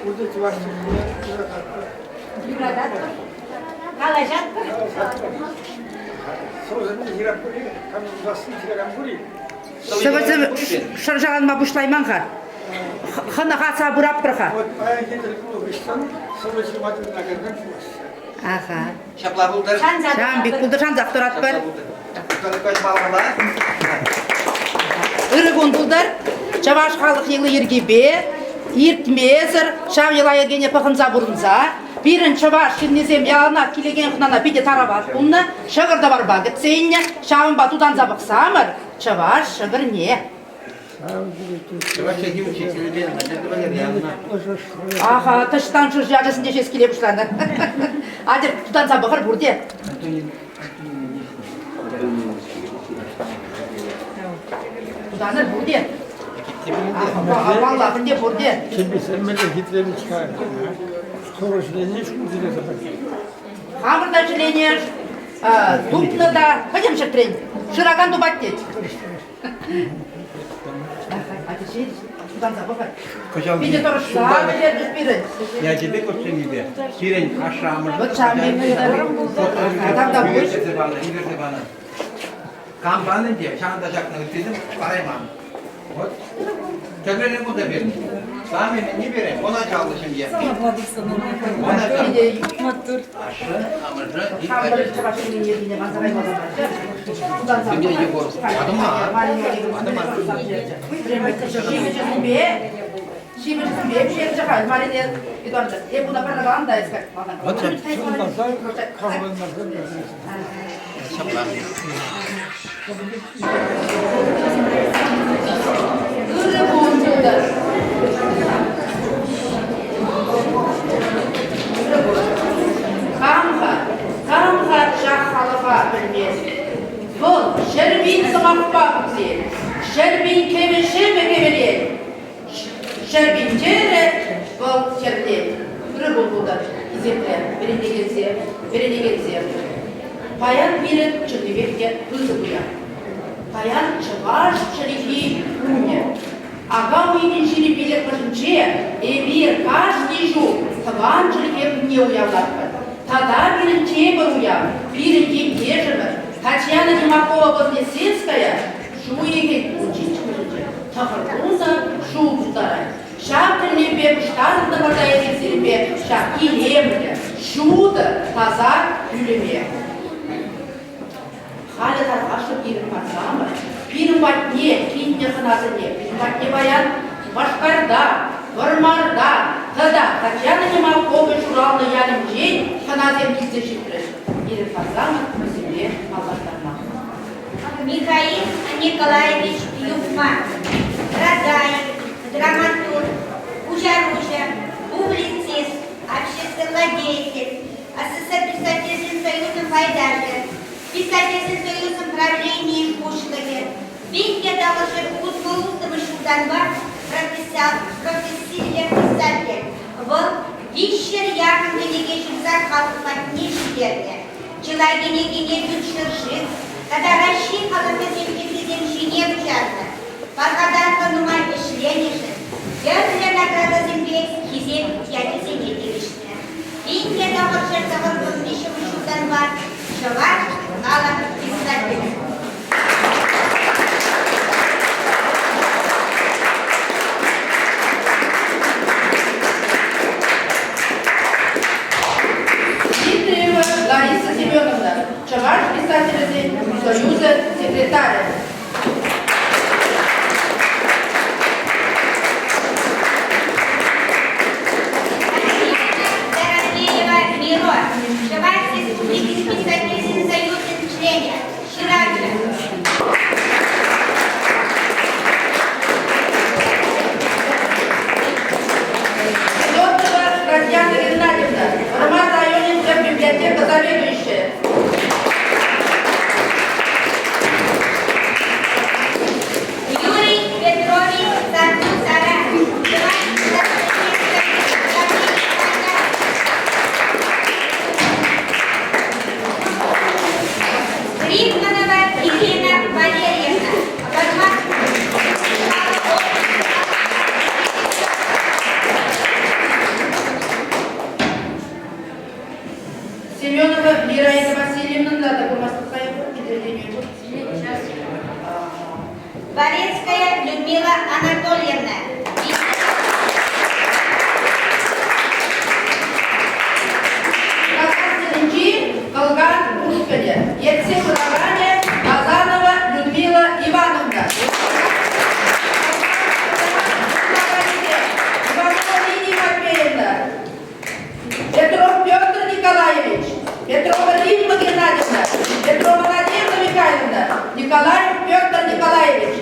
пултараҫҫӗ. Юрататпӑр. Калаҫатпӑр. Сӑвӑсем шӑрҫаланма пуҫлайман-ха. Хӑнӑхаса пыратпӑр-ха. Аха. Ҫапла пултӑр. Ҫавӑн пек пултӑр, шансах тӑратпӑр. Ырӑ кун пултӑр. Чӑваш халӑх йӑли-йӗркипе иртмесӗр ҫав йӑла-йӗркене пӑхӑнса пурӑнса пирӗн чӑваш ҫыннисем яланах килекен хӑнана питӗ тарават пулнӑ, ҫӑкӑр-тӑварпа кӗтсе илнӗ. Ҫавӑнпа тутанса пӑхсамӑр чӑваш ҫӑкӑрне. Чӑваш чӗлхи учителӗпе Надежда Валерьяновна. Аха, тӑчтан шӑрши ачасенче ҫеҫ киле пуҫланӑ. Атьӑр, тутанса пӑхӑр пурте. Тутанӑр пурте. Паллах ӗнтӗ пурте. Чӗлхесем мӗнле хитре-ха. Хӑвӑр ҫӗлене шкул тӳлесе Хамӑр та ҫӗлене тупнӑ та пӗтӗм ҫӗртрен шыракан тупать тет. Питӗ тӑрӑшса пӗтерчӗҫ пирӗн. Ячӗпе костюмӗпе пирӗн ашшӗ-амӑшӗ ӳкерсе панӑ. Кам панӑ ӗнтӗ, ҫавӑнта ҫакнӑ ыттисем парайман. Вот. Тӗрлӗрен кунта пирӗн. Сами мӗнне пирӗн, вон ачаллӑ ҫемье. Вон ачаллӑ. Ашшӗ, амӑшӗ, ик ача. Ӗнтӗ Егор, ватӑ мар, ватӑ мар. Ҫимӗҫсемпе пӗҫерчӗ-ха Марине Эдуардовна. Эп уна пӗр та искать. Ҫапла. Ырӑ кун пултӑр. Кам-ха, кам-ха ҫак халӑха пӗлмест? Вӑл 100 000 сӑмахпа пуплет, 100 000 кӗвӗ-ҫемӗ кӗвӗлет, 100 000 тӗрӗ вӑл тӗрлет. Ырӑ кун пултӑр, хисеплӗ вӗрентекенсем, вӗренекенсем. Паян пирӗн чӑннипех те пысӑк уяв. Паян чӑваш чӗлхи кунӗ. Ака уйӑхӗн 25-мӗшӗнче эпир кашни ҫул тӑван чӗлхе кунне уявлатпӑр. Тата пирӗн тепӗр уяв, пирӗн ентешӗмӗр Татьяна Тимакова-Вознесенская ҫу уйӑхӗн 17-мӗшӗнче тӑхӑрвунӑ ҫул тултарать. Ҫав тӗллевпе пуҫтарӑнтӑмӑр та эпир сирӗнпе ҫак илемлӗ, ҫутӑ, таса пӳлӗме. Халӗ тархасшӑн пирӗн парсамӑр, пирӗн патне килнӗ хӑнасене, пирӗн патне паян Шупашкарта, Вӑрмарта тата Татьяна Немалкова ҫуралнӑ ялӗнчен хӑнасем килсе ҫитрӗҫ. Пирӗн парсамӑр вӗсемпе паллаштарма. Михаил Николаевич Юхма, прозаик, драматург, куҫаруҫӑ, публицист, обществӑлла деятель, СССР Писательсен союзӗн пайташӗ, Писательсен союзӗн правленийӗн пуҫлӑхӗ, пин те 966 ҫултанпа профессиллӗ писатель. Вӑл 300 яхӑн кӗнеке ҫырса халӑх патне ҫитернӗ. Чылай кӗнекене ют ҫӗршыв тата Раҫҫей халӑхӗсен чӗлхисем ҫине куҫарнӑ. Пархатарлӑ нумай ӗҫленӗшӗн тӗрлӗ наградӑсемпе хисеп ячӗсене тивӗҫнӗ. 1993 ҫултанпа Чӑваш халӑх писателӗ. Дмитриева Лариса Семеновна, Чӑваш писателӗсен союзӗн секретарӗ. Людмила Анатольевна. Кавказсенчи Кӑлкан ушкӑнӗ. Ертсе пыраканӗ Казанова Людмила Ивановна. Иванова Лидия Матвеевна. Петров Петр Николаевич, Петрова Римма Геннадьевна, Петрова Надежда Михайловна, Николаев Петр Николаевич.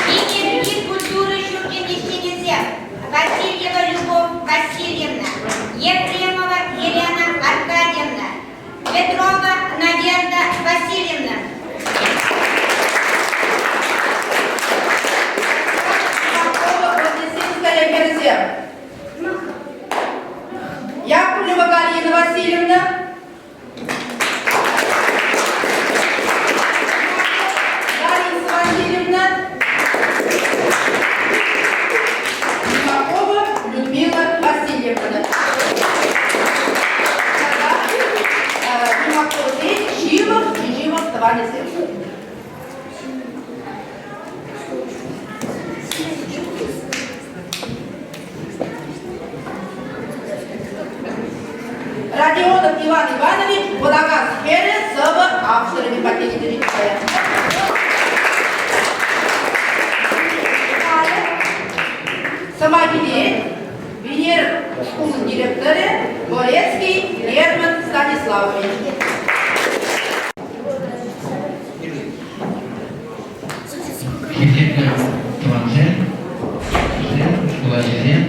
Пинерти культура ҫурчӗн ӗҫченӗсем Васильева Любовь Васильевна, Ефремова Елена Аркадьевна, Петрова Надежда Васильевна. Вознесенская хӗрсем. Яковлева Галина Васильевна. Лариса Васильевна. Тимакова Людмила Васильевна. Тимаковсен ҫывӑх чи ҫывӑх тӑванӗсем. Родионов Иван Иванович Вӑтакас хӗрӗ сӑвӑ авторӗ патне ҫитерет. Сӑмах илет Венер шкулӗн директорӗ Борецкий Герман Станиславович. Хисеплӗ тӑвансем, туссем, шкул ачисем,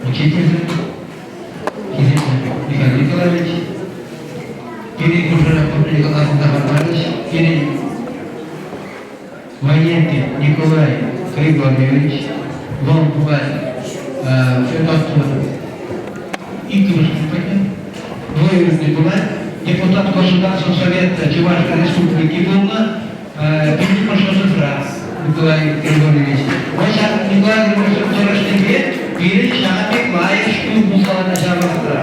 учительсем, хисеплӗ Михаил Николаевич, пирӗн хушӑра пурне каласа хӑвармарӗҫ, пирӗн Военкин Николай Григорьевич, вӑл пулать Федотов иккӗмӗш ступеньте, двоюродный пулать, депутат Государственного совета Чӑваш Республики пулнӑ, пиллӗкмӗш созывра Николай Григорьевич. Вӑл ҫак Николай Григорьевич тӑрӑшнипе пирӗн ҫакӑн пек лайӑх шкул пулса ларнӑ ҫав вӑхӑтра.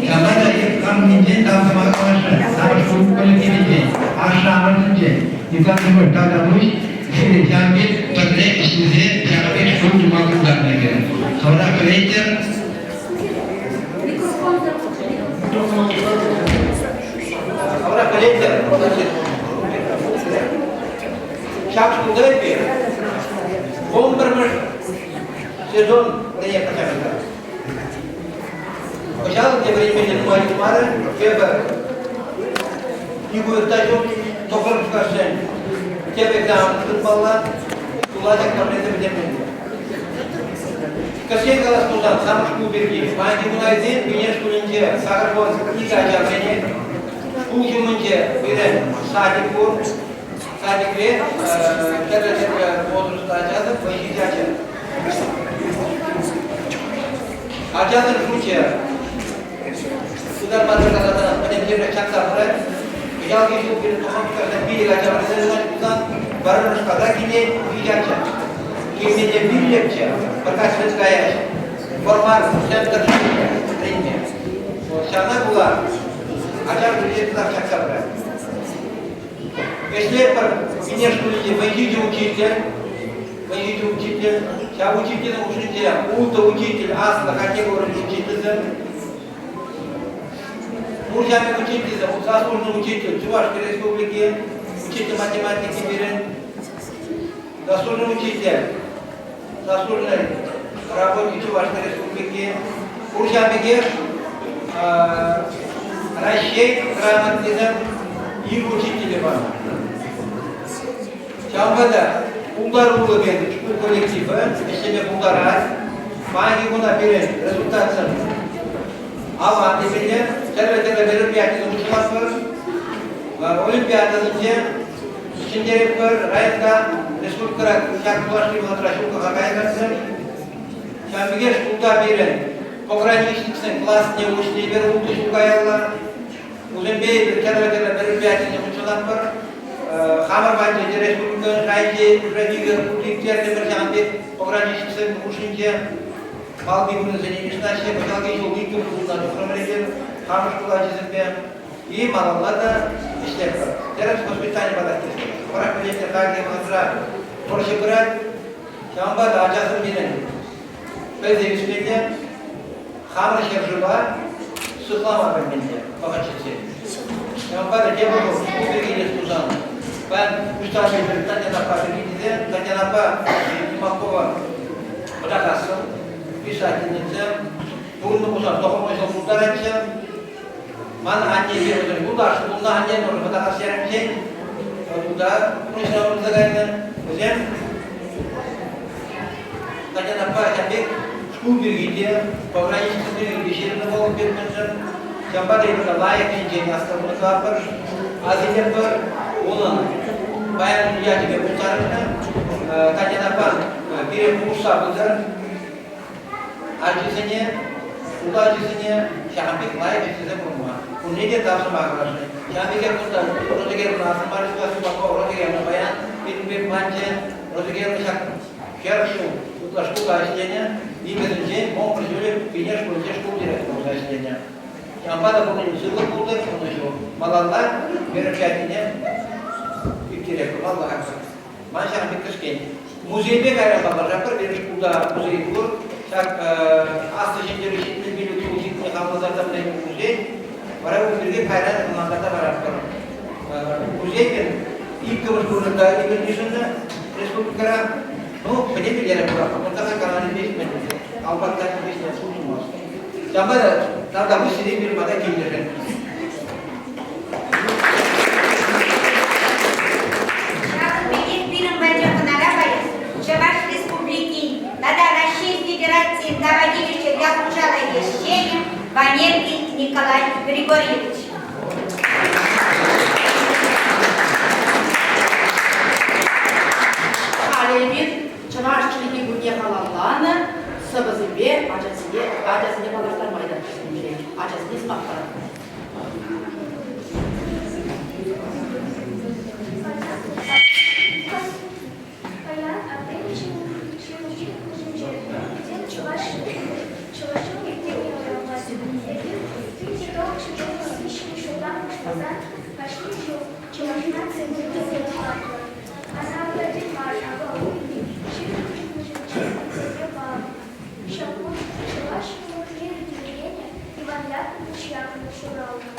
Ҫапла та кам минчен тав сӑмах каласшӑн, савӑш коллективӗнчен, ашшӗ-амӑшӗнчен, Николай Григорьевич тавтапуҫ, сире ҫавӑн пек пӗрле ӗҫлесе ҫакӑн пек шкул тума пултарнӑ эпир. Хӑвӑрах пӗлетӗр. Хӑвӑрах пӗлетӗр. Ҫак шкулта эпир 11-мӗш сезон вӗренетпӗр ҫакӑнта. Кӑҫал те вӗренмелли нумай юлмарӗ. Эпӗ Нигуевта ҫук, тӑхӑр классен тӗп экзамен тытмалла, шкула ҫак пӗрлесе пӗтермелле. Кӗскен калас пулсан, сам шкул пирки. Паянхи куна илсен Пинер шкулӗнче сакӑр икӗ ача вӗренет. Шкул ҫумӗнче пирӗн садик пур. Садикре тӗрлӗ-тӗрлӗ возрастла ачасем, вӑй ҫичӗ ача. Ачасен шучӗ Тутар-Патӑр каласан пӗтӗм тепре чакса пырать. Кӑҫалхи ҫул пирӗн Тохамскарта пилӗк ача вӗренсе пулсан, пӗрремӗш класа килет виҫ ача. Килмелле пиллӗкчӗ, пӗр каҫ каяҫ. Вӑрмар центр вӗренме. Ҫавна пула ача шучӗ ытларах чакса пырать. Ӗҫлетпӗр Пинер шкулӗнче вӑй-ҫичӗ учитель, вӑй-ҫичӗ учитель. Ҫав учителӗн хушшинче ултӑ учитель аслӑ категорин учительсем. Пур ҫамрӑк учительсем, заслуженный учитель Чувашской Республики, учитель математики пирӗн, заслуженный учитель, заслуженный работник Чувашской Республики. Пур ҫав пекех Раҫҫей грамотнисем ир учителӗ панӑ. Ҫавӑнпа та пултаруллӑ пек шкул коллективӗ ӗҫлеме пултарать. Паянхи куна пирӗн результатсем аван темелле. Тӗрлӗ-тӗрлӗ мероприятисем хутшӑнатпӑр. Олимпиадӑсенче ҫӗнтеретпӗр. Районта, республикӑра ҫак юлашки вӑхӑтра ҫуллӑха каякансем. Ҫавӑн пекех шкулта пирӗн пограничниксен класне уҫнӑ эпир ултӑ ҫул каялла. Вӗсемпе эпир тӗрлӗ-тӗрлӗ мероприятисене хутшӑнатпӑр. Хамӑр патӗнче республика шайӗнче уже икӗ хут ирттертӗмӗр ҫавӑн пек пограничниксем хушшинче. Малти вырӑнсене йышӑнаҫҫӗ. Кӑҫалхи ҫул иккӗмӗш вырӑна тухрӑмӑр эпир хамӑр шкул ачисемпе. И малалла та ӗҫлетпӗр. Тӗрӗс воспитани парас тесе. Хӑвӑрах пӗлетӗр, хальхи вӑхӑтра вӑрҫӑ пырать. Ҫавӑнпа та ачасем пирӗн пӗлсе ӳсмелле, хамӑр ҫӗршыва сыхлама пӗлмелле вӑхӑт ҫитсен. Ҫавӑнпа та тепӗр шкул пирки илес пулсан, паян пуҫтарӑннӑ Татьянапа пирки тесе Татьянапа Тимакова вӑтакассӑн, писательница, пурӑннӑ пулсан тӑхӑрмӗш ҫул пултаратчӗ. Ман анне вӗсем юлташ пулнӑ анне тоже вӑтакас ярӗнчен тунта пурнӑҫра пурӑнса кайнӑ. Вӗсем Татьянапа ҫав пек шкул пирки те, пограничниксем пирки те ҫырнӑ вӑл пирӗншӗн. Ҫавӑнпа та эпир лайӑх енчен астӑвӑнатпӑр, асилетпӗр. Унӑн паян ячӗпе пуҫтарӑннӑ. Татьянапа пире пулӑшса пытӑр. Ачисене, шкул ачисене ҫакӑн пек лайӑх ӗҫлесе пурӑнма. Пурне те тав сӑмах каласшӑн. Ҫавӑн пекех кунта Роза асӑнма Республика Роза Германовна паян пирӗнпе панчӗ. Роза Германовна ҫак 40 ҫул ытла шкулта ӗҫленӗ. Иккӗшӗнчен конкурс ҫулӗ Пинер шкулӗнче шкул директорӗ пулса ӗҫленӗ. Ҫавӑнпа та пурне сывлӑх пултӑр, ӑнӑҫу. Малалла мероприятине ирттеретпӗр. Паллах, ман ҫакӑн пек кӗскен. Музейпе кайран паллашатпӑр. Пирӗн шкулта музей пур. Ҫак Аслӑ Ҫӗнтерӳ 75 ҫул ҫитнӗ халалласа тӗрленӗ музей. Вара ун пирки кайран ӑнлантарса паратпӑр. Музей иккӗмӗш вырӑнта эпир йышӑннӑ республикӑра. Ну, пӗтӗмпе пуратпӑр. Кунта каналӗпе ҫитмен. Алпатта ҫитмен сутӑнмасть. Ҫавӑнпа та тавтапуҫ сире пирӗн пата килнӗшӗн. Ҫакӑн пекех пирӗн патне хӑнара паян Чӑваш Республикин тата Раҫҫей Федерацийӗн тава тивӗҫлӗ ял хуҫалӑх ӗҫченӗ Ванеркин Николай Григорьевич. Халӗ эпир чӑваш чӗлхи кунне халалланӑ сӑвӑсемпе ачасене ачасене паллаштарма ыйтатпӑр. Ачасене сӑмах паратпӑр. Паян аттен ҫывӑххи хушшинче пӗтӗм чӑваш чӑвашӑн ирттернӗ уявлать. Эпир 1993 ҫултан пуҫласа кашни ҫул Чӑваш наци кунне палӑртатпӑр. Ӑна ахальтен мар ака уйӑхӗн 23-мӗшӗнче ирттерме палӑртнӑ. Ҫак кун чӑваш ҫынлӑхне йӗркеленӗ Иван Яковлевич Яковлев ҫуралнӑ.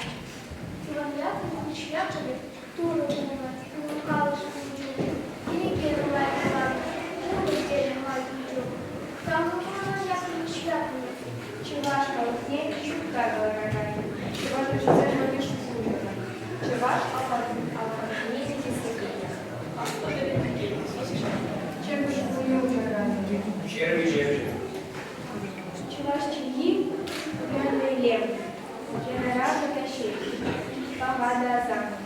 Иван Яковлевич Яковлев Турӑ пулнӑ, улӑхалӑш ун чух, кӗнеке нумай вуланӑ, пурнӑҫ терӗ май ун чух. Камлӑ Иван Яковлевич Яковлев Чӑваш халӑхне ҫутта кӑлараканӗ, чӑваш ачисем валли шкул уҫнӑ, чӑваш алфавитне никӗслекенӗ. Аслӑ вӗрентекен, Чӗмпӗр шкулне уҫаканӗ. Чӑваш чӗлхи пуян илем, янӑравлӑ та ҫепӗҫ, паха та асамлӑ.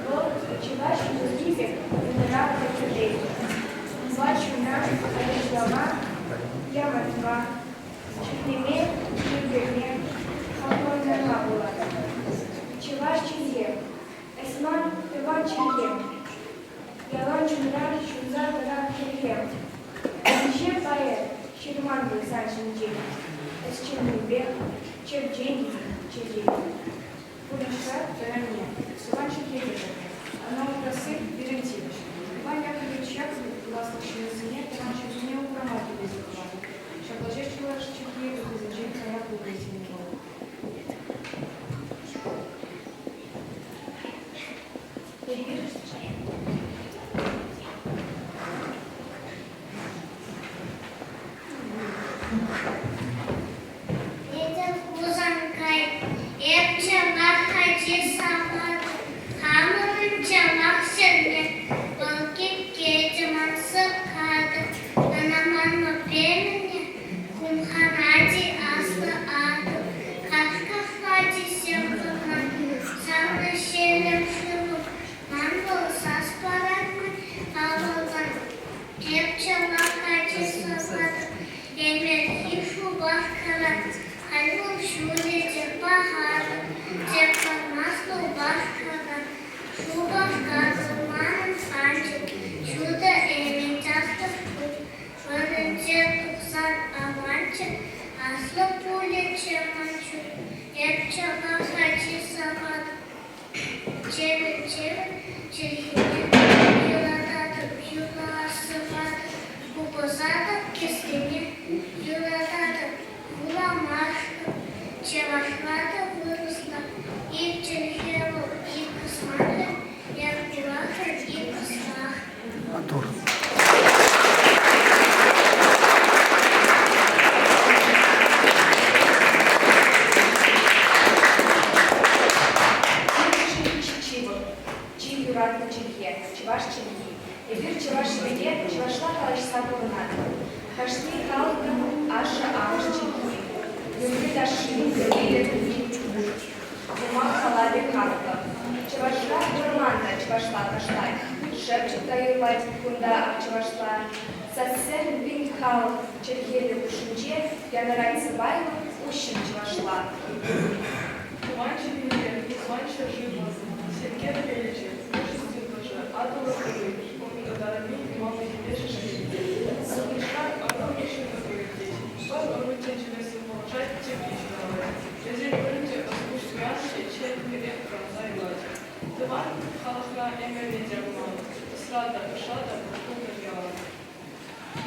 Вӑл чӑваш юрри пек янӑравлӑ кӗрлет. Унпа чуна ачашлама, ямӑтма, ҫӗклеме, тӳрленме, хавхалантарма пулать. Чӑваш чӗлхе, эс ман тӑван чӗлхем, ялан чунра ҫунса тӑран хӗлхем. Миҫе поэт ҫырман пуль сан ҫинчен, эс чӑннипех черчен чечек. Пурнӑҫра тӗрӗннӗ, тӑван чӗлхе те пӗлнӗ. Ӑна упрасси пирӗн тивӗҫ. Иван Яковлевич Яковлев пуласлӑх ҫыннисене тӑван чӗлхене упрама тӳлесе хӑварнӑ. Ҫапла ҫеҫ чӑваш чӗлхи ыттисенчен кая пулнӑ тенӗ вӑл. Петӗр Хусанкай эп чӑваш ачи савать, хамӑрӑн чӑваш ҫӗрне вӑл кипкетӗ ман сӑпкатӑ, ӑна манма пемене хумханать-и аслӑ Атӑл, каш-кашлать-и вӑрман, савнӑ ҫерем шывӑм, ман вӑл сас парать-мӗн авалтан. Эп чӑваш ачи саватӑп, Ӗмӗрхи Шупашкара халь вӑл ҫулӗ те пахалӑх, те памасть Шупашкара. Шупашкар манӑн шанчӑк, ҫутӑ ӗмӗт часлӑх ҫут. Вырӑнче тухсан аванччӗ, аслӑ пулӗччӗ ман ҫут. Эп чӑваш ачи саватӑп. Чӗвӗл-чӗвӗл чӗлхене юрататӑп, юрласӑпа купӑса та кӗсрене юрататӑп, вуламашкӑн чӑвашла та вырӑсла. Ик чӗлхе вӑл ик кӑсманлӑ, Якулашӑн ик ӑслах. Маттур. Чи юратнӑ чӗлхе, чӑваш чӗлхи. Эпир чӑваш чӗлхипе чӑвашла калаҫса пурӑнатпӑр. Кашни халӑхӑн ашшӗ-амӑш чӗлхи, юрри-ташши, йӑли-йӗрки Юмах халапӗ хаклӑ. Чӑвашра вӑрман та чӑвашла ташлать, шӑпчӑк та юрлать кунта ак чӑвашла. Сассем пин халӑх чӗлхеллӗ хушшинче янӑрать сӑпайлӑн, уҫҫӑн чӑвашла. Тӑван чӗлхене, тӑван ҫӗршывӑн сенкер пӗлӗчӗ, ӑшӑ сывлӑшӗ, Атӑлӑн хӗрри, унӑн ытарайми юманлӑхӗпе шӗшки. Пурнӑҫра ӑру ҫыннӑ иртет. Вӑл ӑру тӗнчене сывлӑшать, тӗппи ҫуралать. Вӗсен пурин те ӑс-пуҫ туянӑҫӗ черетпе тӑрӑнса юлать. Тӑван халӑхра ӗмӗрне те пулман, ӑсра та, ӑшра та пултӑр ялан.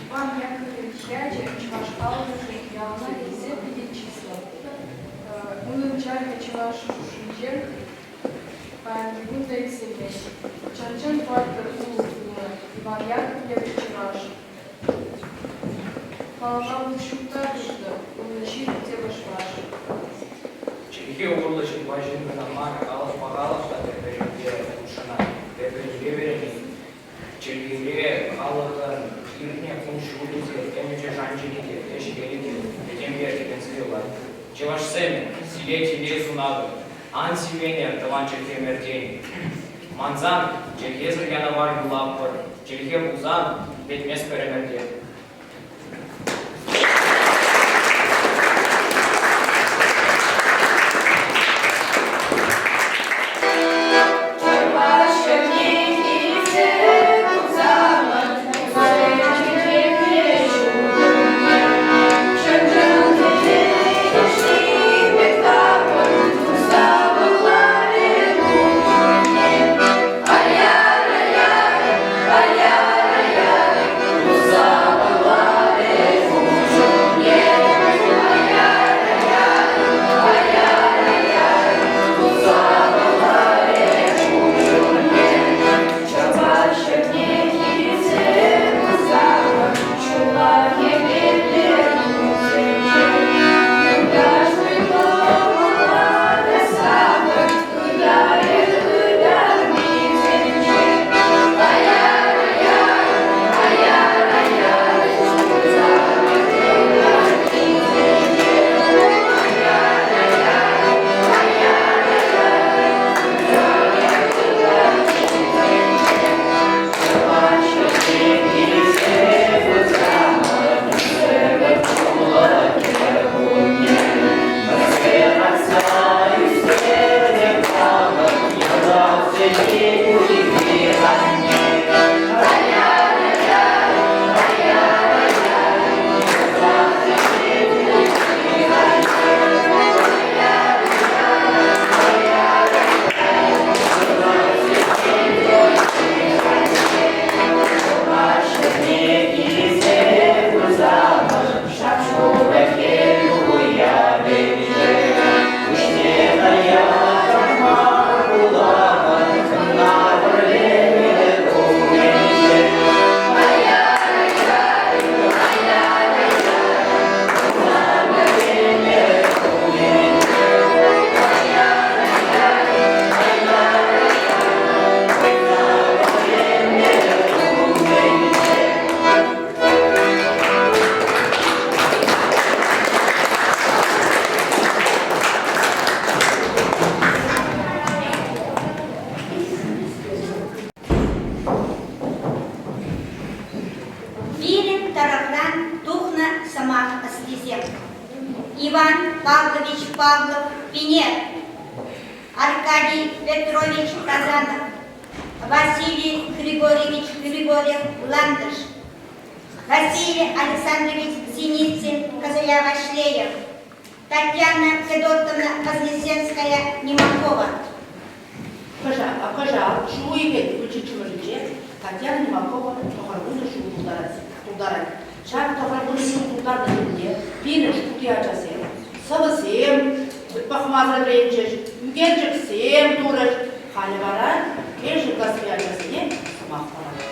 Иван Яковлевич ячӗ чӑваш халӑхӗшӗн яланах хисеплӗ те чыслӑ. Унӑн чапӗ чӑваш хушшинче паянхи кун та иксӗлмест. Чӑн-чӑн паттӑр улӑп пулнӑ Иван Яковлев чӑваш. Халӑха вӑл ҫутта тухнӑ, унӑн ҫирӗп те вӑш-ваш. Чӗлхе урлӑ ҫынпа ҫын кӑна мар, халӑх пахалӑх та пӗр-пӗринпе хутшӑнать, пӗр-пӗринпе вӗренет. Чӗлхере халӑхӑн иртнӗ кун-ҫулӗ те, ӗмӗчӗ-шанчӑкӗ те, ӗҫ-хӗлӗ те пӗтӗмпе тӗкӗнсе юлать. Чӑвашсем, сире телей сунатӑп. Ан сивӗнӗр тӑван чӗлхемӗртен. Мансан, чӗлхесӗр янавар юлатпӑр, чӗлхе пулсан, пӗтместпӗр ӗмӗрте. Чӑваш ҫӗрне килсе курсамӑр, чечеклӗ ҫутӑ чӑн-чӑн хӗвел пек тапӑр, туса вӑрларӗ куҫне. Ай-яй-яй, ай-яй-яй, туса вӑрларӗ куҫне. Ай-яй-яй, ай-яй-яй, туса вӑрларӗ куҫне. Чӑваш ҫӗрне килсе курсамӑр, ҫулла хӗвеллӗ кунсенче. Юлташ кӑмӑла савӑр, ытарӗ ытармисенче. Ай-яй-яй, ай-яй-яй, туса ытармисенче. Ай-яй-яй, ай-яй-яй, туса ытармисенче. Чӑваш ҫӗрне килсе курсамӑр, сӗвек пулӑ кӗркунне. Вӗсем ӳстернӗ хамӑр йӑласене куҫи анне. Ай-яй-яй, ай-яй-яй, йӑласене куҫи анне. Ай-яй-яй, ай-яй-яй, йӑласене куҫи анне. Чӑваш ҫӗрне килсе курсамӑр, шап-шурӑ хӗл уявӗнче. Пуҫне таятӑр мар пулатӑр, кӑна пӗрле умӗнче. Ай-яй-яй, ай-яй-яй, кӑна пӗрле умӗнче. Ай-яй-яй, ай-яй-яй, кӑна пӗрле умӗнче. Пирӗн тӑрӑхран тухнӑ сӑмах ӑстисем. Иван Павлович Павлов Пинер, Аркадий Петрович Казанов, Василий Григорьевич Григорьев Ландыш, Василий Александрович Синицын Козыря Ваҫлеев, Татьяна Федотовна Вознесенская Немакова. Кӑҫал ҫу уйӑхӗн вунҫиччӗмӗшӗнче Татьяна Нимакова 90 ҫул тултарать. Ҫак 90 ҫул тултарнӑ тӗлне пирӗн шкулти ачасем сӑвӑсем пӑхмасӑр вӗренчӗҫ, ӳкерчӗксем турӗҫ. Халӗ вара кӗҫӗн класри ачасене сӑмах паратпӑр.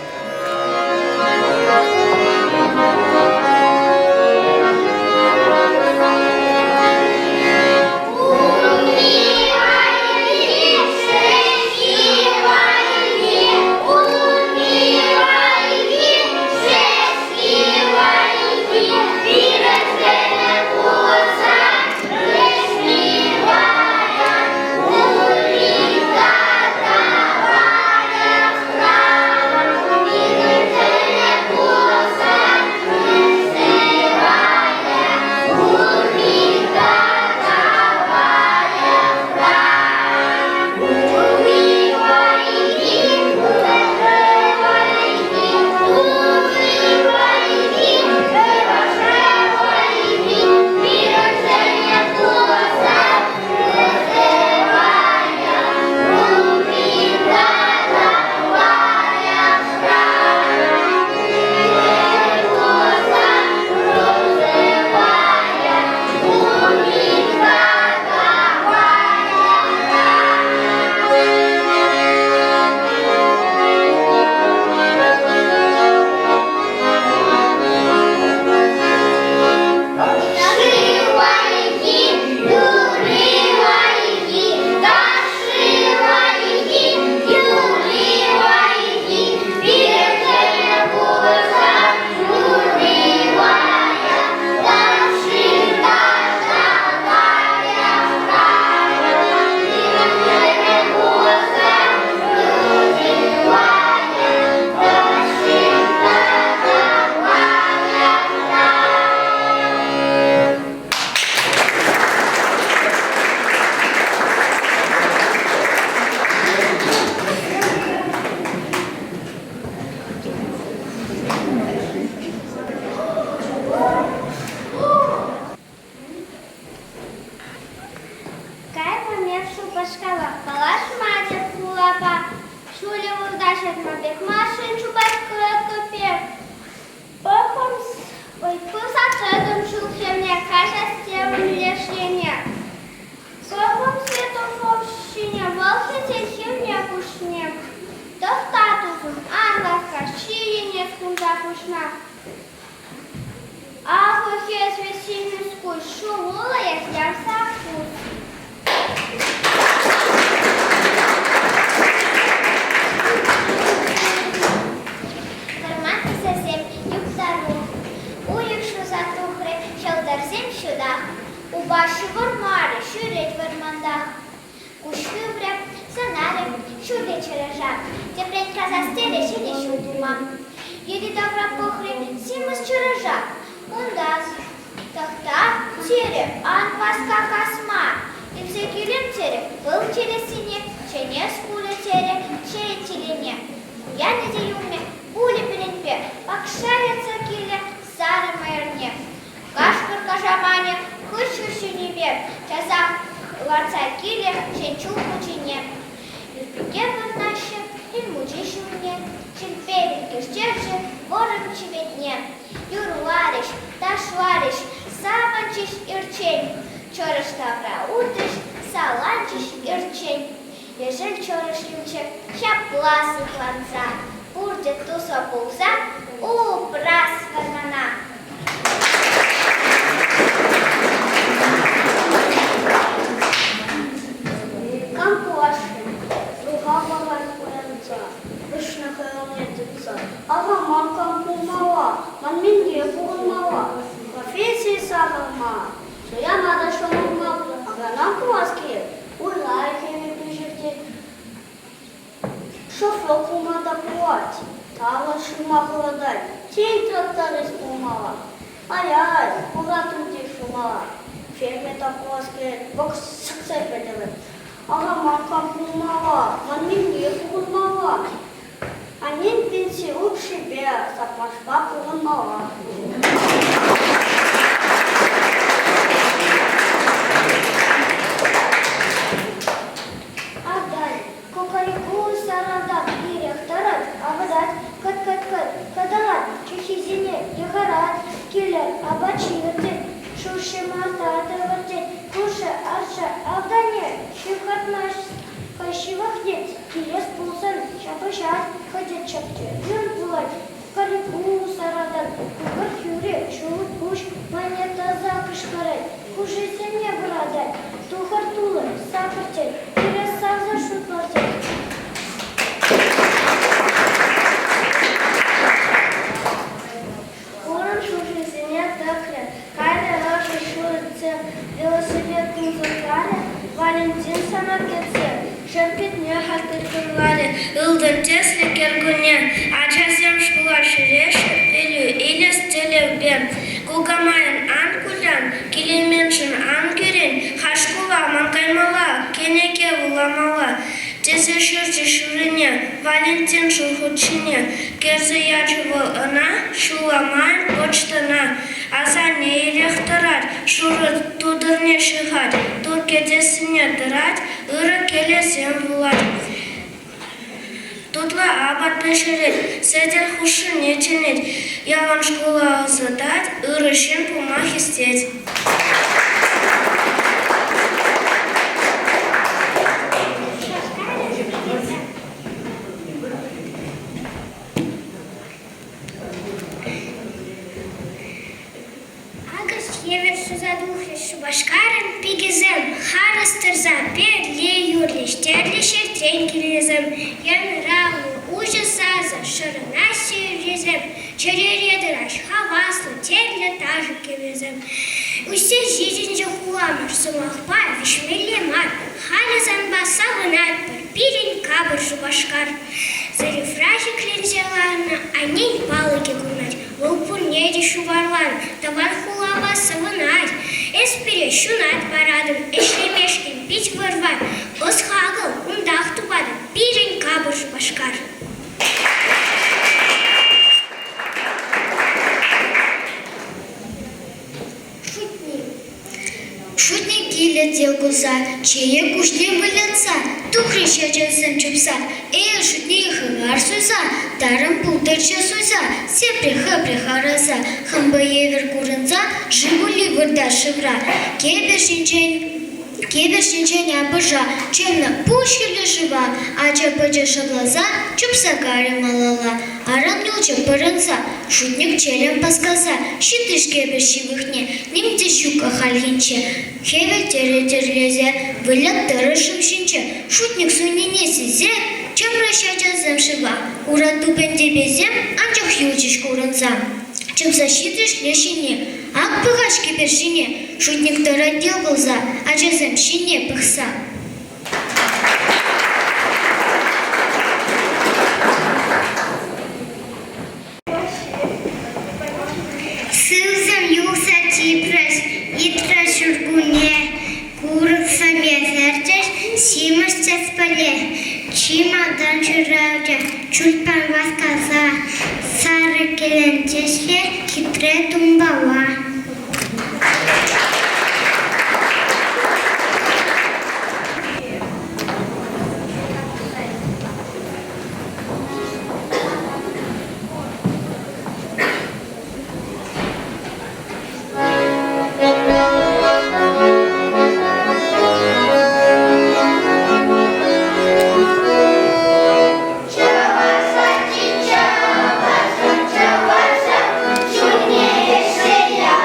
Кайрӑм эп Шупашкара, паллашма теп хулапа. Ҫулӗ вырта ҫырма пек, машин чупать кӑкӑ пек. Пӑхрӑм, ой, пырса тӑтӑм ҫул хӗрне, каҫас терӗм леш енне. Пӑхрӑм светофор ҫине, вӑл хӗсет хӗвне куҫне. Тӑхта, тусӑм, ан васка, ҫийӗн эс кунта пуҫна. Акӑ хӗсрӗ симӗс куҫ, шурӑ эс ярса пус. Вӑрман тӗсӗсем юптару. Уйӑх шуса тухрӗ, ҫӑлтӑрсем ҫутах. Упа ҫывӑрмарӗ, ҫӳрет вӑрмантах. Куҫ хыврӗ, сӑнарӗ, ҫурри чӑрӑша. Тепрен касас терӗ ҫӗнӗ ҫул тума. Йӗри-тавра пӑхрӗ симӗс чӑрӑша. Унта тӑхта, терӗ, ан васка касма. Илсе килем терӗ, пыл чӗрессине, чӗнес пулӗ терӗ, чей тилине. Пуянӗ те юлмӗ, пулӗ пирӗнпе, пакша ертсе килӗ сарӑ мӑйӑрне. Кашкӑр кашаманӗ хыҫҫӑн ҫӳнипе часах ларса килӗ ҫӗн чул мучине. Юрпике вырнаҫҫӗ Хӗл Мучи ҫумне, чӗлпе вӗлкӗштерчӗ вӑрӑм чӗпетне. Юрларӗҫ, ташларӗҫ, савӑнчӗҫ ирччен, чӑрӑш тавра утрӗҫ, саланчӗҫ ирччен. Ешӗл чӑрӑш юлчӗ ҫапла сыхланса, пурте туслӑ пулса упрас вӑрмана. Кам пуласшӑн? Суха пӑхать кулянса, вӗҫнӗ хӑйӑлне тытса. Ага, ман кам пулмалла, ман мӗнле пурӑнмалла? Професси сахал мар, суяма та ҫӑмӑл мар. Агроном пулас килет, уйра хӗвел пӗҫертет. Шофер пулма та пулать, тарӑн ҫырма хӑратать, тен, тракторист пулмалла. Ай-ай, хура тумтир ҫумалла. Фермер та пулас килет, вӑкӑр сиксе пӗтӗрет. Ара, ман кам пулмалла, ман мӗнле пурӑнмалла? Аннен пенси укҫипе саппаспа пурӑнмалла. Атай, кӑкӑрӗ ҫывӑхне килес пулсан ҫапӑҫать, хӑть чӗпчӗ юн пулать. Кукареку саратан, кукӑр хӳре, ҫул пуҫ монетӑса кӑшкӑрать, хушӑсене вӑратать, тухӑр тулӑ, сахӑр тет, пире сасӑ шутлать. Хурӑн шуршисене тӑкрӗ, кайрӗ ӑшӑ ҫул иртсе, велосипед тунсӑхларӗ, Валентин сана кӗтсе, шерпетне халь тыткӑнларӗ. Ылтӑн тӗслӗ кӗркунне ачасем шкула ҫӳреҫҫӗ, пӗлӳ илес тӗллевпе. Кукамайӑн ан кулян, килейменшӗн ан кӳрен, халь шкула ман каймалла, кӗнеке вуламалла, тесе ҫырчӗ ҫуррине Валентин хут ҫине. Кӗрсе ячӗ вӑл ӑна ҫула май почтӑна. Асанне ирех тӑрать, шурӑ тутӑрне ҫыхать, тур кӗтессине тӑрать, ырӑ кӗлӗсем вулать. Тутлӑ апат пӗҫерет, сӗтел хушшине чӗнет, ялан шкула ӑсатать, ырӑ ҫын пулма хистет. Акӑш евӗр шуса тухрӗҫ Шупашкарӑн пикисем, харӑс тӑрса пӗрле юрлӗҫ тӗрлӗ ҫӗртрен килнисем. Янӑравлӑ уҫӑ сасӑ шӑрӑнаҫҫӗ юррисем, чӗрере тӑраҫ хаваслӑ тӗрлӗ ташӑ кӗвӗсем. Ӳссе ҫитӗнчӗ хуламӑр, сӑмахпа виҫмелле мар, халӗ санпа савӑнатпӑр, пирӗн капӑр Шупашкар. Зарифра ҫӗкленсе ларнӑ аннен палӑкӗ курӑнать. Вӑл пурне те ҫупарлан, тӑван хулапа сӑвӑнать. Эс пире ҫунат паратӑн, ӗҫлемешкӗн пит вӑр-вар. Ӑс-хакӑл унтах тупатӑн, пирӗн капӑр Шупашкар. Шутник. Шутник килӗ те кулса, чее куҫне вылятса, тухрӗҫ ачасем чупса. Эй, шутник хыпар суйса, тарӑн пултӑрччӗ суйса, сепре-хӗпре хараса, хӑмпӑ евӗр курӑнса, Жигули выртать шывра. Кӗпер ҫинчен Кӗпер ҫинчен апӑша чӑмнӑ пуҫ хӗрлӗ шыва ача-пӑча шӑпласа чупса кайрӗ малалла. Аран юлчӗ пӑрӑнса, шутник чӗлӗм паскаса ҫитрӗҫ кӗпер ҫывӑхне. Ним те ҫук-ха хальхинче. Хӗвел тӗрӗ тӗрлесе вылять тӑрӑ шыв ҫинче. Шутник суйнине сиссе чӑмрӗҫ ачасем шыва. Ура тупӗнтепесем анчах юлчӗҫ курӑнса. Чӑмса ҫитрӗҫ леш ҫине. Ак пӑхаҫ кӗпер ҫине, шутник тӑрать йӑл кулса, ачасем ҫине пӑхса. Сывсем юхса типрӗҫ, иртрӗ ҫуркунне, курӑксем ешерчӗҫ, симӗс тӗспеле. Чи малтан ҫуралчӗ чулпан васкаса, сарӑ кӗленчеҫке хитре тумпала. Чӑваша, чӑваша, чӑваша, чунне ӗҫсе яр.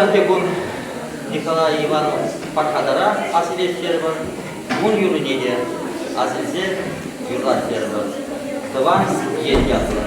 Паянхи кун Николай Иванов Пархатара ас илес терӗмӗр, ун юррине те ас илсе юрлас терӗмӗр. Тӑван ен ятлӑ.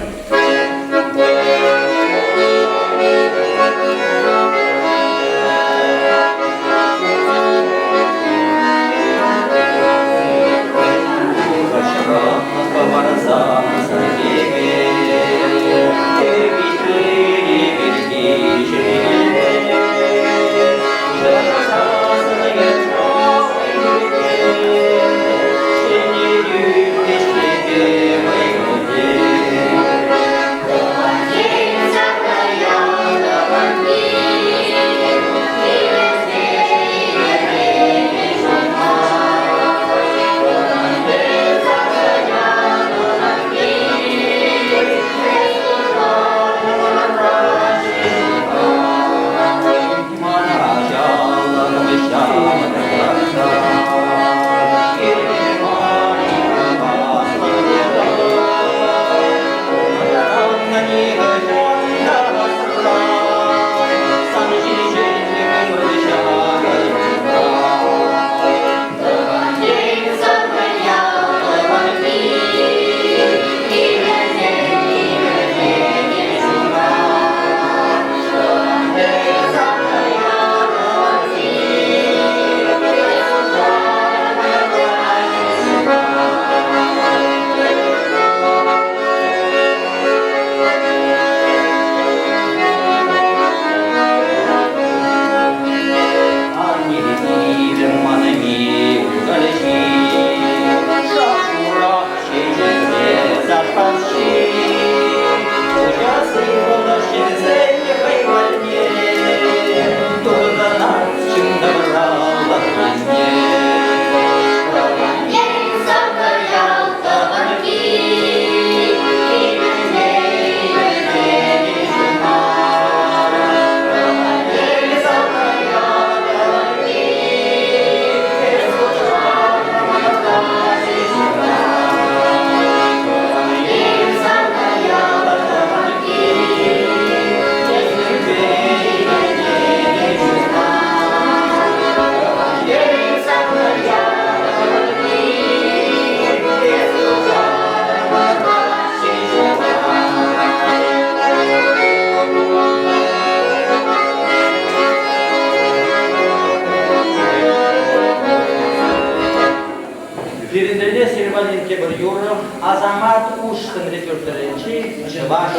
Пирӗнтелле Сирвалин тепӗр юрӑ Асамат ушкӑн репертуарӗнчи Чӑваш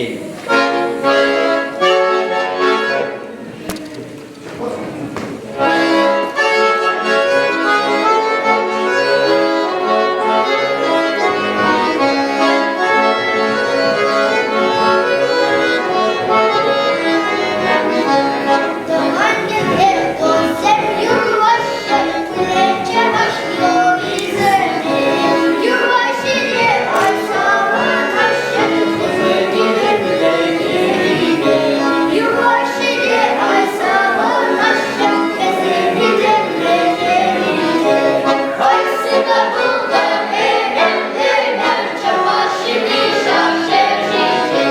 Ен. Тӑван енре туссем юрлаҫҫӗ, чӑваш юррисене. Юрлаҫҫӗ те ай савӑнаҫҫӗ, Юрлаҫҫӗ те ай савӑнаҫҫӗ, вӗсем илемлӗ Ай сывӑ пултӑр эпӗ, эпӗ, чӑваш ҫынни ҫак ҫӗр ҫинче.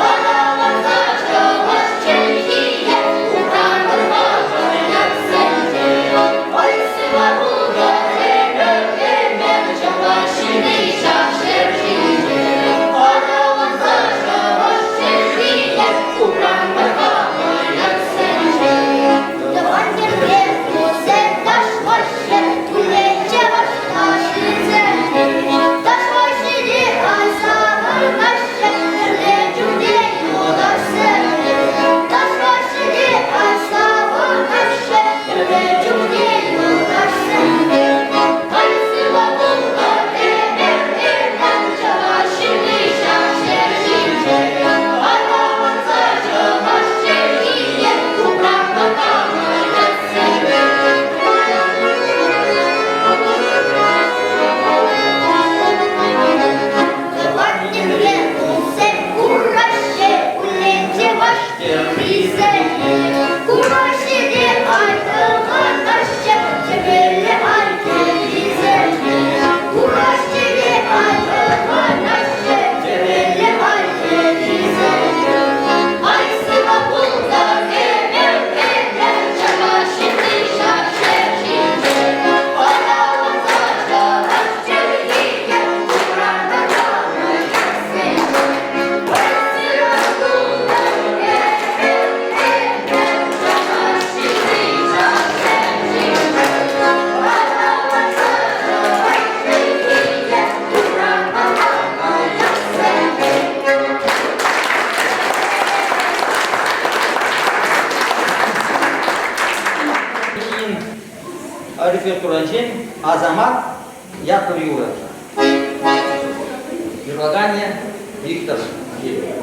Аталанса чӑваш чӗлхине упратӑр ятсенче. Ай сывӑ пултӑр эпӗ, эпӗ, чӑваш ҫынни ҫак ҫӗр ҫинче. Аталанса чӑваш чӗлхине упратӑр ятсенче. Тӑван енре туссем ташлаҫҫӗ, куллен чӑваш ташшисем. Ташлаҫҫӗ те ай савӑнаҫҫӗ, пӗрле чухне юлташсем. Ташлаҫҫӗ те ай савӑнаҫҫӗ, пӗрле чухне юлташсем. Ай сывӑ пултӑр эпӗ, репертуарӗнчен Асамат ятлӑ юрӑ. Юрлаканӗ Виктор Кириллов.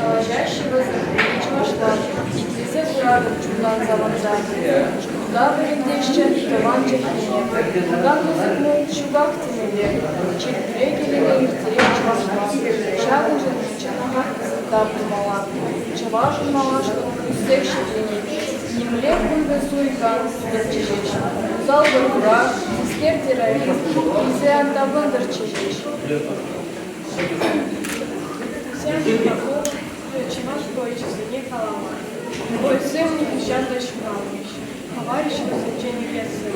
Калаҫаҫҫӗ вӗсем чӑвашла, итлесе пыратӑп чунтан савӑнса. Шкулта вӗрентеҫҫӗ тӑван чӗлхене. Унтан пысӑк мул ҫуках темелле. Чиркӳре кӗлӗне ирттерет чӑвашла. Ҫакӑншӑн чӑнахах пысӑк тав тумалла. Чӑвашӑн малашлӑх ӳссех ҫӗкленет. Нимле хуйхӑ-суйхӑ ан пултӑрччӗ ҫеҫ. Усал вӑр-хурах, тискер террорист килсе ан тапӑнтӑрччӗ ҫеҫ. Чӑваш поэчӗсене калама. Поэтсем нихӑҫан та ҫухалмӗҫ, хӑварӗҫ вӗсенчен ӳкерсе.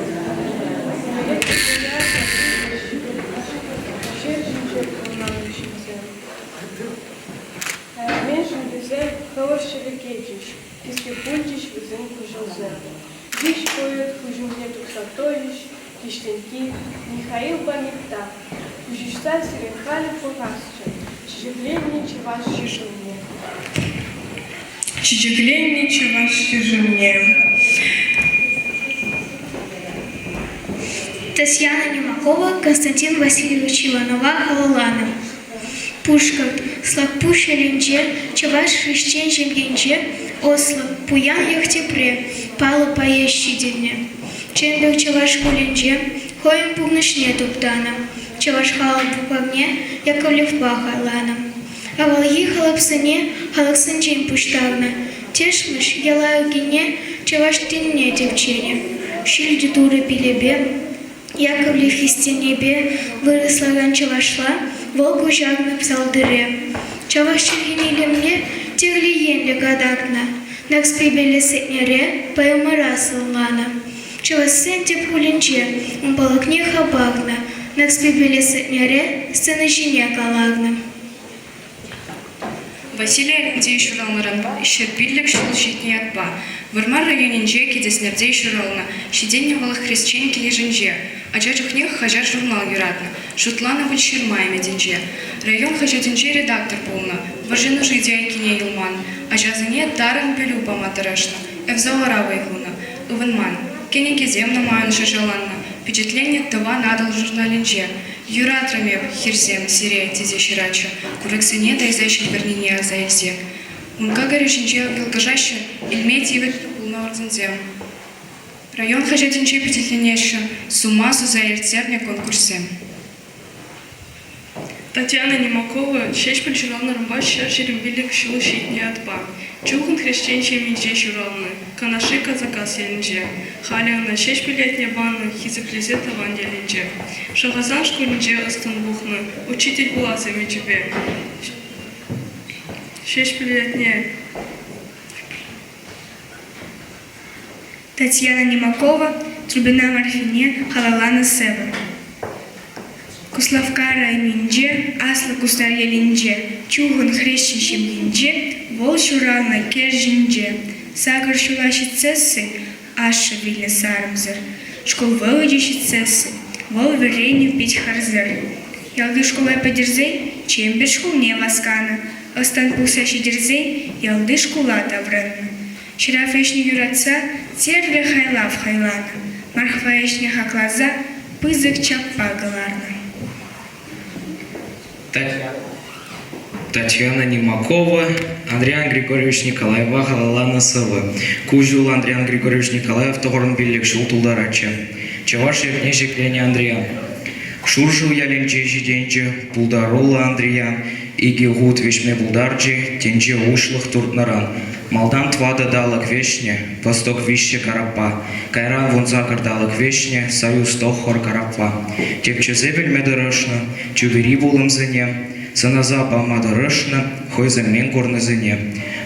Ҫӗр ҫинче пурӑнан ҫынсем. Мӗншӗн тесен хӑвӑр ҫӗвӗкечӗҫ, кӗске пулчӗҫ вӗсен куҫӗсем. Виҫ поэт куҫ умне тухса тӑчӗҫ, Кӗҫтенкки, Михаилпа Митта. Куҫ уҫса сирӗн халӗ пӑхасчӗ чечекленнӗ чӑваш ҫӗршывне. Чечекленнӗ чӑваш ҫӗршывне. Татьяна Немакова Константин Васильевич Иванова халалланӑ. Пушкӑрт Слакпуҫ ялӗнче чӑваш хресчен ҫемйинче ӑслӑ, пуян йӑх-тӗпре паллӑ поэт ҫитӗннӗ. Чӗмпӗр чӑваш шкулӗнче хӑйӗн пурнӑҫне туптанӑ, чӑваш халӑх пухӑвне Яковлевпа хайланӑ. Авалхи халапсене халӑхсенчен пуҫтарнӑ, тӗшмӗш йӑла-йӗркене чӑваш тӗнне тӗпченӗ. Ҫӳлти Турӑ пилӗпе. Яковлев хистенипе вырӑсларан чӑвашла вӑл куҫарнӑ псалтире. Чӑваш чӗлхин илемне тӗрлӗ енлӗ кӑтартнӑ, Нарспипелле Сетнере поэмӑра сӑнланӑ. Чӑвашсен тӗп хулинче ун палӑкне хӑпартнӑ, Нарспипелле Сетнере сцена ҫине кӑларнӑ. Василий Алентей ҫуралнӑранпа 105 ҫул ҫитнӗ ятпа Вӑрмар районӗнче Кӗтеснерте ҫуралнӑ. Ҫитӗннӗ вӑл хресчен килӗшӗнче. Ача чухнех хаҫат-журнал юратнӑ, шутланӑ вӑл ҫырма ӗмӗтӗнче. Район хаҫатӗнче редактор пулнӑ, вӑрҫӑ нуши те айккине юлман. Ачасене тарӑн пӗлӳ пама тӑрӑшнӑ, ФЗОра вӑй хунӑ. Ывӑнман. Кӗнекесем нумайӑн шӑрҫаланнӑ, пичетленнӗ Тӑван Атӑл журналӗнче. Юратрӑм эп, хӗрсем, сире, тесе ҫыратчӗ, курӑксене тайса ҫил вӗрнине аса илсе. Ун кӑкӑрӗ ҫинче йӑлкӑшаҫҫӗ илме тивӗҫлӗ пулнӑ орденсем. Район хаҫатӗнче пичетленеҫҫӗ сума суса ирттернӗ конкурссем. Татьяна Немакова Ҫеҫпӗл ҫуралнӑранпа 125 ҫул ҫитнӗ ятпа чухӑн хресчен ҫемйинче ҫуралнӑ, Канашри Касакас ялӗнче. Халӗ ӑна Ҫеҫпӗл ятне панӑ, хисеплесе тӑван ялӗнче. Шӑхасан шкулӗнче ӑс-тӑн пухнӑ, учитель пулас ӗмӗчӗпе. Ҫеҫпӗл ятне Татьяна Немакова Трубина Марфине халалланӑ сӑвӑ. Куславкка районӗнче, Аслӑ Куснар ялӗнче, чухӑн хресчен ҫемйинче вӑл ҫуралнӑ Кӗршинче. Сакӑр ҫула ҫитсессӗн ашшӗ вилнӗ сарӑмсӑр. Шкул вӑхӑчӗ ҫитсессӗн вӑл вӗреннӗ пит харсӑр. Ялти шкула пӗтерсен Чӗмпӗр шкулне васканӑ, ӑс-тӑн пухса ҫитерсен ялти шкула таврӑннӑ. Ҫырав ӗҫне юратса тӗрлӗ хайлав хайланӑ, Мархва ӗҫне хакласа пысӑк чаппа кӑларнӑ. Татьяна Немакова Андриан Григорьевич Николаева халалланӑ сӑвӑ. Ку ҫул Андриан Григорьевич Николаев тӑхӑрӑн пиллӗк ҫул тултаратчӗ. Чӑваш ятне ҫӗкленӗ Андриян. Шуршӑл ялӗнче ҫитӗнчӗ пултаруллӑ Андриян икӗ хут вӗҫме пултарчӗ тӗнче уҫлӑх туртнӑран. Малтан тӑватӑ талӑк вӗҫнӗ, Восток виҫҫӗ караппа, кайран вунсакӑр талӑк вӗҫнӗ Союз тӑххӑр караппа. Тӗпчесе пӗлме тӑрӑшнӑ тӳпери пулӑмсене, сӑнаса пама тӑрӑшнӑ хӑйсем мӗн курнисене.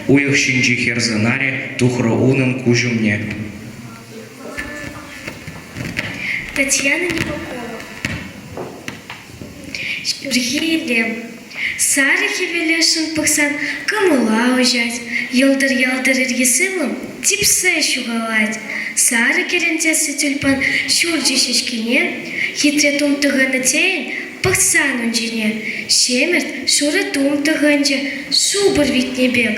Уйӑх ҫинчи хӗр сӑнарӗ тухрӗ унӑн куҫ умне. Татьяна Небакова Ҫурхи илем. Сарӑ хӗвелешӗн пӑхсан кӑмӑла уҫать, йӑлтӑр-ялтӑр ирхи сывлӑм типсе ҫухалать. Сарӑ кӗрентесси тюльпан ҫурчӗ ҫеҫкине, хитре тум тӑхӑннӑ тейӗн пӑхсан ун ҫине. Ҫемӗрт шурӑ тум тӑхӑнчӗ шупӑр витнӗ пек,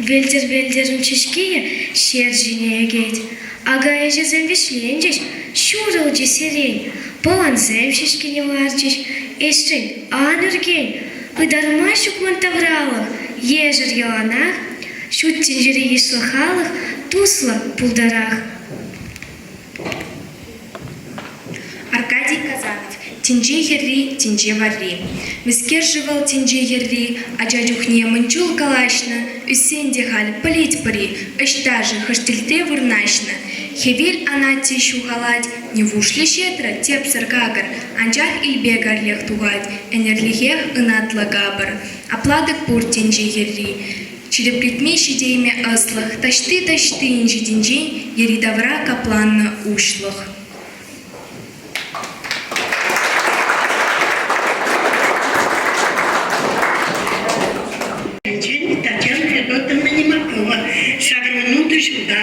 вӗлтӗр-вӗлтӗр ун ҫеҫкийӗ ҫер ҫине ӳкет. Ака ӗҫӗсем вӗҫленчӗҫ, ҫурӑлчӗ сирень, пӑлансем ҫеҫкене ларчӗҫ. Ӗҫшӗн ан ӳркен, ытарма ҫук ман тавралӑх, ешӗл яланах, ҫут тӗнчери йышлӑ халӑх туслӑ пултӑрах. Аркадий Казанов Тӗнче хӗрри, тӗнче варри. Мӗскер-ши вӑл тӗнче хӗрри? Ача чухне мӗн чул калаҫнӑ, ӳссен те халь пӗлетпӗр-и, ӑҫта-ши, хӑш тӗлте вырнаҫнӑ? Хӗвел анать те ҫухалать, нивушлӗ ҫетрӗ тӗпсӗр какӑр, анчах илпе каллех тухать, ӗнерлӗхех ынатлӑ капӑр. Апла-тӑк пур тӗнче хӗрри. Ҫирӗплетме ҫитеймӗ ӑслӑх, таҫти-таҫти инҫетӗнчен йӗри-тавра капланнӑ уҫлӑх. Татьяна Федотовна Немакова ҫаврӑнутӑ ҫулта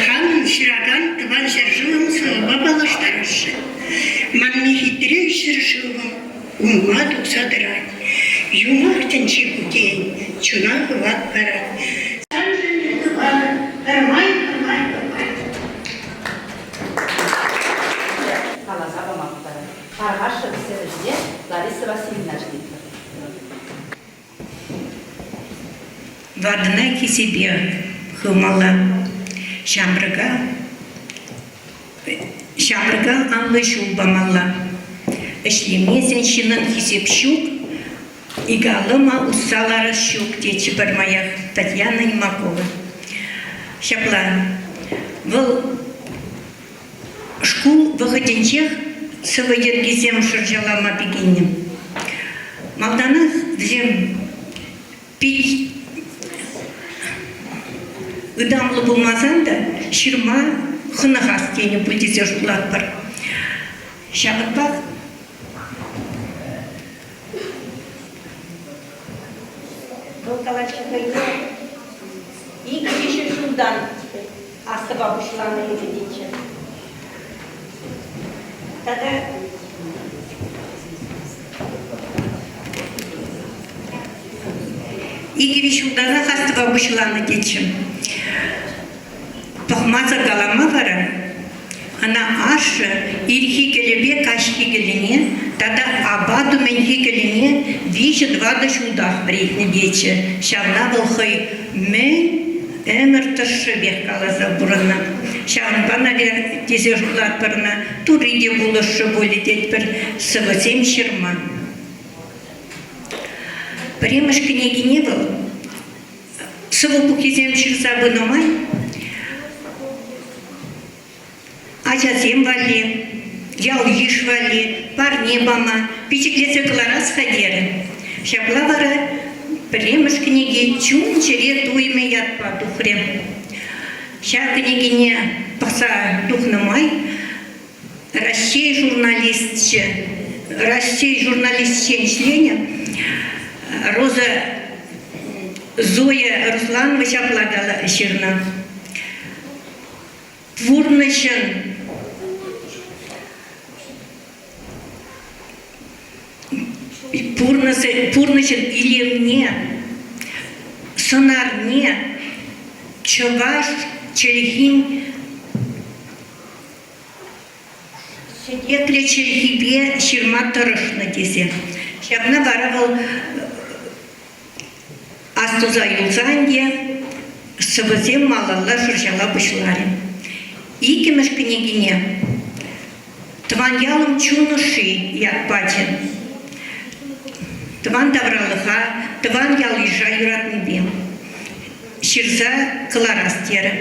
хамӑн ҫыракан Тӑван ҫӗршывӑм сӑвӑпа паллаштарасшӑн. Манни хитре ҫӗршывӑм умма тухса тӑрать. Юмах тӗнчи ку тейӗн, чуна хӑват парать. Саншӑн тӑван пӗрмай, пӗрмай пӑхать. Каласа пама пултарать. Тархасшӑн сцена ҫине Лариса Васильевна чӗнетпӗр. Ватӑна хисепе хывмалла. Ҫамрӑка ҫамрӑка анлӑ ҫул памалла. Ӗҫлемесен ҫыннӑн хисеп ҫук, ик аллӑма усса ларас ҫук, тетчӗ пӗрмаях Татьяна Нимакова. Ҫапла, вӑл шкул вӑхӑтӗнчех. сӑвӑ йӗркисем шӑрҫалама пикеннӗ. Малтанах вӗсем пит ытамлӑ пулмасан та ҫырма хӑнӑхас тенӗ пуль тесе шутлатпӑр. Ҫавӑнпа Вӑл калаҫу хӑйне икӗ-виҫӗ ҫултан астӑва пуҫланӑ ӗнтӗ тетчӗ. Тата Икӗ-виҫ ҫултанах астӑва пуҫланӑ тетчӗ. Пӑхмасӑр калама вара ӑна ашшӗ ирхи кӗлӗпе каҫхи кӗлӗне тата апат умӗнхи кӗлӗне виҫӗ-тӑватӑ ҫултах вӗрентнӗ тетчӗ. Ҫавна вӑл хӑй мӗн ӗмӗр тӑршшӗпех каласа пурӑннӑ. Ҫавӑнпа, наверное, тесе шутлатпӑр ӑна, Турри те пулӑшрӗ пулӗ тетпӗр, сӑвӑсем ҫырма. Пӗрремӗш кӗнекине вӑл сӑвӑ пуххисем ҫырса пынӑ май ачасем валли, ял-йыш валли парне пама, пичетлесе кӑларас-ха терӗ. Ҫапла вара пӗрремӗш кӗнеке Чун-чӗре туйӑмӗ ятпа тухрӗ. Ҫав кӗнекене пӑхса тухнӑ май Раҫҫей журналисчӗ, Раҫҫей журналистсен членӗ Роза Зоя Русланова ҫапла ҫырнӑ. Пурнӑҫӑн пурнӑҫӑн илемне, сӑнарне чӑваш чӗлхин Сӗтеклӗ чӗлхипе ҫырма тӑрӑшнӑ тесе. Ҫавна вара вӑл астуса юлса ӗнтӗ сӑвӑсем малалла шӑрҫала пуҫларӗ. Иккӗмӗш кӗнекине «Тӑван ялӑм чун ӑшши» ят пачӗ. Тӑван тавралӑха, тӑван ял-йыша юратнипе ҫырса кӑларас терӗ.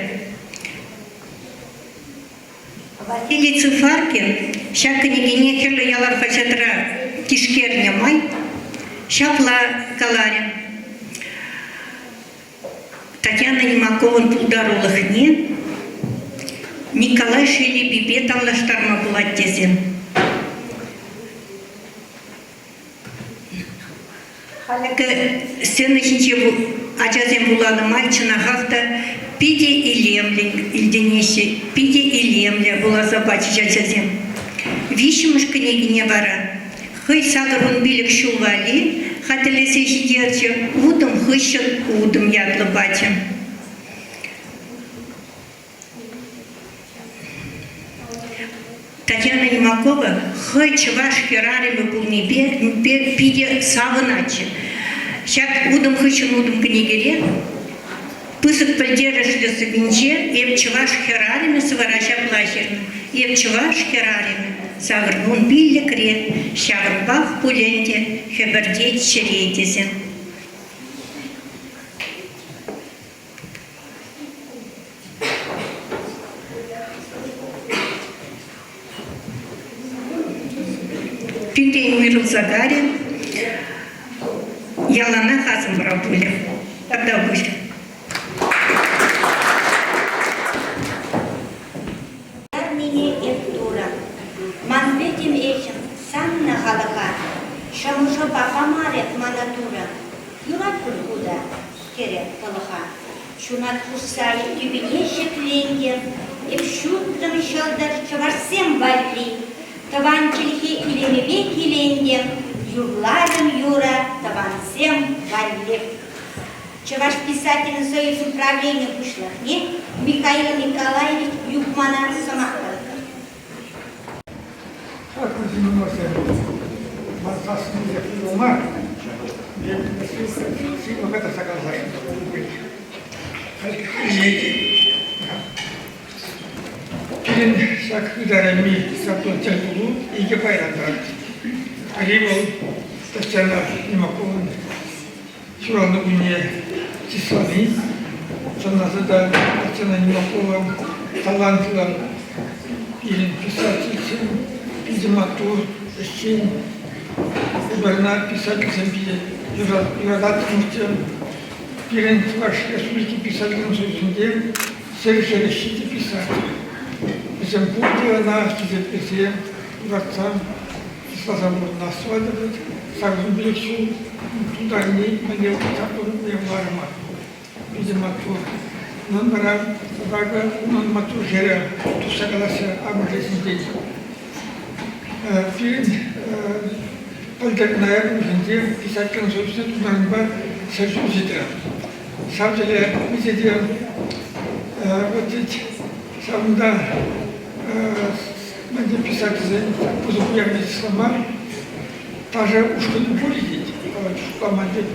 Василий Цыфаркин ҫак кӗнекене Хӗрлӗ ялав хаҫатра тишкернӗ май ҫапла каларӗ. Татьяна Нимаковӑн пултарулӑхне Николай Шелепипе танлаштарма пулать тесе. Халӗ сцена ҫинче ачасем вуланӑ май чӑнахах та питӗ илемлӗ илтӗнеҫҫӗ, питӗ илемлӗ вуласа пачӗҫ ачасем. Виҫҫӗмӗш кӗнекине вара хӑй 85 ҫул валли хатӗрлесе ҫитерчӗ, Утӑм хыҫҫӑн утӑм ятлӑ пачӗ. Татьяна Нимакова хӑй чӑваш хӗрарӑмӗ пулнипе питӗ савӑнатчӗ. Ҫак утӑм хыҫҫӑн утӑм кӗнекере пысӑк пӗлтерӗшлӗ сӑввинче эп чӑваш хӗрарӑмӗ сӑвӑра ҫапла ҫырнӑ. Эп чӑваш хӗрарӑмӗ, 85-ре, ҫавӑнпах пуль ӗнтӗ хӗпӗртет чӗре тесе. Пиртен уйрӑлса карӗ, яланах асӑмра пулӗ. Тавтапуҫ. Парнене эп Турӑ, ман пӗтӗм ӗҫӗм саннӑ халӑха, шӑмӑшӑпа памарӗ мана Турӑ. Юрать пуль ку та, терӗ тӑлӑха. Ҫунат хушса тӳпене ҫӗклентӗм, эп ҫутрӑм ҫӑлтӑр чӑвашсем валли. Тӑван чӗлхе илемӗпе килентӗм, юрларӑм юрӑ тӑвансем валли. Чӑваш писателӗн союзӗн правлени пуҫлӑхне Михаил Николаевич Юхмана сӑмах паратпӑр. Хаклӑ ҫыннӑмӑрсем, ман сассине мар, сывлӑха тӑрса каласшӑн. Пирӗн ҫак ытарайми чаплӑ тӗлпулу икӗ пайран тӑрать. Пӗри вӑл Татьяна Нимакован ҫуралнӑ кунне чыслани, чӑнласа та Татьяна Нимакова талантлӑ пирӗн писательсем. Питӗ маттур, ӗҫчен. Эпир ӑна писательсем питӗ юрататтӑмӑрччӗ. Пирӗн Чӑваш Республики писательсен союзӗнче 147 писатель. Вӗсем пурте ӑна хисеплесе, юратса, чысласа пурӑнас тӑватӑп. 85 ҫул тултарни мӗнле чаплӑ уявларӑмӑр. Питӗ маттур. Унӑн вара тата унӑн маттур хӗрӗ тухса калаҫҫӗ амӑшӗ ҫинчен. Пирӗн пӗлтӗр ноябрь уйӑхӗнче писателӗн союзне тунӑранпа ҫӗршыв ҫитрӗ. Ҫав тӗле миҫе те вот ведь ҫавӑнта мӗнле писательсен пысӑк уявне чыслама ташӑ ушкӑнӗ пур-и тет, шутламан тет.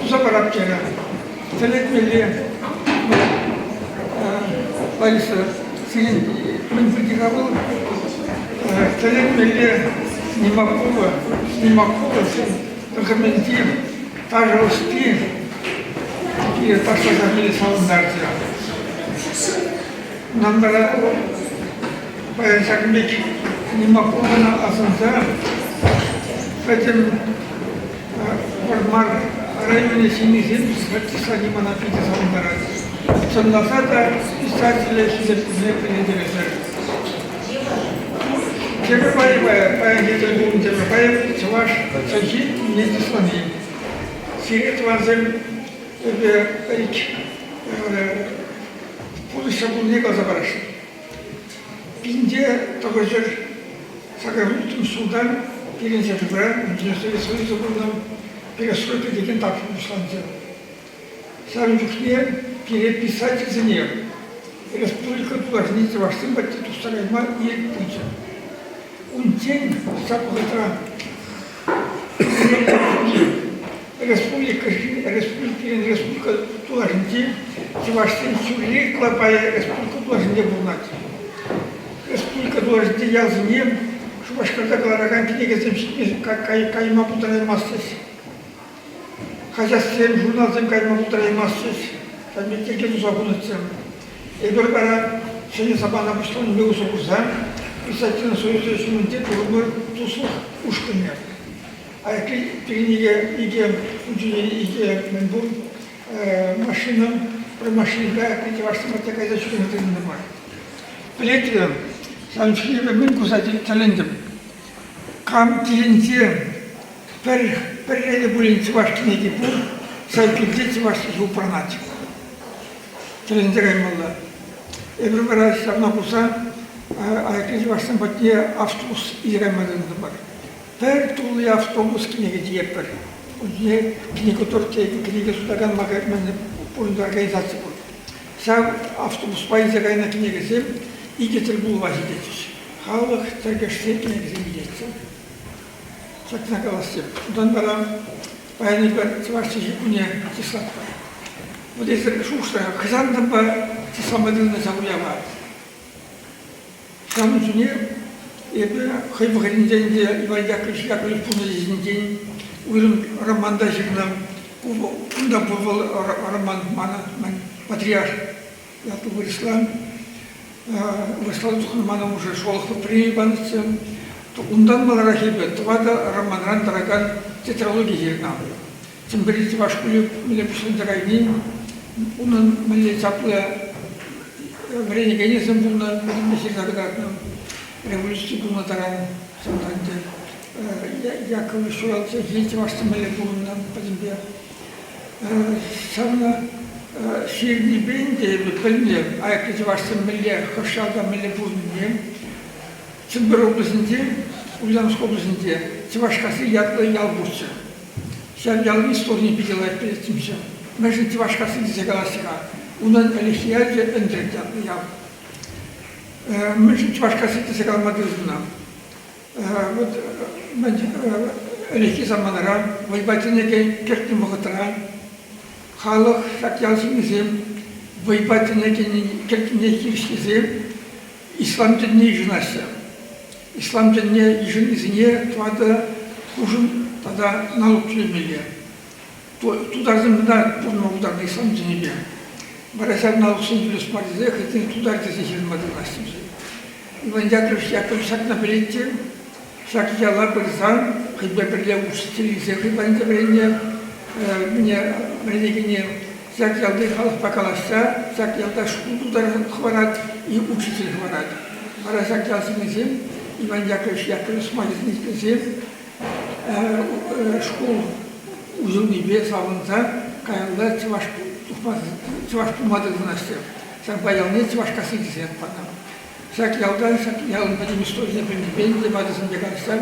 Туса парап терӗ. Тӗлӗнмелле. Лариса, сирӗн мӗн пирки-ха вӑл? Тӗлӗнмелле Нимакова, Нимакова тӑхӑмӗнчи ташӑ ӑсти пире ташласа пире савӑнтарчӗ. Нам вара паян ҫакӑн пек Нимаковӑна асӑнса пӗтӗм Вӑрмар районӗ ҫыннисем чыслани мана питӗ савӑнтарать. Чӑнласа та писателе хисеплеме пӗлетӗрӗсӗр. Тепӗр пайӗ паянхи тӗл пулнӑ тепӗр пайӗ чӑваш чӗлхи не чыслани. Сире, тӑвансем, эпӗ ик пурнӑҫра пулнине каласа парасшӑн. Пинте тӑхӑрҫӗр сакӑр ҫултан пирӗн ҫӗршывра Совет Союзӗ пулнӑ перестройка текен тапхӑр пуҫланчӗ. Ҫавӑн чухне пире писательсене республика тулашӗнчи чӑвашсем патне тухса кайма ирӗк пулчӗ. Унччен ҫак вӑхӑтра республика республикин республика тулашӗнчи чӑвашсен ҫурри ытла пайӗ республика тулашӗнче пурӑнать. Республика тулашӗнчи ялсене Шупашкарта кӑларакан кӗнекесем ҫитме кайма пултараймастчӗҫ. Хаҫатсем, журналсем кайма пултараймастчӗҫ. Ҫавӑн пек йӗрке туса хунӑччӗ. Эпир вара ҫӗнӗ самана пуҫланнипе усӑ курса Писательсен союзӗ ҫумӗнче турӑмӑр туслӑх ушкӑнне. Аякри пирӗн икӗ ун чухне икӗ мӗнпур машина, пӗр машинӑпа аякри чӑвашсем патне кайса ҫӳреме тытӑнтӑмӑр. Пӗлетӗр, ҫавӑн чухне эпӗ мӗн курса тӗлӗнтӗм. Кам килӗнче пӗр пӗрре те пулин чӑваш кӗнеки пур, ҫав килте чӑваш чӗлхи упранать. Тӗлӗнсе каймалла. Эпир вара ҫавна курса аякри чӑвашсем патне автобус илсе кайма тытӑнтӑмӑр. Пӗр тулли автобус кӗнеке тиетпӗр. Ун ҫине кӗнеке кӗнеке сутакан пурӑннӑ организаци пур. Ҫав автобуспа илсе кайнӑ кӗнекесем икӗ тӗл пулӑва ҫитетчӗҫ. Халӑх тӗркӗшсе кӗнекесем илетчӗ. Ҫакна калас теп. Унтан вара паян эпир чӑваш чӗлхи кунне чыслатпӑр. Вот эсир шухӑшлӑр, хӑҫантанпа чыслама тытӑннӑ ҫак уява? Ҫавӑн чухне эпӗ хӑй вӑхӑтӗнче ӗнтӗ Иван Яковлевич Яковлев пурнӑҫӗ ҫинчен уйрӑм роман та ҫырнӑ. Унта вӑл роман манӑн Патриарх ятлӑ вырӑсла. Вырӑсла тухнӑ манӑн уже Шолохов премии панӑччӗ. Унтан маларах эпӗ тӑватӑ романран тӑракан тетралоги ҫырнӑ. Чӗмпӗрти чӑваш шкулӗ мӗнле пуҫланса кайни, унӑн мӗнле чаплӑ вӗренекенӗсем пулнӑ, пӗтӗмпе ҫырса кӑтартнӑ. Революци пулнӑ таран ҫавна ӗнтӗ Яковлев ҫуралса чӑвашсем мӗнле пурӑннӑ пӗтӗмпе. Ҫавна ҫырнипе ӗнтӗ эпӗ пӗлнӗ аякри чӑвашсем мӗнле, хӑш ялта мӗнле пурӑннине. Чӗмпӗр облаҫӗнче, Ульяновск облаҫӗнче Чӑвашкасси ятлӑ ял пурччӗ. Ҫав ялӑн историне питӗ лайӑх пӗлеттӗмччӗ. Мӗншӗн Чӑвашкасси тесе калаҫҫӗ-ха? Унӑн ӗлӗкхи ячӗ Ӗнтрӗк ятлӑ ял. Мӗншӗн Чӑвашкасси тесе калама тытӑннӑ? Вот мӗн ӗлӗкхи саманара вӑйпа тӗне кӗртнӗ вӑхӑтра халӑх ҫак ял ҫыннисем вӑйпа тӗне кӗртнине хирӗҫлесе ислам тӗнне йышӑнаҫҫӗ. Ислам тӗнне йышӑннисене тӑватӑ хушӑм тата налук тӳлемелле. Тутарсем кӑна пурӑнма пултарнӑ ислам тӗнӗпе. Вара ҫав налуксем тӳлес мар тесе хӑйсене тутар тесе ҫырӑнма тытӑнаҫҫӗ. Иван Яковлевич Яковлев ҫакна пӗлетчӗ. Ҫак яла пырсан хӑйпе пӗрле учитель илсе хӑй патӗнче вӗреннӗ мӗне вӗренекене ҫак ялти халӑхпа калаҫса ҫак ялта шкул тутарса хӑварать и учитель хӑварать. Вара ҫак ял ҫыннисем Иван Яковлевич Яковлев сӑмахӗсене итлесе шкул уҫӑлнипе савӑнса каялла чӑваш тухма чӑваш пулма тытӑнаҫҫӗ. Ҫавӑнпа ялне Чӑвашкасси тесе ят панӑ. Ҫак ялтан, ҫак ялӑн пӗтӗм историне пӗлнипе ӗнтӗ ватӑсемпе калаҫса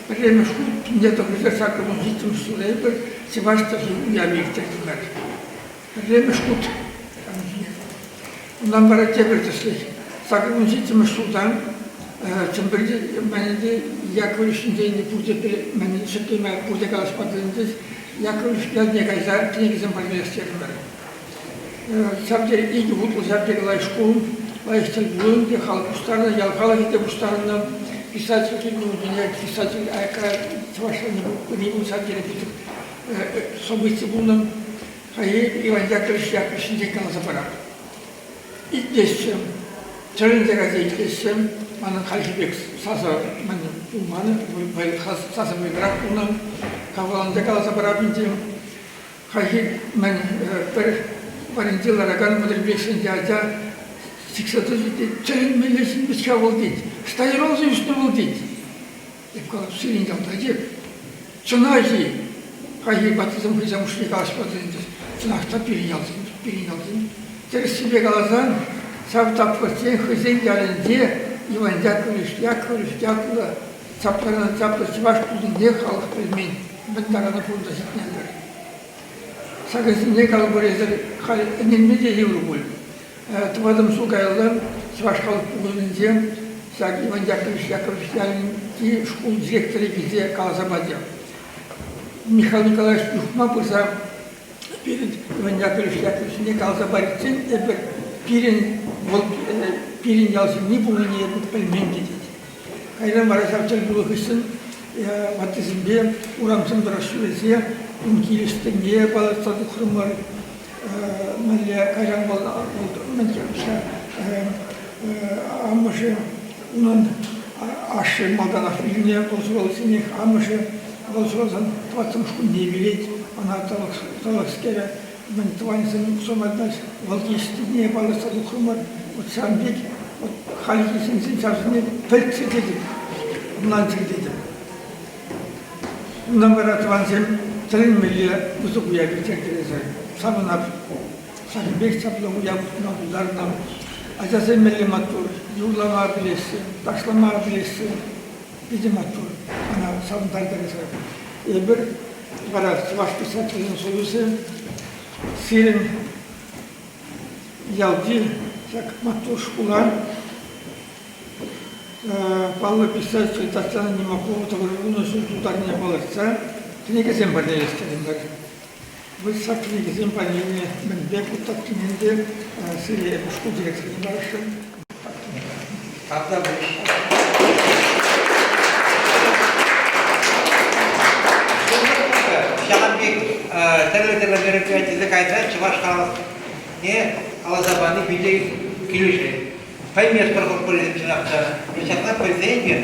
пӗрремӗш хут пинте тӑхӑрҫӗр саккӑрмӗш ҫиччӗмӗш ҫулта эпир чӑваш чӗлхи уявӗ ирттертӗмӗр. Пӗрремӗш хут. Унтан вара тепӗр тӗслӗх. Саккӑрмӗш ҫиччӗмӗш ҫултан Чӗмпӗрти мӗнӗнче Яковлев ҫинчен пурте мӗн ҫӗклеме пурте калаҫма тытӑнчӗҫ. Яковлев ялне кайса кӗнекесем парнелес терӗмӗр. Ҫав тери икӗ хутлӑ ҫав тери лайӑх шкул, лайӑх тӗл пулу ӗнтӗ, халӑх пуҫтарнӑ, ял халӑхӗ те пуҫтарӑннӑ. Писатель килнӗ писатель аякра чӑваш пыни вӑл ҫав тери пысӑк событи пулнӑ. Хайхи Иван Яковлевич Яковлев ҫинчен каласа парать. Итлеҫҫӗ, тӗлӗнсе кайса итлеҫҫӗ. Манӑн хальхи пек сасӑ мӗн пулман, сасӑ вӑйлӑрах пулнӑ. Хавхаланса каласа парать ӗнтӗ. Хайхи мӗн пӗр варринче ларакан вӑтӑрпе ача сиксе тӑчӗ те тӗлӗнмелле ҫын вӗт-ха вӑл тет. Стажировался ӳснӗ вӑл тет. Эп калап, сирӗн ялта теп. Чӑнах-и? Хайхи ваттисем хӑйсем хушшинче калаҫма тытӑнчӗҫ. Чӑнах та пирӗн ялсем, пирӗн ялсем. Тӗрӗссипе каласан, ҫав тапхӑрччен хӑйсен ялӗнче Иван Яковлевич Яковлев ятлӑ чаплӑран чаплӑ чӑваш пулнине халӑх пӗлмен. Мӗн тарана пурӑнса ҫитнӗ-тӗр. Ҫакӑнсене калӑпӑр эсир халь ӗненме те йывӑр пуль. Тӑватӑм ҫул каялла Чӑваш халӑх пухӑвӗнче ҫак Иван Яковлевич Яковлев ялӗнчи шкул директорӗ килсе каласа пачӗ. Михаил Николаевич Юхма пырса пирӗн Иван Яковлевич Яковлев ҫине каласа париччен эпир пирӗн вӑл пирӗн ял ҫынни пулнине эпир пӗлмен те тет. Кайран вара ҫав тӗлпулу хыҫҫӑн ваттисемпе урамсем тӑрӑх ҫӳресе ун килӗштерне палӑртса тухрӑмӑр. Мӗнле кайран вӑл амӑшӗ унӑн ашшӗ малтанах вилнӗ, вӑл ҫуралсанах амӑшӗ вӑл ҫуралсан тӑваттӑмӗш кунне вилет. Ӑна тӑлӑхскере мӗн тӑванӗсем сӑмахлаҫ, вӑл тивӗҫлине палӑртса тухрӑмӑр. Вот ҫавӑн пек вот хальхи ҫынсен ҫавсене пӗлтсе тетӗп, ӑнланчӑр тетӗп. Унтан вара тӑвансем тӗлӗнмелле пысӑк уяв ирттертерсе савӑнап. Ҫакӑн пек чаплӑ уяв тума пултарнӑ. Ачасем мӗнле маттур, юрлама пӗлеҫҫӗ, ташлама пӗлеҫҫӗ. Питӗ маттур. Ӑна савӑнтартӑр. Эпир вара Чӑваш писателӗсен союзӗ сирӗн ялти ҫак маттур шкула паллӑ писатель Татьяна Нимакова тӑхӑрвунӑ ҫул тултарнине палӑртса кӗнекесем парнелес терӗмӗр. Вӑл ҫак кӗнекесем парнене мӗнпе пуҫтарнине те сире шкул директорне парасшӑн. Тавтапуҫ. Ҫавӑн пек тӗрлӗ-тӗрлӗ мероприятисене кайса чӑваш халӑхне каласа пани питӗ килӗшет. Пӗлместпӗр хӑш-пӗрисем чӑнах та. Ҫакна пӗлсен те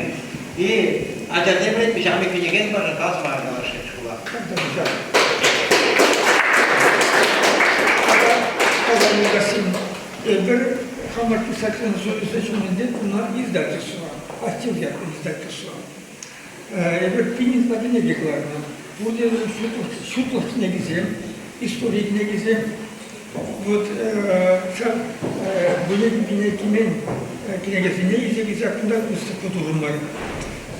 и ачасем вӗрентме ҫавӑн пек кӗнекен мана калаҫма каласшӑн шкула. Эпир хамӑр писательсен союзӗ ҫумӗнче куна издательство, актив ятлӑ издательство. Эпир пин ытла кӗнеке кӑларнӑ. Пурте ҫутлӑх кӗнекисем, истори кӗнекисем. Вот ҫав выльӑх пине кӗмен кӗнекесене илсе килсе кунта выставка турӑмӑр.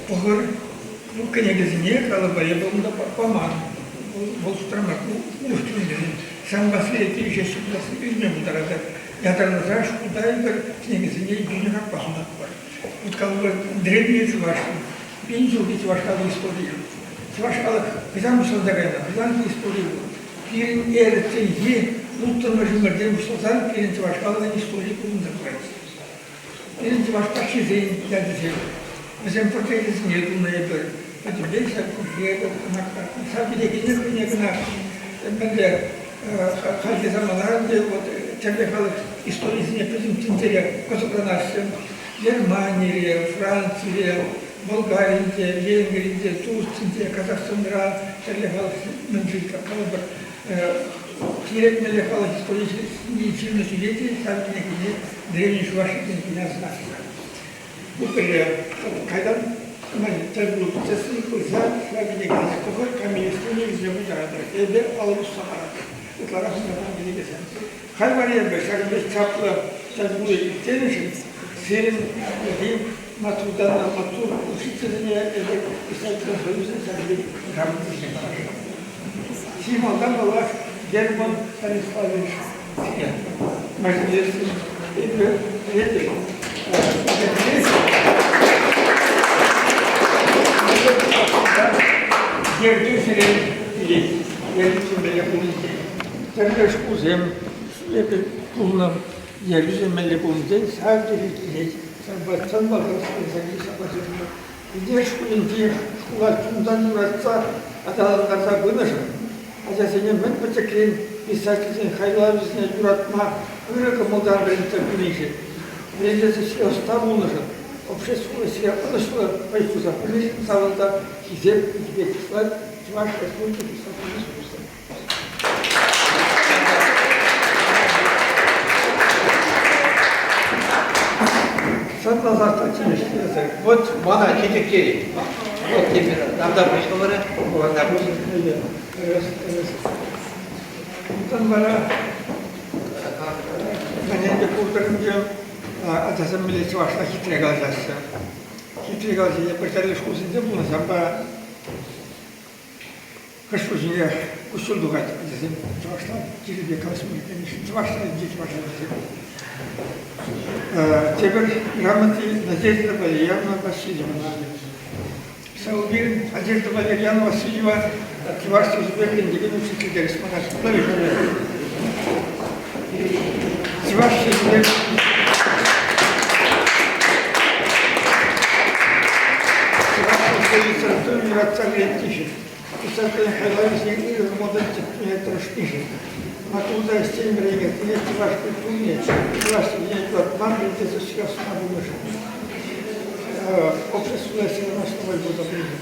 Пӑхӑр, ку кӗнекесене калӑпа эпӗ унта паман. Вӑл шутра мар, урӑх кӗнекесем. Ҫавӑнпа сире килӗшеҫҫӗ пуласси илме пултаратӑр. Ятарласа шкулта эпир кӗнекесене йӳнӗ хакпа сутатпӑр. Вот калӑпӑр, древние чӑваши, пин ҫулхи чӑваш халӑх историйӗ. Чӑваш халӑх хӑҫан пуҫланса кайнӑ, хӑҫанхи истори вӑл? Пирӗн эрӗчченхи улттӑмӗш ӗмӗртен пуҫласан пирӗн чӑваш халӑхӗн историйӗ курӑнса пырать. Пирӗн чӑваш патшисен ячӗсем, вӗсем портречӗсене тунӑ эпир. Пӗтӗмпех ҫав эпир ӑна кӑтартнӑ. Ҫав кӗнекене хӑйне кӑна мӗнле хальхи саманара ӗнтӗ вот тӗрлӗ халӑх историйӗсене пӗтӗм тӗнчере кӑсӑкланаҫҫӗ. Германире, Францире, Болгаринче, Венгринче, Турцинче, Казахстанра тӗрлӗ халӑх мӗншӗн калӑпӑр, кирек мӗнле халӑх историйӗ ҫырнӑ ҫӳле те ҫав кӗнекене Древний Чуваши кӗнекене асӑнаҫҫӗ. Ку пӗрре. Кайран тӗл пулу процесне пырса ҫав кӗнекене пӑхӑр, комиссине илсе пуҫаратӑр. Эпӗ алӑ пусса паратӑп. Ытларах унтан кӗнекесем. Халь вара эпӗ ҫакӑн пек чаплӑ тӗлпулу ирттернӗшӗн сирӗн маттуртан маттур учительсене эпӗ Писательсен союзӗн ҫакӑн пек грамотӑсене парасшӑн. Чи малтан паллах Герман Станиславович сире. Мӗншӗн эпӗ пӗлетӗп, ертӳҫӗрен килет, ертӳҫӗ мӗнле пулнинчен. Тӗрлӗ шкулсем эпӗ пулнӑ, ертӳҫӗ мӗнле пулнинчен ҫав тери килет. Ҫавӑнпа чӑн малтан ҫапла ҫырнӑ. Ӳнер шкулӗнчи шкула чунтан юратса аталантарса пынӑшӑн ачасене мӗн пӗчӗкрен писательсен хайлавӗсене юратма ырӑ кӑмӑлтан вӗрентсе пынишӗн, вӗрентес ӗҫре ӑста пулнӑшӑн, обществӑллӑ ӗҫре ӑнӑҫлӑ вӑй хурса пынишӗн савӑнса хисеп хучӗпе чыслать Чӑваш Республикин Писательсен союзӗ. Шӑтласах та тивӗҫтерсе. Вот мана чечек Вот теперь тавтапуҫ хӑвӑра. Тавтапуҫ. Унтан вара мӗне те пултӑр ӗнтӗ, ачасем мӗнле чӑвашла хитре калаҫаҫҫӗ. Хитре калаҫаҫҫӗ, пӗр тӗрлӗ шкулсенче пулнӑ, ҫавӑнпа Хӑш ҫине куҫҫуль тухать тесен чӑвашла кирлӗ пек калаҫма конечно, чӑвашла ӗнтӗ чӑваш ачисем. Тепӗр грамоти Надежда Валерьяновна Васильевна. Саубирӗн Надежда Валерьяновна Васильева чӑваш чӗлхипе вӗрентекен учитель терӗҫ мана. Чӑваш чӗлхипе Чӑваш чӗлхипе литература юратса вӗрентнӗшӗн Писателӗн хайлавӗсене ырӑ кӑмӑлтан тӗпчеме тӑрӑшнишӗн, маттурта ӗҫчен вӗренекенсене чӑваш культурине, чӑваш чӗлхине юратман тесе ҫырасшӑн пулнӑшӑн обществӑлла ҫырӑнасшӑн вӑй пулса пынӑшӑн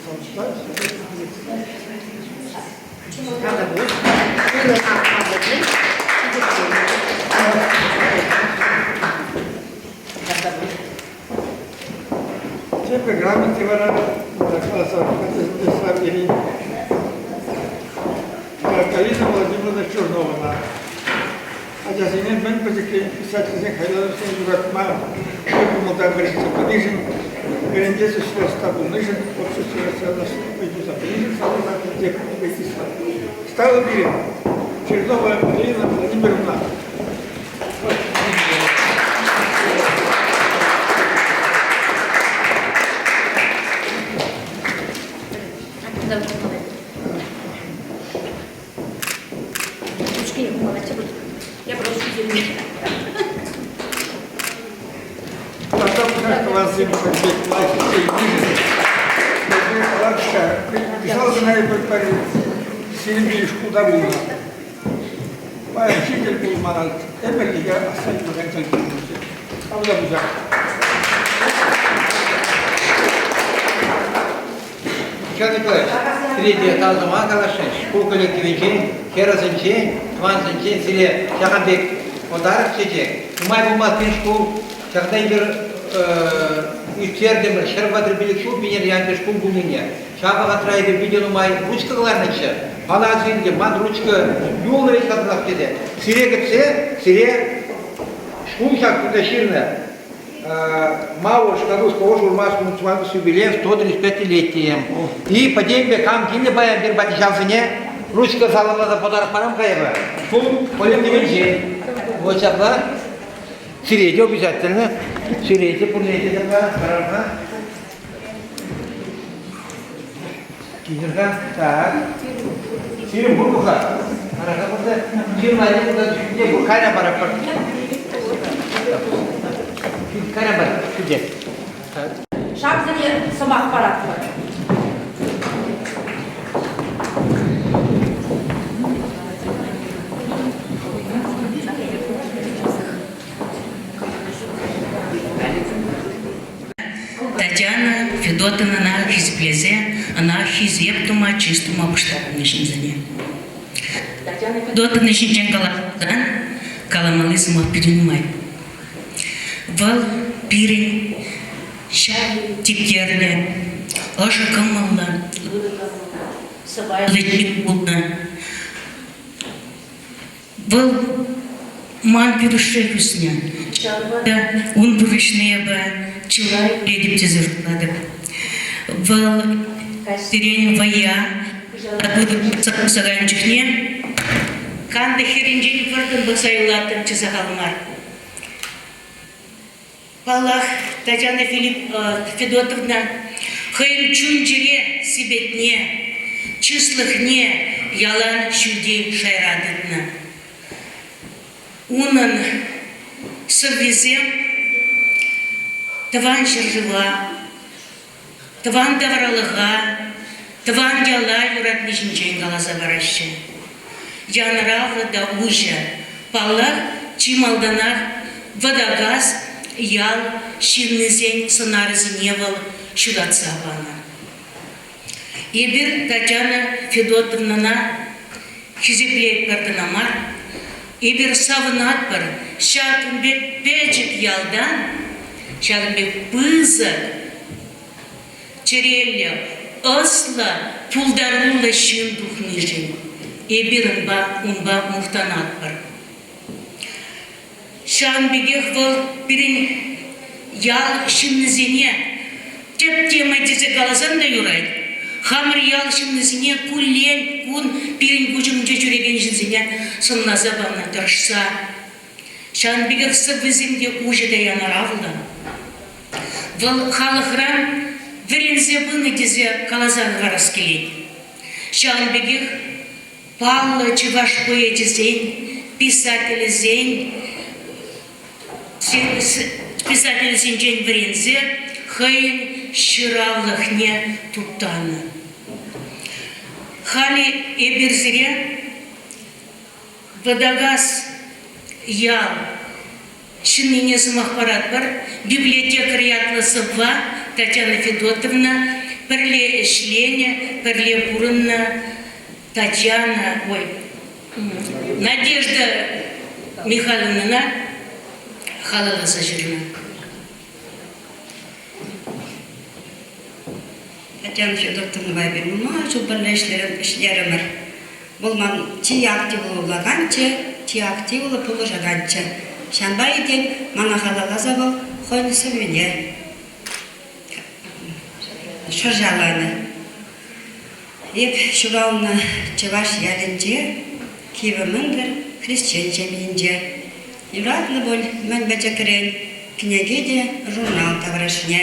Тепӗр грамоти вара каласа Галина Владимировна Чернована. Ачасене мӗн пӗчӗкрен писательсен хайлавӗсене юратма, хӑй кӑмӑлтан вӗрентсе пынишӗн, вӗрентес ӗҫре ӑста пулнишӗн, общество ыйтуса пынишӗн савӑнса Стало пирӗн Чернова Галина Владимировна. Тата тӑвансем пек лайӑх Кӑҫал кӑна эпир пӗр сирӗнпе шкулта пулнӑ. Паянхи тӗл пулман ӗмӗрлӗхе асра юлакан тӗл пулчӗ. Тавта пуҫах. Михаил Николаевич, сире те тав тума каласшӑн. Шкул коллективӗнчен, хӗрӗсенчен, тӑвансенчен сире ҫакӑн пек подарок чечек. Нумай пулмасть пирӗн шкул ҫакна эпир ӳстертӗмӗр 135 ҫул Пинер ячӗ шкул пулнине. Ҫав вӑхӑтра эпир питӗ нумай ручка кӑларнӑччӗ. Мана ӗнтӗ ман ручка юлнӑ вӗт хатӑнах тесе. Сире кӗтсе, сире шкул ҫак кунта ҫырнӑ Малушка русского журмашку с юбилеем 135-летием. И пӗтӗмпе кам килнӗ паян пир патне ҫавсене ручка саламласа подарок парам-ха эпӗ. Шкул коллективӗнчен. Вот ҫапла. Сире те обязательно. Сире те пурне те ҫапла парам-ха. Килӗр-ха. Так. Сирӗн пур-ха. Ара-ха кунта. Ҫырма кунта те пур. Кайра паратпӑр. Кайра пар. Ҫӳлте. Ҫавсене сӑмах паратпӑр. Федотовнӑна хисеплесе ӑна хисеп тума, чыс тума пуҫтарӑннӑ ҫынсене. Татьяна Федотовна ҫинчен каласан каламалли сӑмах питӗ нумай. Вӑл пирӗн ҫав типтерлӗ, ӑшӑ кӑмӑллӑ, ырӑ кӑмӑллӑ, сӑпайлӑ ҫын пулнӑ. Вӑл ман кӳршӗрех ӳснӗ. Ҫавӑнпа та ун пурнӑҫне эпӗ чылай пӗлетӗп тесе шутлатӑп. Вӑл каҫсерен вӑййа пырса кайнӑ чухне кантӑк хӗрринчен вӑрттӑн пӑхса юлаттӑмччӗ сахал мар. Паллах, Татьяна Федотовна хӑйӗн чун-чӗре сипетне, чыслӑхне ялан ҫӳлти шайра тытнӑ. Унӑн сӑввисем Тӑван ҫӗршыва, тӑван тавралӑха, тӑван яла юратни ҫинчен каласа параҫҫӗ. Янӑравлӑ та уҫӑ. Паллах, чи малтанах Вӑтакас ял ҫыннисен сӑнарӗсене вӑл ҫутатса панӑ. Эпир Татьяна Федотовнӑна хисеплетпӗр кӑна мар, эпир савӑнатпӑр ҫакӑн пек пӗчӗк ялтан ҫакӑн пек пысӑк чӗреллӗ, ӑслӑ, пултаруллӑ ҫын тухнишӗн эпир унпа, унпа мухтанатпӑр. Ҫавӑн пекех вӑл пирӗн ял ҫыннисене тӗп тема тесе каласан та юрать. Хамӑр ял ҫыннисене куллен кун пирӗн куҫ умӗнче ҫӳрекен ҫынсене сӑнласа панӑ тӑрӑшса. Ҫавӑн пекех сӑввисем те уҫӑ та янӑравлӑ. Вӑл халӑхран вӗренсе пынӑ тесе каласа хӑварас килет. Ҫавӑн пекех паллӑ чӑваш поэчӗсен, писателӗсен писателӗсенчен вӗренсе хӑйӗн ҫыравлӑхне туптанӑ. Халӗ эпир сире Вӑтакас ял ҫыннине сӑмах паратпӑр. Библиотекарь ятлӑ сӑвва Татьяна Федотовна пӗрле ӗҫленӗ, пӗрле пурӑннӑ Татьяна, ой, Надежда Михайловнӑна халалласа ҫырнӑ. Татьяна Федотовнӑпа эпир нумай ҫул пӗрле ӗҫлерӗмӗр. Вӑл ман чи активлӑ вулаканччӗ, чи активлӑ пулӑшаканччӗ. Ҫавӑнпа тен, мана халалласа вӑл хӑйӗн сӑввине шӑрҫаланӑ. Эп ҫуралнӑ чӑваш ялӗнче, Кивӗ Мӑнтӑр хресчен ҫемйинче. Юратнӑ пуль мӗн пӗчӗкрен кӗнеке те журнал таврашне.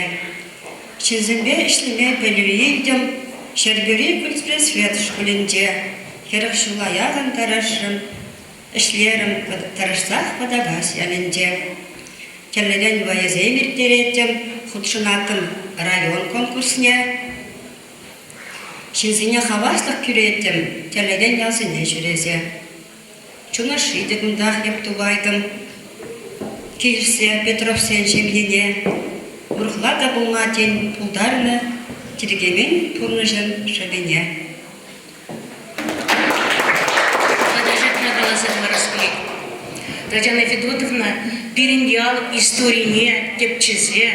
Ҫынсемпе ӗҫлеме пӗлӳ илтӗм Ҫӗрпӳри культпросвет шкулӗнче. 40 ҫула яхӑн тӑрӑшрӑм, ӗҫлерӗм тӑрӑшсах Вӑтакас ялӗнче. Тӗрлӗрен вӑйӑсем ирттереттӗм, хутшӑнаттӑм район конкурсне. Ҫынсене хаваслӑх кӳреттӗм, тӗрлӗрен ялсене ҫӳресе. Чун ӑшши те кунтах эп тупайтӑм. Килӗшсе Петровсен ҫемйине урӑхла та пулма, тен, пултарнӑ тиркемен пурнӑҫӑн шӑпине. Тата ҫакна каласа хӑварас килет. Татьяна Федотовна пирӗн ял историне тӗпчесе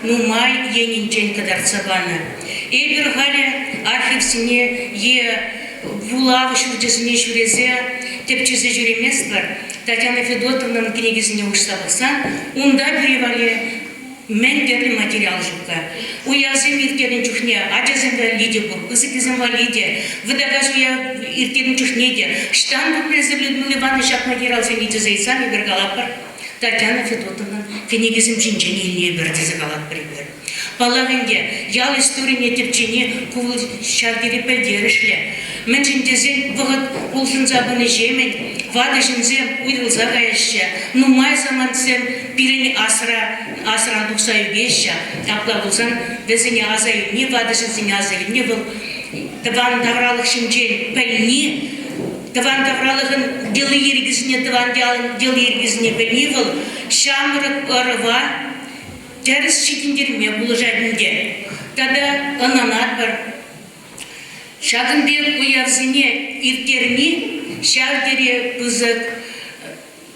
нумай енӗнчен кӑтартса панӑ. Эпир халӗ архивсене е вулав ҫурчӗсене ҫӳресе тӗпчесе ҫӳреместпӗр. Татьяна Федотовнӑн кӗнекисене уҫса пӑхсан унта пире валли мӗн тӗрлӗ материал ҫукка. Уявсем ирттернӗ чухне ачасем валли те пур, пысӑккисем валли те, вӑтакас уяв ирттернӗ чухне те ӑҫтан тупрӗ Людмила Ивановна ҫак материалсене тесе ыйтсан эпир калатпӑр, Татьяна Федотовнӑн кӗнекисем ҫинчен илнӗ эпир тесе калатпӑр эпир. Паллах ӗнтӗ, ял историне тӗпчени ку вӑл ҫав тери пӗлтерӗшлӗ. Мӗншӗн тесен вӑхӑт улшӑнса пынӑҫемӗн ватӑ ҫынсем уйрӑлса каяҫҫӗ, нумай самантсем пирӗн асра асран тухса ӳкеҫҫӗ. Апла пулсан вӗсене аса илни, ватӑ ҫынсене аса илни вӑл тӑван тавралӑх ҫинчен пӗлни, тӑван тавралӑхӑн йӑли-йӗркисене, тӑван ялӑн йӑли-йӗркисене пӗлни вӑл ҫамрӑк ӑрӑва тӗрӗс ҫитӗнтерме пулӑшать ӗнтӗ. Тата ӑнланатпӑр, ҫакӑн пек уявсене ирттерни ҫав тери пысӑк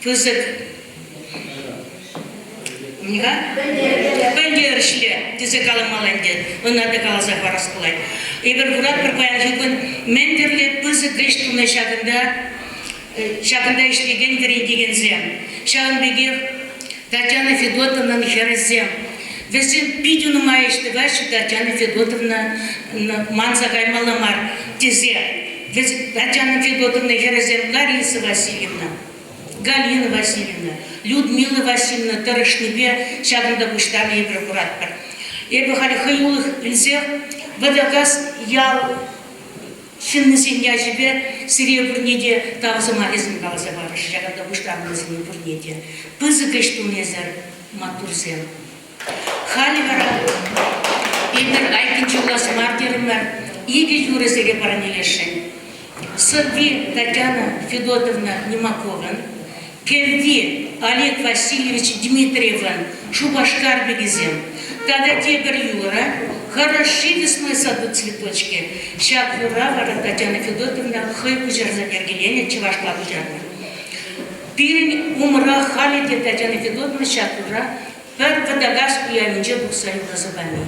пысӑк пӗлтерӗшлӗ тесе каламалла ӗнтӗ. Ӑна та каласа хӑварас пулать. Эпир куратпӑр паянхи кун мӗн тӗрлӗ пысӑк ӗҫ тунӑ ҫакӑнта ҫакӑнта ӗҫлекен вӗрентекенсем. Ҫавӑн пекех Татьяна Федотовнӑн хӗрӗсем. Вӗсем питӗ нумай ӗҫ тӑваҫҫӗ Татьяна Федотовна манса каймалла мар тесе. Татьяна Федотовна хӗрӗсем Лариса Васильевна, Галина Васильевна, Людмила Васильевна тӑрӑшнипе ҫакӑнта пуҫтарнӑ эпир куратпӑр. Эпӗ халь хӑюлӑх илсе Вӑтакас ял ҫыннисен ячӗпе сире пурне те тав сӑмахӗсем каласа парӑҫ. Ҫакӑнта пуҫтарӑннисене пурне те. Пысӑк ӗҫ тунисӗр маттурсем. Халӗ вара эпир айккинче юлас мар терӗмӗр, икӗ юрӑ сире парнелесшӗн. Сӑвви Татьяна Федотовна Нимакован, кӗвви Олег Васильевич Дмитриевӑн Шупашкар пикисем тата тепӗр юрӑ Хороши весной саду цветочки. Ҫак юрра вара Татьяна Федотовна хӑй куҫарса йӗркеленӗ, чӑвашла куҫарнӑ. Пирӗн умра халӗ те Татьяна Федотовна ҫак юрра пӗр Вӑтакас уявӗнче тухса юрласа пани.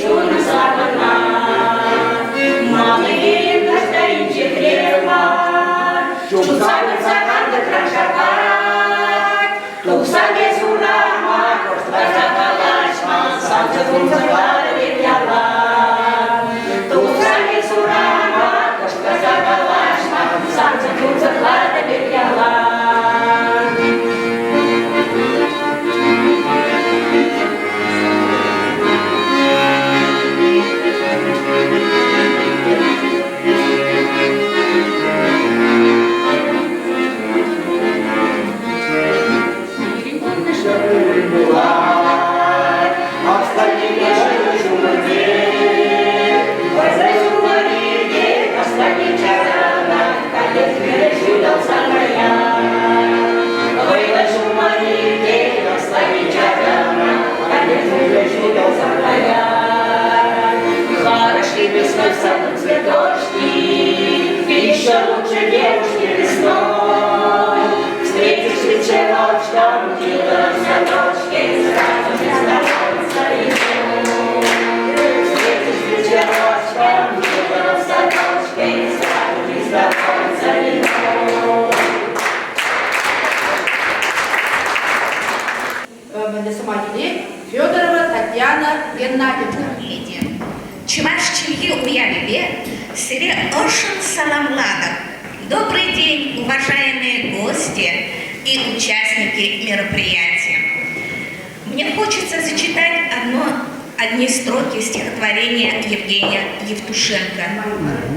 чунӑм савӑнать. Ман илем таҫта инҫетре мар, чупса пырса кантӑкран шаккать. Тухсан эс урама, кӑшкӑрса калаҫма, савчӑ тунсӑхларӑм эп ялан. Тухсан эс урама, кӑшкӑрса калаҫма, савчӑ тунсӑхларӑм эп ялан. Еще лучше девушки весной Встретишь вечерочком, милом садочке, Сразу же становится весной. Встретишь вечерочком, милом садочке, Сразу же становится весной. Мӗнле сӑмах илет Федорова Татьяна Геннадьевна. Чӑваш чӗлхи уявӗпе сире ӑшшӑн саламлатӑп. Добрый день, уважаемые гости и участники мероприятия. Мне хочется зачитать одно, одни строки стихотворения Евгения Евтушенко.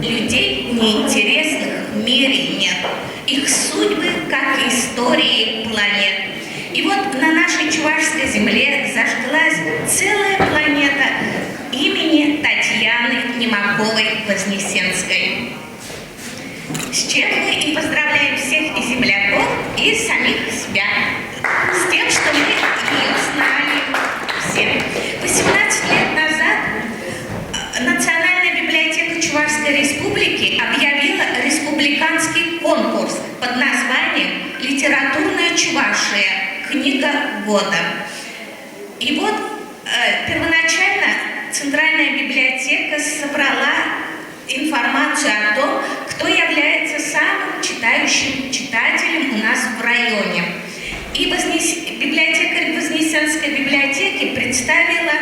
Людей неинтересных в мире нет. Их судьбы, как истории планет. И вот на нашей чувашской земле зажглась целая планета имени Татьяны Немаковой-Вознесенской. С чем мы и поздравляем всех и земляков, и самих себя. С тем, что мы ее знали все. 18 лет назад Национальная библиотека Чувашской Республики объявила республиканский конкурс под названием «Литературная Чувашия. Книга года». И вот первоначально Центральная библиотека собрала информацию о том, кто является самым читающим читателем у нас в районе. И библиотекарь Вознесенской библиотеки представила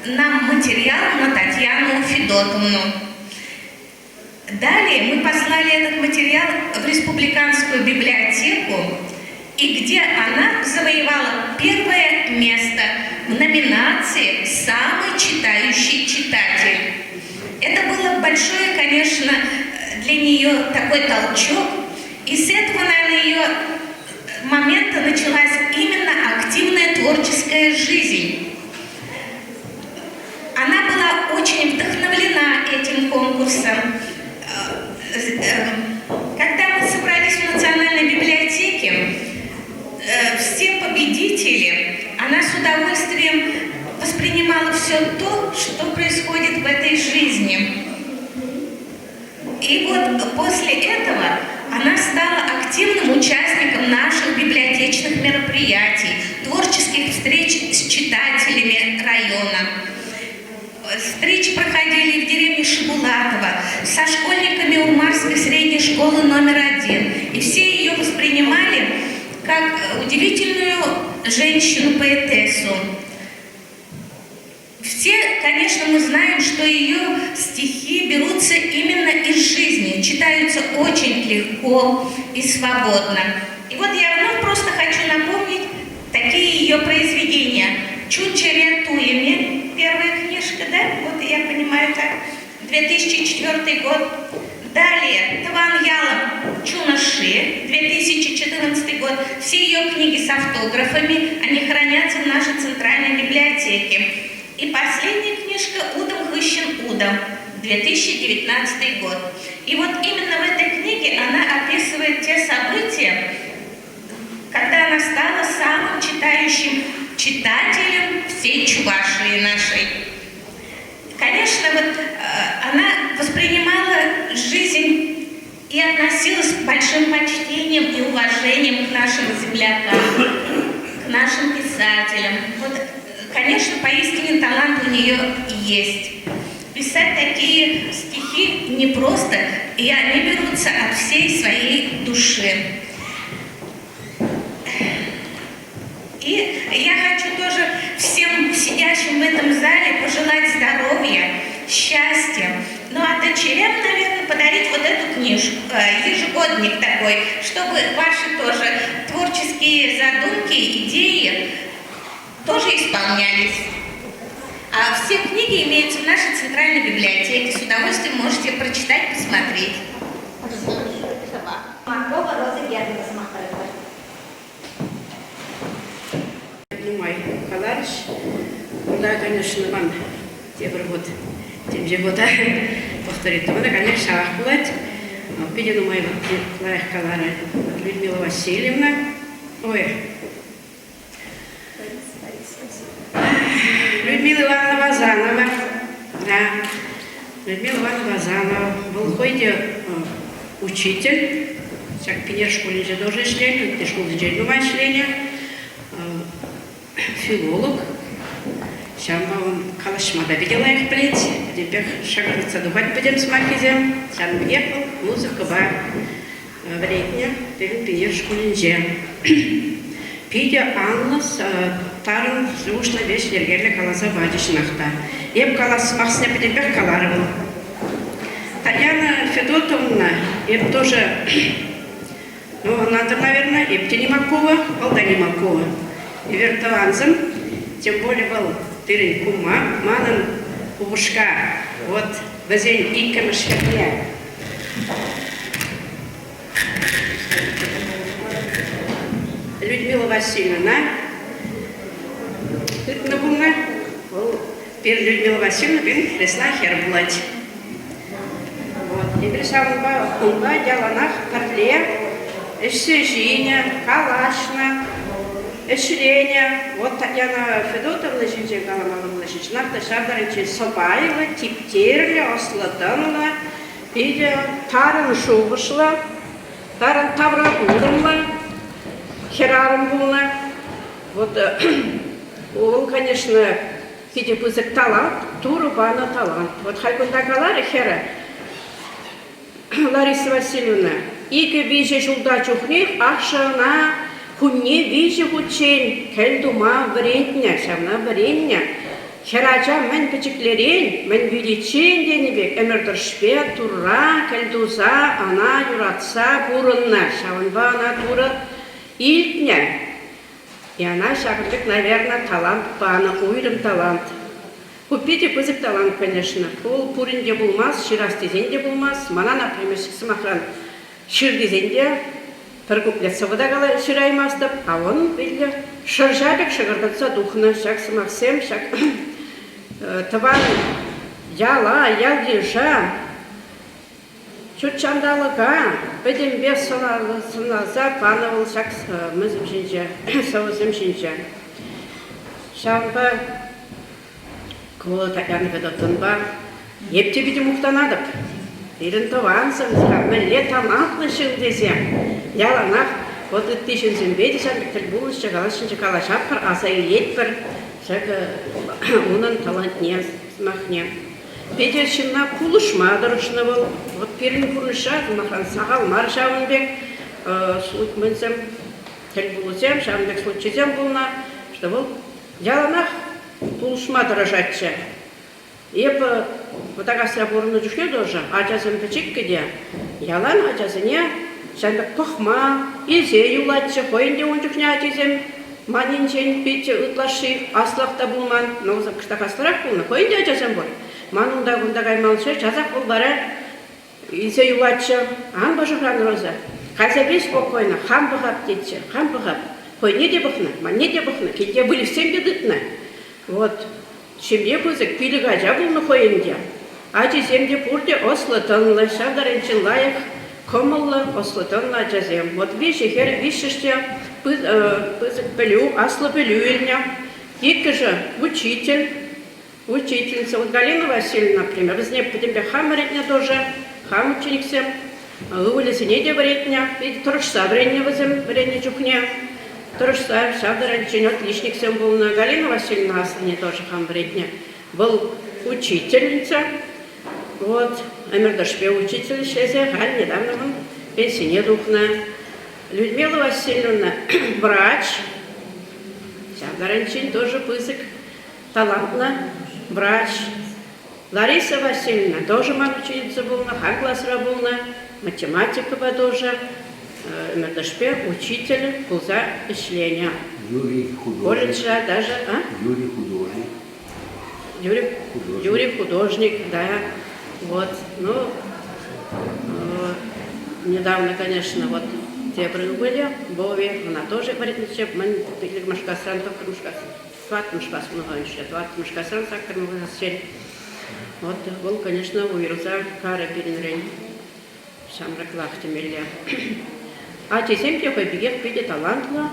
нам материал на Татьяну Федотовну. Далее мы послали этот материал в Республиканскую библиотеку, и где она завоевала первое место в номинации «Самый читающий читатель». Это было большое, конечно, для нее такой толчок. И с этого, наверное, ее момента началась именно активная творческая жизнь. Она была очень вдохновлена этим конкурсом. Когда мы собрались в Национальной библиотеке, все победители, она с удовольствием воспринимала все то, что происходит в этой жизни. И вот после этого она стала активным участником наших библиотечных мероприятий, творческих встреч с читателями района. Встречи проходили в деревне Шибулатово со школьниками Урмарской средней школы номер 1. И все ее воспринимали как удивительную женщину-поэтессу. Все, конечно, мы знаем, что ее стихи берутся именно из жизни, читаются очень легко и свободно. И вот я вновь просто хочу напомнить такие ее произведения. «Чунчере Туями», первая книжка, да? Вот я понимаю так. 2004 год. Далее, Таван Ялов «Чунаши», 2014 год. Все ее книги с автографами, они хранятся в нашей центральной библиотеке. И последняя книжка «Удам хыщен удам», 2019 год. И вот именно в этой книге она описывает те события, когда она стала самым читающим читателем всей Чувашии нашей. Конечно, вот она воспринимала жизнь и относилась с большим почтением и уважением к нашим землякам, к нашим писателям. Вот Конечно, поистине талант у нее есть. Писать такие стихи непросто, и они берутся от всей своей души. И я хочу тоже всем сидящим в этом зале пожелать здоровья, счастья. Ну а дочерям, наверное, подарить вот эту книжку, ежегодник такой, чтобы ваши тоже творческие задумки, идеи тоже исполнялись. А все книги имеются в нашей центральной библиотеке. С удовольствием можете прочитать, посмотреть. Маркова Роза Германовна сӑмах паратпӑр. Нумай каларӗҫ. Унта, конечно, ман тепӗр хут темиҫе года повторить тума та, конечно, ҫавах пулать. Питӗ нумай лайӑх каларӗ Людмила Васильевна. Ой, Людмила Ивановна Вазанова. Да. Людмила Ивановна Вазанова. Вӑл хӑй те учитель. Ҫак Пинер шкулӗнче тоже ӗҫленӗ, ытти шкулсенче нумай ӗҫленӗ. Филолог. Ҫавӑнпа вӑл калаҫма та питӗ лайӑх пӗлет. Пӗтӗмпех шӑкӑртса тухать пӗтӗм сӑмаххисем. Ҫавӑн пекех вӑл музыкӑпа вӗрентнӗ пирӗн Пинер шкулӗнче. Питӗ анлӑ, тарӑн шухӑшлӑ веҫ йӗркеллӗ каласа пачӗ чӑнах та. Эп калас сӑмахсене пӗтӗмпех каларӗ вӑл. Татьяна Федотовна, эп тоже, ну, ӑнлантӑр, наверное, эп те Нимакова, вӑл та Нимакова. Эпир тӑвансем, тем более вӑл пирӗн кума, манӑн упӑшка, вот вӗсен иккӗмӗш хӗрне Людмила Васильевна тытнӑ пулнӑ. Вӑл пирӗн Людмила Васильевна пирӗн хресна хӗр пулать. Вот. Эпир ҫавӑнпа унпа яланах пӗрле ӗҫсе ҫинӗ, калаҫнӑ, ӗҫленӗ. Вот Татьяна Федотовна ҫинчен калама пулнӑ чӑнах та ҫав таранччен сӑпайлӑ, типтерлӗ, ӑслӑ-тӑнлӑ, питӗ тарӑн шухӑшлӑ, тарӑн тавракурӑмлӑ хӗрарӑм пулнӑ. Вот ун, конечно, питӗ пысӑк талант, Турӑ панӑ талант. Вот халь кунта каларӗ хӗрӗ, Лариса Васильевна, икӗ-виҫӗ ҫулта чухнех ашшӗ ӑна кунне виҫӗ хутчен кӗл тума вӗрентнӗ, ҫавна вӗреннӗ. Хӗрача мӗн пӗчӗклерен, мӗн виличчен тенӗ пек ӗмӗр тӑршшӗпе Турра кӗлтуса, ӑна юратса пурӑннӑ. Ҫавӑнпа ӑна Турӑ илтнӗ. И ӑна ҫакӑн пек, наверное, талант панӑ, уйрӑм талант. Ку питӗ пысӑк талант, конечно. Ку пурин те пулмасть, ҫырас тесен те пулмасть. Мана, например, сӑмахран, ҫыр тесен те пӗр куплет сӑвӑ та ҫыраймастӑп, а он вилле шӑрҫа пек шӑкӑртатса тухнӑ ҫак сӑмахсем, ҫак тӑван яла, ял-йыша Ҫутҫанталӑка пӗтӗмпех сӑнласа панӑ вӑл ҫак мӗнсем ҫинче, сӑвӑсем ҫинче. Ҫавӑнпа ку Татьяна Федотовнӑпа эп те питӗ мухтанатӑп. Пирӗн тӑвансем мӗнле талантлӑ ҫын тесе яланах вот ытти ҫынсемпе те ҫав пек тӗл пулнӑччӗ, калаҫнӑччӗ, калаҫатпӑр, аса илетпӗр ҫак унӑн талантне, сӑмахне. Питӗ ҫынна пулӑшма тӑрӑшнӑ вӑл. Вот пирӗн пурнӑҫра, сӑмахран, сахал мар ҫавӑн пек мӗнсем, тӗлпулусем, ҫавӑн пек случайсем пулнӑ, что вӑл яланах пулӑшма тӑрӑшатчӗ. Эпӗ Вӑтакасра пурӑннӑ чухне тоже ачасем пӗчӗккӗ те ялан ачасене ҫавӑн пек пӑхма, илсе юлатчӗ. Хӑйӗн те ун чухне ачисем Манӗнчен питӗ ытлашши аслах та пулман, но кӑштах аслӑрах пулнӑ. Хӑйӗн те ачасем пур. Ман унта-кунта каймаллаччӗ. Часах вӑл вара илсе юлатчӗ. Ан пӑшӑрхан, Роза. Кайса кил спокойно. Хам пӑхап, тетчӗ. Хам пӑхап. Хӑйне те пӑхнӑ, манне те пӑхнӑ. Килте выльӑхсем те тытнӑ. Вот. Ҫемье пысӑк, пилӗк ача пулнӑ хӑйӗн те. Ачисем те пурте ӑслӑ-тӑнлӑ, ҫав таранччен лайӑх, кӑмӑллӑ, ӑслӑ-тӑнлӑ ачасем. Вот виҫӗ хӗр, виҫҫӗш те пысӑк пӗлӳ, аслӑ пӗлӳ илнӗ. Иккӗшӗ учитель, учительница. Вот Галина Васильевна, например, вӗсене пӗтӗмпех хам вӗрентнӗ тоже, хам учениксем. Ывӑлӗсене те вӗрентнӗ, питӗ тӑрӑшса вӗреннӗ вӗсем вӗреннӗ чухне. Тӑрӑшса ҫав таранччен отличниксем пулнӑ. Галина Васильевна аслине тоже хам вӗрентнӗ. Вӑл учительница. Вот, ӗмӗр учитель ӗҫлесе халь недавно вӑл пенсине тухнӑ. Людмила Васильевна врач. Ҫав таранччен тоже пысӑк талантлӑ врач. Лариса Васильевна тоже ман ученица пулнӑ, хам класра пулнӑ, математикӑпа тоже ӗмӗртӗшпе учитель пулса ӗҫленӗ. Юрий художник. Колледжра даже, а? Юрий художник. Юрий художник. Юрий художник, да. Вот, ну, недавно, конечно, вот тепӗр ывӑлӗ, Вове, ӑна тоже вӗрентнӗччӗ, мӗн пиллӗкмӗш класран тӑххӑрмӗш класс тӑваттӑмӗш класс пулнӑ тӑваттӑмӗш класран саккӑрмӗш класчен. Вот вӑл, конечно, уйрӑлса карӗ пирӗнрен ҫамрӑклах темелле. Ачисем те хӑй пекех питӗ талантлӑ,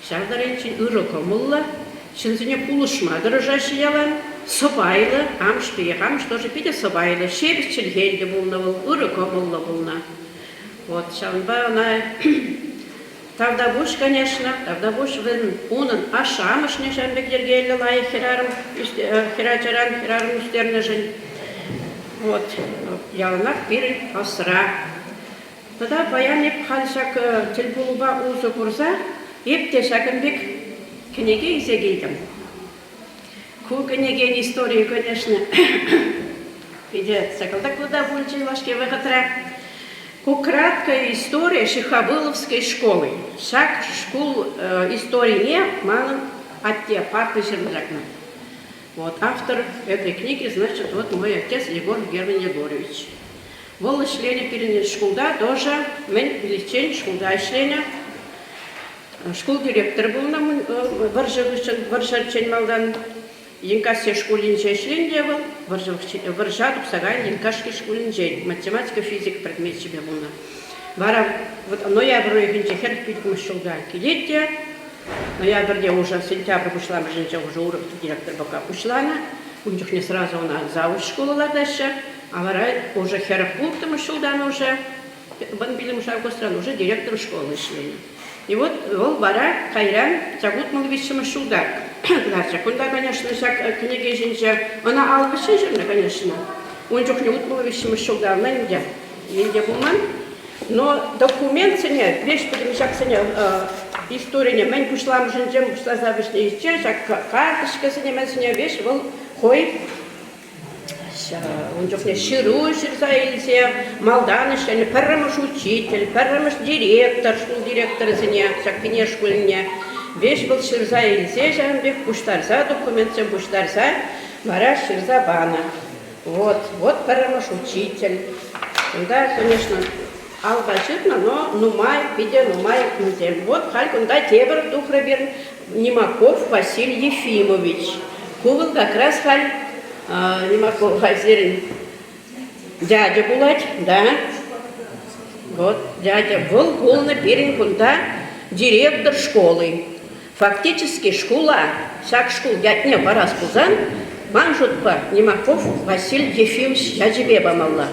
ҫав таранччен ырӑ кӑмӑллӑ, ҫынсене пулӑшма тӑрӑшаҫҫӗ ялан, сӑпайлӑ, амӑш пекех. Амӑш тоже питӗ сӑпайлӑ, ҫепӗҫ чӗлхеллӗ пулнӑ вӑл, ырӑ кӑмӑллӑ пулнӑ. Вот ҫавӑнпа ӑна Тавтапуҫ, конечно, тавтапуҫ унӑн ашшӗ-амӑшне ҫавӑн пек йӗркеллӗ лайӑх хӗрарӑм хӗрачаран хӗрарӑм ӳстернӗшӗн. Вот, яланах пирӗн ӑсра. Тата паян эп халь ҫак тӗлпулупа усӑ курса эп те ҫакӑн пек кӗнеке илсе килтӗм. Ку кӗнекен историйӗ, конечно, питӗ сакӑлтаклӑ та пулчӗ юлашки вӑхӑтра. Ку краткая история Шихобыловской школы. Ҫак шкул историне манӑн атте, папа ҫырнӑ ҫакна. Вот автор этой книги, значит, вот мой отец Егор Герман Егорович. Вӑл ӗҫленӗ пирӗн шкулта тоже, мӗн виличчен шкулта ӗҫленӗ. Шкул директорӗ пулнӑ вӑрҫӑ хыҫҫӑн, вӑрҫӑччен малтан. Енкасси шкулӗнче ӗҫленӗ те вӑл, вӑрҫа тухса кайнӑ Енкашки шкулӗнчен, математика, физика предмечӗпе пулнӑ. Вара вот ноябрь уйӑхӗнче 45-мӗш ҫулта килет те, ноябрьте уже сентябрь пуҫламӑшӗнче уже урӑх директор пока пуҫланӑ. Ун чухне сразу ӑна завуч шкула лартаҫҫӗ. А вара уже 46-мӗш ҫултан уже Вӑн августран уже директор школы ӗҫленӗ. И вот вӑл вара кайран ҫак 63-мӗш ҫулта кӑларчӗ. Кунта, конечно, ҫак кӗнеке ҫинче ӑна ал вӗҫҫӗн ҫырнӑ, конечно. Ун чухне 63-мӗш ҫулта мӗн те, ним те пулман. Но документсене, веҫ пӗтӗм ҫаксене историне мӗн пуҫламӑшӗнчен пуҫласа вӗҫне ҫак карточкӑсене мӗнсене веҫ вӑл хӑй Ун чухне ҫыру ҫырса илсе малтан ӗҫленӗ пӗрремӗш учитель, пӗрремӗш директор, шкул директорӗсене, ҫак Пинер шкулне веҫ вӑл ҫырса илсе ҫавӑн пек пуҫтарса, документсем пуҫтарса вара ҫырса панӑ. Вот, вот пӗрремӗш учитель. Унта, конечно, алпа ҫырнӑ, но нумай, питӗ нумай мӗнсем. Вот халь кунта тепӗр тухрӗ пирӗн Нимаков Василий Ефимович. Ку вӑл как раз халь Нимаков халь сирӗн дядя пулать, да? Вот, дядя. Вӑл пулнӑ пирӗн кунта директор школы. Фактически шкула, ҫак шкул ятне парас пулсан, ман шутпа, Нимаков Василий Ефимович ячӗпе памалла.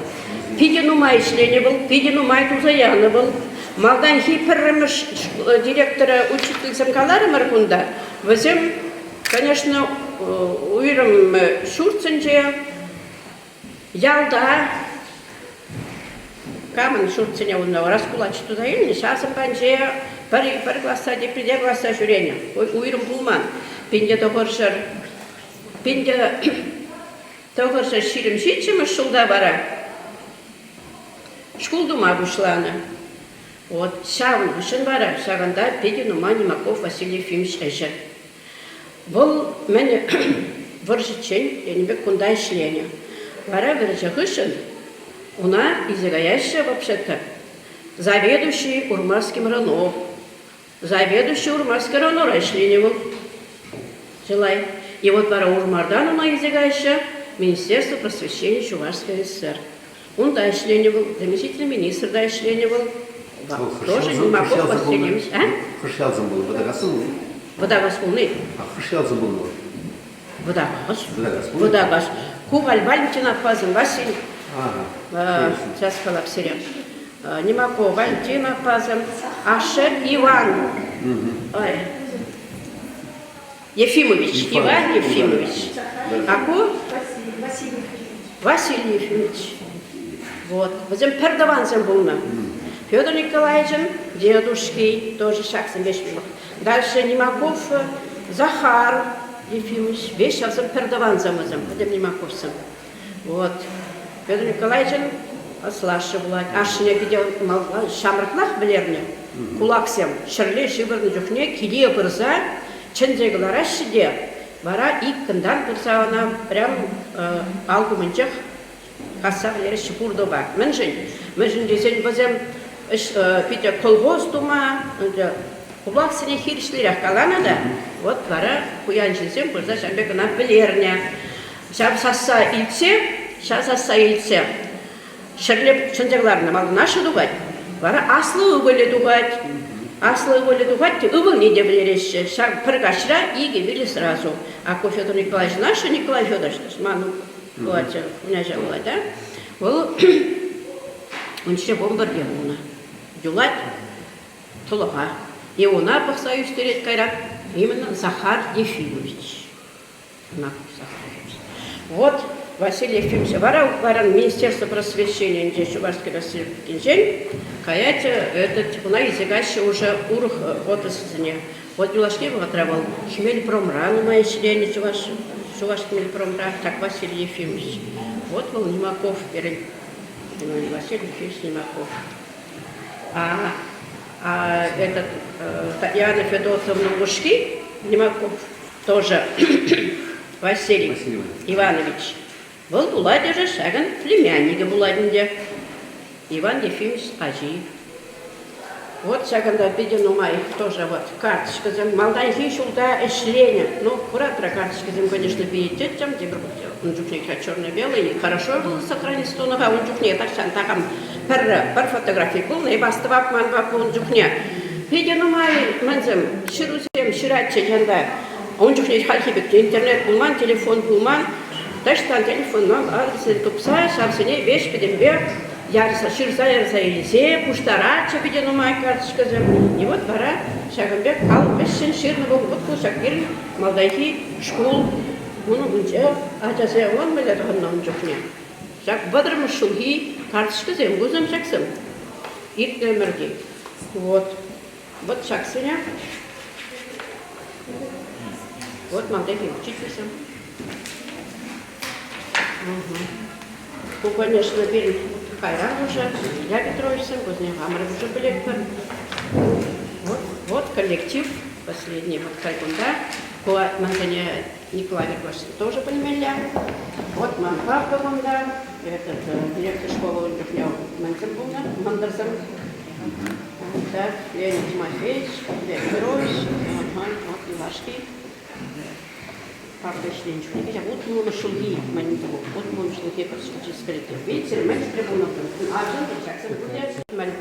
Питӗ нумай ӗҫленӗ вӑл, питӗ нумай туса янӑ вӑл. Малтанхи пӗрремӗш директора учительсем каларӑмӑр кунта, вӗсем, конечно, уйрӑм ҫуртсенче, ялта камӑн ҫуртсене унта раскулач туса илнӗ, ҫавсем патӗнче пӗр, пӗр класса, теприте класса ҫӳренӗ. Уйрӑм пулман. 1900 1927 ҫулта вара шкул тума пуҫланӑ. Вот ҫавӑн хыҫҫӑн вара ҫакӑнта питӗ нумай Нимаков Василий Ефимович ӗҫӗ. Вӑл мӗн вӑрҫӑччен тенӗ пек кунта ӗҫленӗ. Вара вӑрҫӑ хыҫҫӑн ӑна илсе каяҫҫӗ вообще-то заведующий Урмарским РОНО. Заведующий Урмарский РОНОра ӗҫленӗ вӑл чылай. И вот вара Урмартан ӑна илсе каяҫҫӗ Министерство просвещения Чувашской ССР. Унта ӗҫленӗ вӑл, заместитель министр та ӗҫленӗ вӑл. Тоже Нимаков Васильевич, а? Хӑш ялсем пулнӑ? Вӑтакас пулнӑ? Вӑтакас пулни. А хӑш ялсем пулнӑ вӑл? Вӑтакас. Вӑтакас пулнӑ? Вӑтакас. Ку халь Валентин аппасӑн Василь. Ага. Сейчас калап сире. Нимаков Валентин аппасӑн ашшӗ Иван. Ой. Ефимович, Иван Ефимович. А ку? Василий Ефимович. Вот. Вӗсем пӗр тӑвансем пулнӑ. Федор Николаевичӑн дедушки тоже ҫаксем веҫ Дальше Нимаков Захар Ефимович веҫ ҫавсем пӗр тӑвансем вӗсем, пӗтӗм Нимаковсем. Вот. Федор Николаевичӑн аслашшӗ пулать. Ашшӗне питӗ ҫамрӑклах вӗлернӗ. Кулаксем ҫӗрле ҫывӑрнӑ чухне киле пырса чӗнсе кӑлараҫҫӗ те вара иккӗнтан пырса ӑна прям алкумӗнчех касса вӗлереҫҫӗ пуртӑпа. Мӗншӗн? Мӗншӗн тесен вӗсем ӗҫ питӗ колхоз тума, ӗнтӗ кулаксене хирӗҫлерех каланӑ та, вот вара пуян ҫынсем пырса ҫав пек ӑна вӗлернӗ. Ҫав сасса илтсе, ҫав сасса илтсе ҫӗрле чӗнсе кӑларнӑ. Малтан ашшӗ тухать, вара аслӑ ывӑлӗ тухать. Аслӑ ывӑлӗ тухать те ывӑлне те вӗлереҫҫӗ. Ҫав пӗр каҫра икӗ вилӗ сразу. А ку Федор Николаевичӑн ашшӗ Николай Федорович, ман пулатчӗ, хуняҫа пулать, а? Вӑл ун ҫине бомбардир пулнӑ. Юлать тӑлӑха. Иона пӑхса ӳстерет кайран именно Захар Ефимович. Вот Василий Ефимович вара варан Министерство просвещенийӗнче Чувашский Республикинчен каять этот куна илсе каҫҫӗ уже урӑх отрасльсене. Вот юлашки вӑхӑтра вӑл Хмельпромра нумай ӗҫленӗ Чӑваш Чуваш Хмельпромра, так Василий Ефимович. Вот вӑл Нимаков пирӗн Василий Ефимович Нимаков. А, а этот Татьяна Федотовна упӑшки Нимаков тоже Василий Иванович. Вӑл пулать уже ҫакӑн племянникӗ пулать ӗнтӗ. Иван Ефимович ачи. Вот ҫакӑнта питӗ нумай тоже вот карточкӑсем. Малтанхи ҫулта ӗҫленӗ. Ну, куратра карточкӑсем, конечно, питӗ тӗттӗм. Тепӗр ун чухне черно-белый. Хорошо было сохранить тунӑ-ха. Ун чухне тахҫан такам пӗр, пӗр фотографи пулнӑ. Эп астӑвап манпа ун чухне. Питӗ нумай мӗнсем, ҫырусем ҫыратчӗ янта. Ун чухне хальхи пек интернет пулман, телефон пулман. Таҫтан телефонпа адресне тупса ҫавсене веҫ пӗтӗмпе ярса, ҫырса ярса илсе пуҫтаратчӗ питӗ нумай карточкӑсем. И вот вара ҫакӑн пек ал вӗҫҫӗн ҫырнӑ вӑл вот ку ҫак пирӗн малтанхи шкул. Ун умӗнче ачасем вон мӗнле тӑхӑннӑ ун чухне. Ҫак вӑтӑрмӗш ҫулхи карточкӑсем, кусем ҫаксем иртнӗ ӗмӗрти. Вот. Вот ҫаксене. Вот малтанхи учительсем. Ку, конечно, пирӗн кайран уже Илья Петровичсем, кусене хамӑр уже пӗлетпӗр. Вот, вот коллектив последний вот кунта. Ку мансене Николай Николаевич тоже пӗлмелле. Вот ман папа кунта, этот директор школы ун чухне мӗнсем пулнӑ, мӑнтӑрсем. Так, Леонид Тимофеевич, Илья Петрович, вот юлашки папа ӗҫленӗ чухне кӗҫех утмӑлмӗш ҫулхи мӗн утмӑлмӗш ҫулхи коллектив. Видите, мӗн чухлӗ пулнӑ арҫын ҫаксем пурте мӗн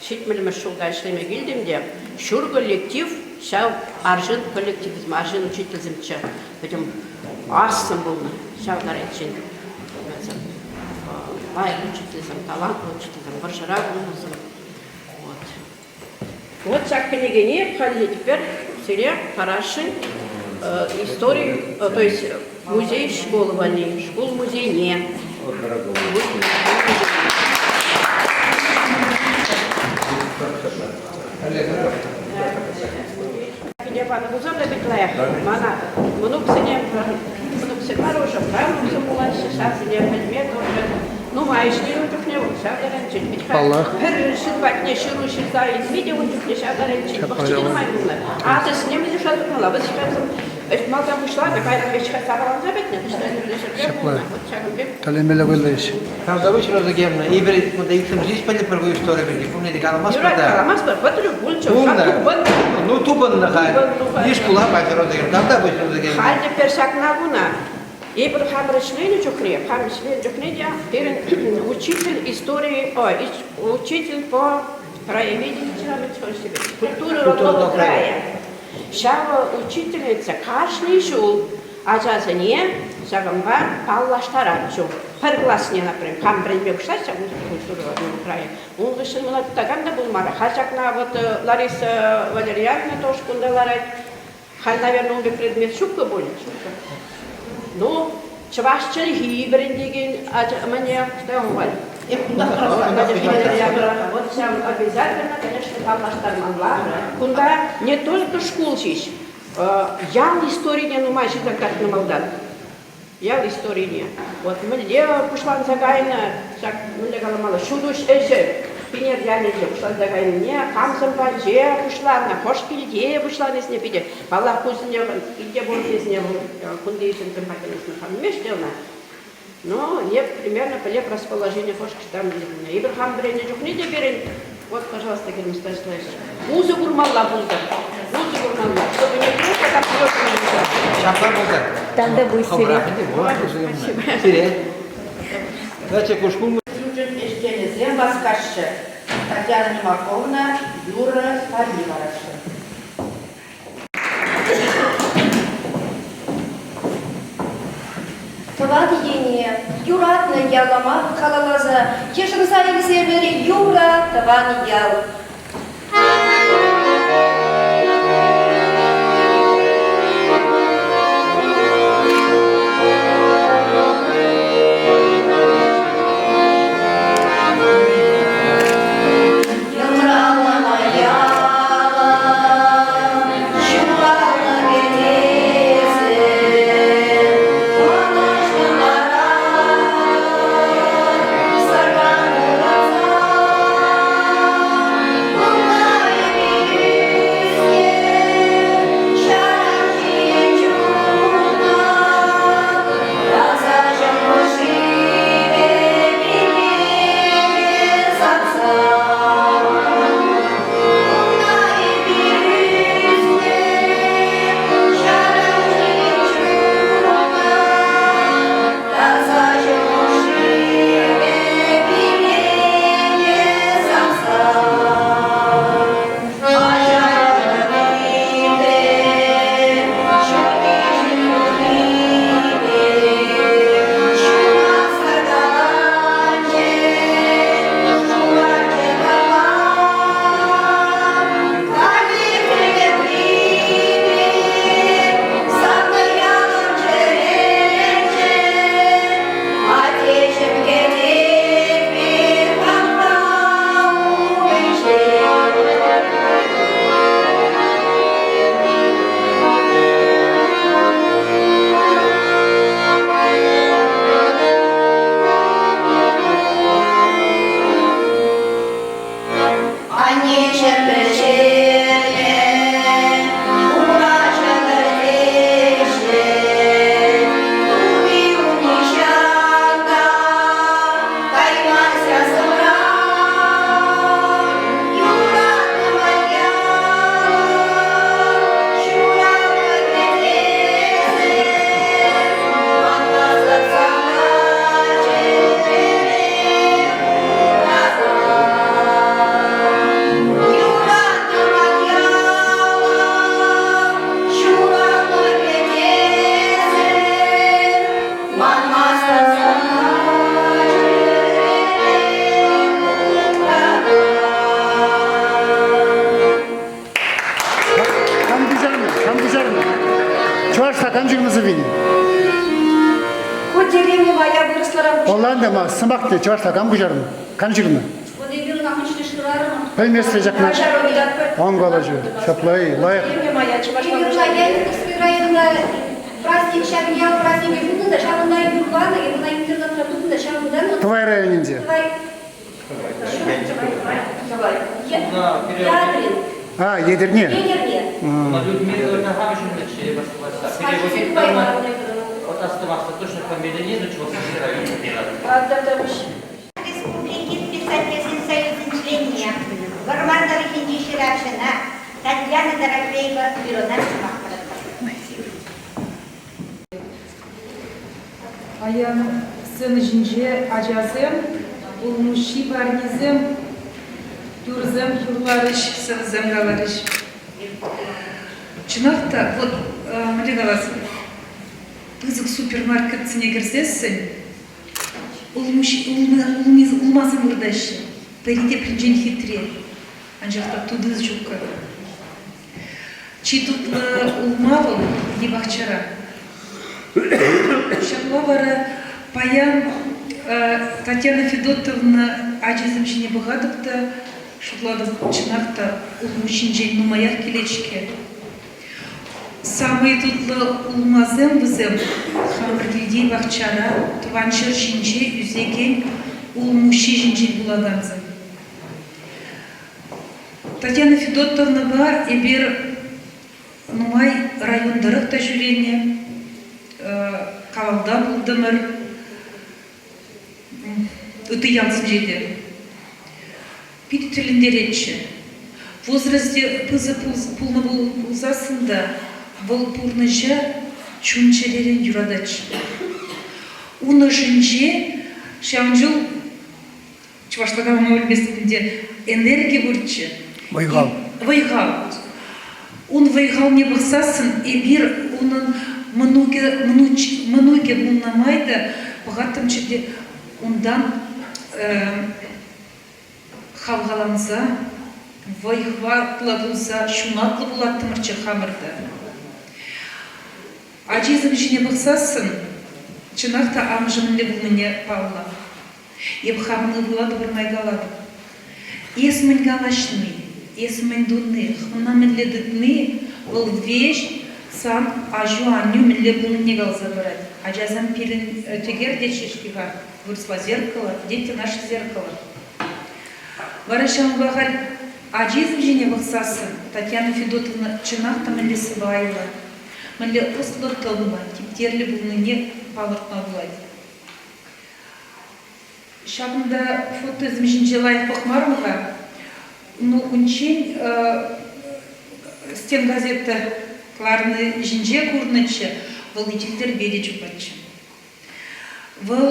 ҫитмӗлмӗш ҫулта ӗҫлеме килтӗм те ҫур коллектив ҫав арҫын коллективсем, арҫын учительсемччӗ. Пӗтӗм ассӑн пулнӑ ҫав таранччен. Вӗсем лайӑх учительсем, талантлӑ учительсем, вӑрҫӑра пулнӑсем. Вот. Вот ҫак кӗнекене хальхи теперь сире парасшӑн истори, то есть музей школы валли, шкул музейне. Кӗне панӑ пулсан та пит лайӑх. Мана мӑнуксене, мӑнуксем мар уже, правнуксем пулаҫҫӗ, ҫавсене пӗлме тоже нумай ӗҫленӗ ун чухне ҫав таранччен. Паллах. Пӗр ҫын патне ҫыру ҫырса илме те ун чухне ҫав таранччен вӑхӑчӗ нумай пулнӑ. Адресне мӗнле шута тытмалла? Вӑт ҫаксем малтан пуҫланӑ, кайран веҫ сапаланса пӗтнӗ, Ҫапла. Тӗлӗнмелле вӑйлӑ ӗҫ. Тавтапуҫ, Роза Германовна. Эпир кунта иксӗмӗр ҫеҫ пӗлетпӗр ку истори пирки. Пурне те каламастпӑр Юрать, та. каламастпӑр. Пӑтрӗ пулчӗ. Пулнӑ. Тупӑннӑ. Ну, тупӑннӑ халь. Тупӑннӑ. Иш шкула пачӗ Роза Германовна. Тавтапуҫ, Роза Германовна. Халь теперь ҫакна куна. Эпир хамӑр ӗҫленӗ чухне, хам ӗҫленӗ чухне те пирӗн учитель истории, ой, учитель по краеведению, культура родного края. Ҫав учительница кашни ҫул ачасене ҫакӑнпа паллаштаратчӗ. Пӗр класне, например, хам вӗренме пуҫлать ҫав культура родного края. Ун хыҫҫӑн мана тытакан та пулмарӗ. Халь ҫакна вот Лариса Валерьяновна тоже кунта ларать. Халь, наверное, ун пек предмет ҫуккӑ пуль. Ҫуккӑ. Ну, чӑваш чӗлхи вӗрентекен ача, мӗне, что халь? Эп кунта Вот ҫав обязательно, конечно, паллаштармалла. Кунта не только шкул ҫеҫ, ял историне нумай ҫырса кӑтартнӑ малтан. Ял историне. Вот мӗнле пуҫланса кайнӑ ҫак, мӗнле каламалла, ҫутӑҫ ӗҫӗ Пинер ялӗнче пуҫланса кайнине, камсем патӗнче пуҫланнӑ, хӑш килте пуҫланисене питӗ, паллах, кусене килте пурӑннисене кунти ҫынсем патӗнче хаммест те ӑна. Но эп примерно пӗлеп расположение хӑш кӑштан мӗнле. Эпир хам вӗреннӗ чухне те пирӗн, вот, пожалуйста, Кирилл Станиславович, усӑ курмалла пултӑр. Усӑ курмалла. Чтобы не просто как Ҫапла пултӑр. Танда пуҫ сире. Сире. Значит, ку шкул Ҫурчӗн ӗҫченӗсем васкаҫҫӗ. Татьяна Нимаковна юрӑ парни параҫҫӗ. Тӑван ене, юратнӑ ялӑма халалласа йышӑнса илсемӗр юрӑ Тӑван ял. Йӑмраллӑ ялӑм, ҫуралнӑ кӗтесӗм, ӑнӑҫлӑ ларатӑп сӑран ураса. Кунта эпир ӳснӗ, ҫаран ҫийӗн чунна, таса ҫӑмӑл шывӗ пире сапса. Кунта эпир ӳснӗ, ҫаран ҫийӗн чунна, таса ҫӑмӑл шывӗ пире сапса. Аттеҫӗм кӗтет пек хамра умӗнче. Аннеҫӗм пӗҫернӗ хура ҫӑкӑр теҫҫӗ, тути ун нихҫан та каймасть асӑмран. Юратнӑ ман ялӑм, ҫуралнӑ кӗтесӗм, манмастӑп сана чӗрере упрасан. Юратнӑ ман ялӑм, ҫуралнӑ кӗтесӗм, манмастӑп сана чӗрере упрасан. Кам пуҫарнӑ? Кам пуҫарнӑ? Чӑвашла кам ҫырнӑ сӑввине? Ку деревня моя вырӑсларан Ӑнлантӑм, сӑмах те чӑвашла кам куҫарнӑ? Кам ҫырнӑ? Вот эпир ӑна мӗншле шырарӑмӑр. Пӗлместре ҫакна. Ан калаҫу. Ҫапла-и, лайӑх. Деревня моя чӑвашла Эпир ӑна Янкӑлчри районта праздник ҫак ял праздникӗ пулнӑ та, ҫавӑнта юрланӑ, эпир ӑна интернетра тупнӑ та, ҫавӑнтан вот Тӑвай районӗнче. Тӑвай. Тӑвай. Ядрин. А, Етӗрне. Етӗрне. Людмила Хавшинович Переводить Вот оставаться точно фамилия не, но чего Республикин писательсен союзӗн членне, Вӑрмар тӑрӑхӗнчи ҫыравҫӑна Татьяна Дорофеева бюрона сӑмах паратпӑр. Паян сцена ҫинче ачасем, улмуҫҫи парнисем, юрӑсем юрларӗҫ, сӑвӑсем каларӗҫ. Чӑнах та, вот мӗнле калас, пысӑк супермаркетсене кӗрсессӗн улмасем выртаҫҫӗ. Пӗри тепринчен хитре, анчах та тути ҫуккӑ. Чи тутлӑ улма вӑл килти пахчара. Ҫапла вара паян Татьяна Федотовна ачисем ҫине пӑхатӑп та шутлатӑп, чӑнах та улмуҫҫинчен нумаях килет-ҫке. Самый тутлӑ улмасем вӗсем хамӑр килти пахчара тӑван ҫӗр ҫинче ӳсекен улмуҫҫи ҫинчен пулакансем. Татьяна Федотовнӑпа эпир нумай район тӑрӑх та ҫӳренӗ, Кавалта пултӑмӑр, ытти ялсенче те. Питӗ тӗлӗнтеретчӗ. Возрасте пысӑк пулнӑ пулсассӑн та вӑл пурнӑҫа чун-чӗререн юрататчӗ. Ун ӑшӗнче ҫавӑн чул чӑвашла калама пӗлместӗп ӗнтӗ, энерги пурччӗ. Вӑй-хал. Вӑй-хал. Ун вӑй-халне пӑхсассӑн эпир унӑн мӑнукӗ, мӑнукӗ пулнӑ май та пӑхаттӑмччӗ те унтан хавхаланса, вӑй-хӑватлӑ пулса ҫунатлӑ пулаттӑмӑрччӗ хамӑр та. Ачисем ҫине пӑхсассӑн чӑнах та амӑшӗ мӗнле пулнине паллӑ. Эп хамӑн ывӑла та пӗрмай калатӑп. Эс мӗн калаҫни, эс мӗн туни, хӑвна мӗнле тытни вӑл веҫ сан аҫу-аннӳ мӗнле пулнине каласа парать. Ачасем пирӗн тӗкер теҫҫӗ-ҫке-ха, вырӑсла зеркало, дети наше зеркало. Вара ҫавӑнпа халь ачисем ҫине пӑхсассӑн Татьяна Федотовна чӑнах та мӗнле сӑпайлӑ, мӗнле ӑслӑ-тӑнлӑ, типтерлӗ пулнине палӑртма пулать. Ҫакӑнта фотосем ҫинче лайӑх пӑхмарӑм-ха. Ну, унччен стенгазета кӑларни ҫинче курнӑччӗ, вӑл йӗлтӗрпе те чупатчӗ. Вӑл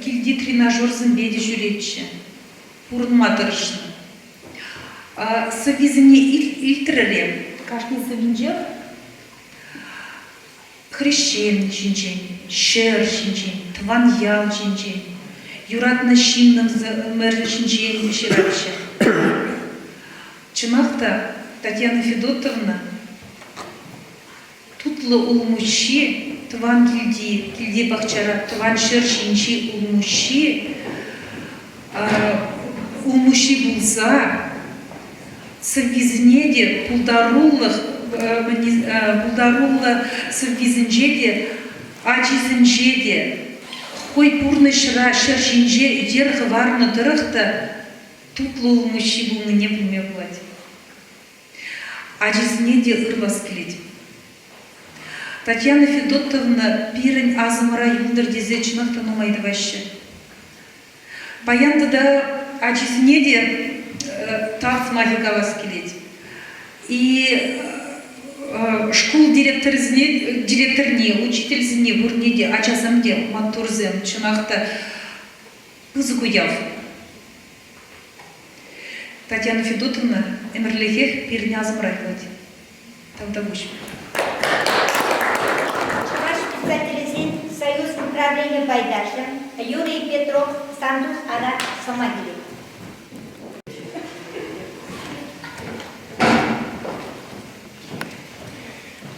килти тренажерсемпе те ҫӳретчӗ, пурӑнма тӑрӑшнӑ. Сӑввисене илтрӗр-и? Кашни сӑввинчех хресчен ҫинчен, ҫӗр ҫинчен, тӑван ял ҫинчен, юратнӑ ҫыннӑмӑр ҫинчен ҫыратчӗ. Чӑнах та, Татьяна Федотовна тутлӑ улмуҫҫи тӑван килти, килти пахчара тӑван ҫӗр ҫинчи улмуҫҫи, улмуҫҫи пулса сӑввисене те пултарулӑх пултаруллӑ сӑввисенче те, ачисенче те, хӑй пурнӑҫра ҫӗр ҫинче йӗр хӑварнӑ тӑрӑх та тутлӑ улмуҫҫи пулнине пӗлме пулать. Ачисене те ырлас килет. Татьяна Федотовна пирӗн асӑмӑра юлтӑр тесе чӑнах та нумай тӑваҫҫӗ. Паян тата ачисене те тав сӑмахӗ калас килет. И шкул директорӗсене, директорне, учительсене пурне те, ачасем те маттурсем, чӑнах та пысӑк уяв. Татьяна Федотовна ӗмӗрлӗхех пирӗн асӑмра юлать. Тавтапуҫ. Чӑваш писателӗсен союзӗн правлени пайташӗ Юрий Петров Сантус Анат сӑмах илет.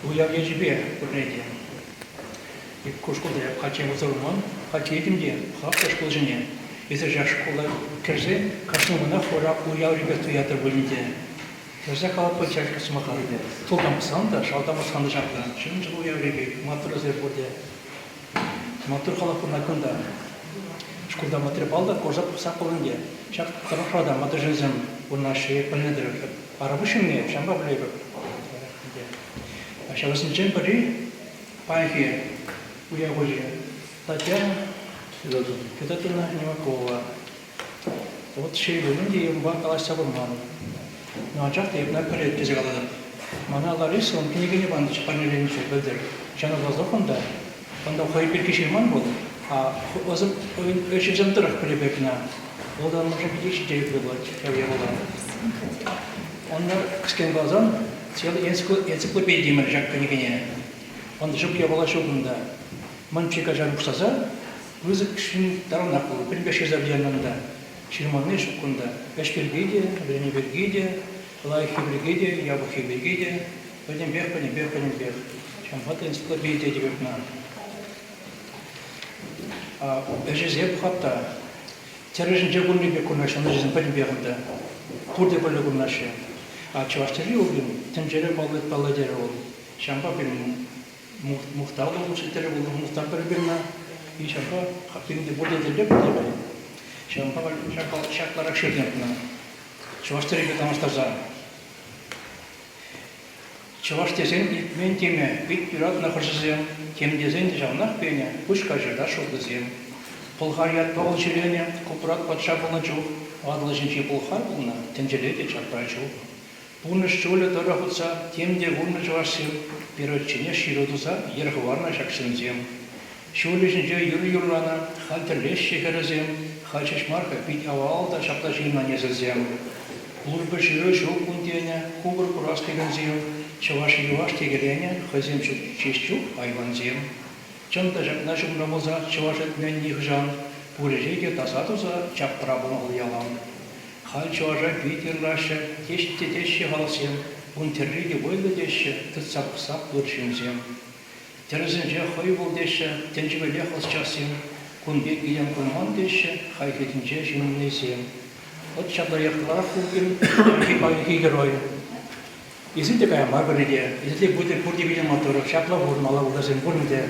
Уяв ячӗпе пурне те. Ку шкулта эп хальччен пулса курман. Халь килетӗм те пӑхап та шкул ҫине. Эсир ҫак шкула кӗрсе кашни кунах хура уяври пек туятӑр пулин те. Кӗрсе калатпӑр ҫак сӑмаха. Тултан пӑхсан та, шалтан пӑхсан та ҫапла. Чӑн-чӑн уяври пек. Маттурсем пурте. Маттур халӑх пурӑнать кунта. Шкулта материал та курса пӑхса пулин те. Ҫак тӑрӑхра та маттур ҫынсем пурӑнаҫҫӗ, пӗлнӗ тӑрӑх. Арапуҫ ҫынни, ҫавӑнпа пӗлетӗп. Ҫавсенчен пӗри Паянхи уяв хуҫи Татьяна Федотовна Немакова. Вот шел пулин те унпа калаҫса курман. Но анчах та эп ӑна пӗлет тесе калатӑп. Мана Лариса ун кӗнекине панӑччӗ парнеленӗччӗ пӗлтӗр. Ҫавна вуласа кунта. Унта хӑй пирки ҫырман вӑл, а ӗҫӗсем тӑрӑх пӗлеп кӑна. Вӑл та мӑшӑр питӗ ҫителӗклӗ пулать ҫав япала. Онна кӗскен каласан, целый энциклопеди мар ҫак кӗнекене. Ӑн ҫук япала ҫук унта. Мӑн качан пуҫласа пысӑк ҫын таранах пулнӑ. Пӗтӗмпех ҫырса пӗтернӗ унта. Ҫырманни ҫук кунта. Ӗҫ пирки те, вӗренӳ пирки те, лайӑххи пирки те, япӑххи пирки те. Пӗтӗмпех, пӗтӗмпех, пӗтӗмпех. Ҫавӑнпа та энциклопеди тетӗп эп ӑна. Ӗҫӗсем хатта тӗрӗ ҫинче курни пек курнаҫҫӗ, ун ӗҫӗсем пӗтӗмпех ӗнтӗ. Пурте пӗрле курнаҫҫӗ. А чӑваш тӗрри вӑл пирӗн тӗнчере паллӑ паллӑ терӗ вӑл. Ҫавӑнпа пирӗн мухтавлӑ лучше тӗрӗ пулнӑ, мухтав пӗр пирӗн. И ҫавӑнпа пирӗн те пурте тӗллев пулнӑ. Ҫавӑнпа ҫапларах ҫырнӑ ӑна. Чӑваш тӗррипе танлаштарса. Чӑваш тесен илтмен теме пит юратнӑ хӑшӗсем, тем тесен те ҫавнах пенӗ, пуҫ каҫӑрта шутлисем. Пӑлхар ятпа вӑл ҫӳренӗ, Купрат патша пулнӑ чух, Атӑл ҫинчи пӑлхар пулнӑ, тӗнчере те чапра чух. Пурнӑҫ ҫулӗ тӑрӑх утса тем те курнӑ чӑвашсем, перочченех ҫыру туса йӗр хӑварнӑ ҫак ҫынсем. Ҫулӗ ҫинче юр юрланӑ, халь тӗрлеҫҫӗ хӗрӗсем, халь ҫеҫ мар-ха, пит авал та ҫапла ҫырнӑ несӗлсем. Пурпӗр ҫыру ҫук ун тенӗ, кукӑр курас текенсем, чӑваш йӑваш текеленӗ, хӑйсем ҫук ҫеҫ чух айвансем. Чӑн та ҫакна ҫумра пулса чӑваш ӗтмен нихӑҫан, пур ӗҫе те таса туса чапра пулнӑ вӑл ялан. Халь чӑваша пит ырлаҫҫӗ, теҫ те теҫҫӗ халӑхсем, ун тӗрри те вӑйлӑ теҫҫӗ, тытса пӑхса ыр ҫынсем. Тӗрӗсӗнче хӑй вӑл теҫҫӗ, тӗнчипелех ӑсчахсем, кун пек илем курман теҫҫӗ хайхи тӗнче ҫыннисем. Вӑт ҫапларех кӑларах пулкин паянхи герой. Эсир те кая мар пӗрре те, эсир те пурте пурте питӗ маттур, ҫапла пурӑнмалла пултарсем пурин те.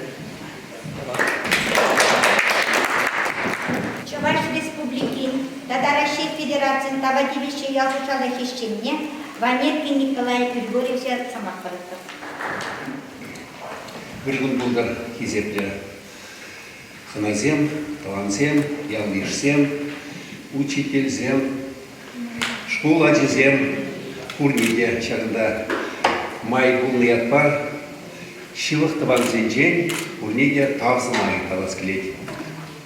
Чӑваш Республикин тата Раҫҫей Федерацийӗн тава тивӗҫлӗ ял хуҫалӑх ӗҫченне Ванеркин Николай Григорьевича сӑмах паратпӑр. Ыр кун пултӑр, хисеплӗ хӑнасем, тӑвансем, ял-йышсем, учительсем, шкул ачисем пурне те ҫакӑнта май пулнӑ ятпа ҫывӑх тӑвансенчен пурне те тав сӑмахӗ калас килет.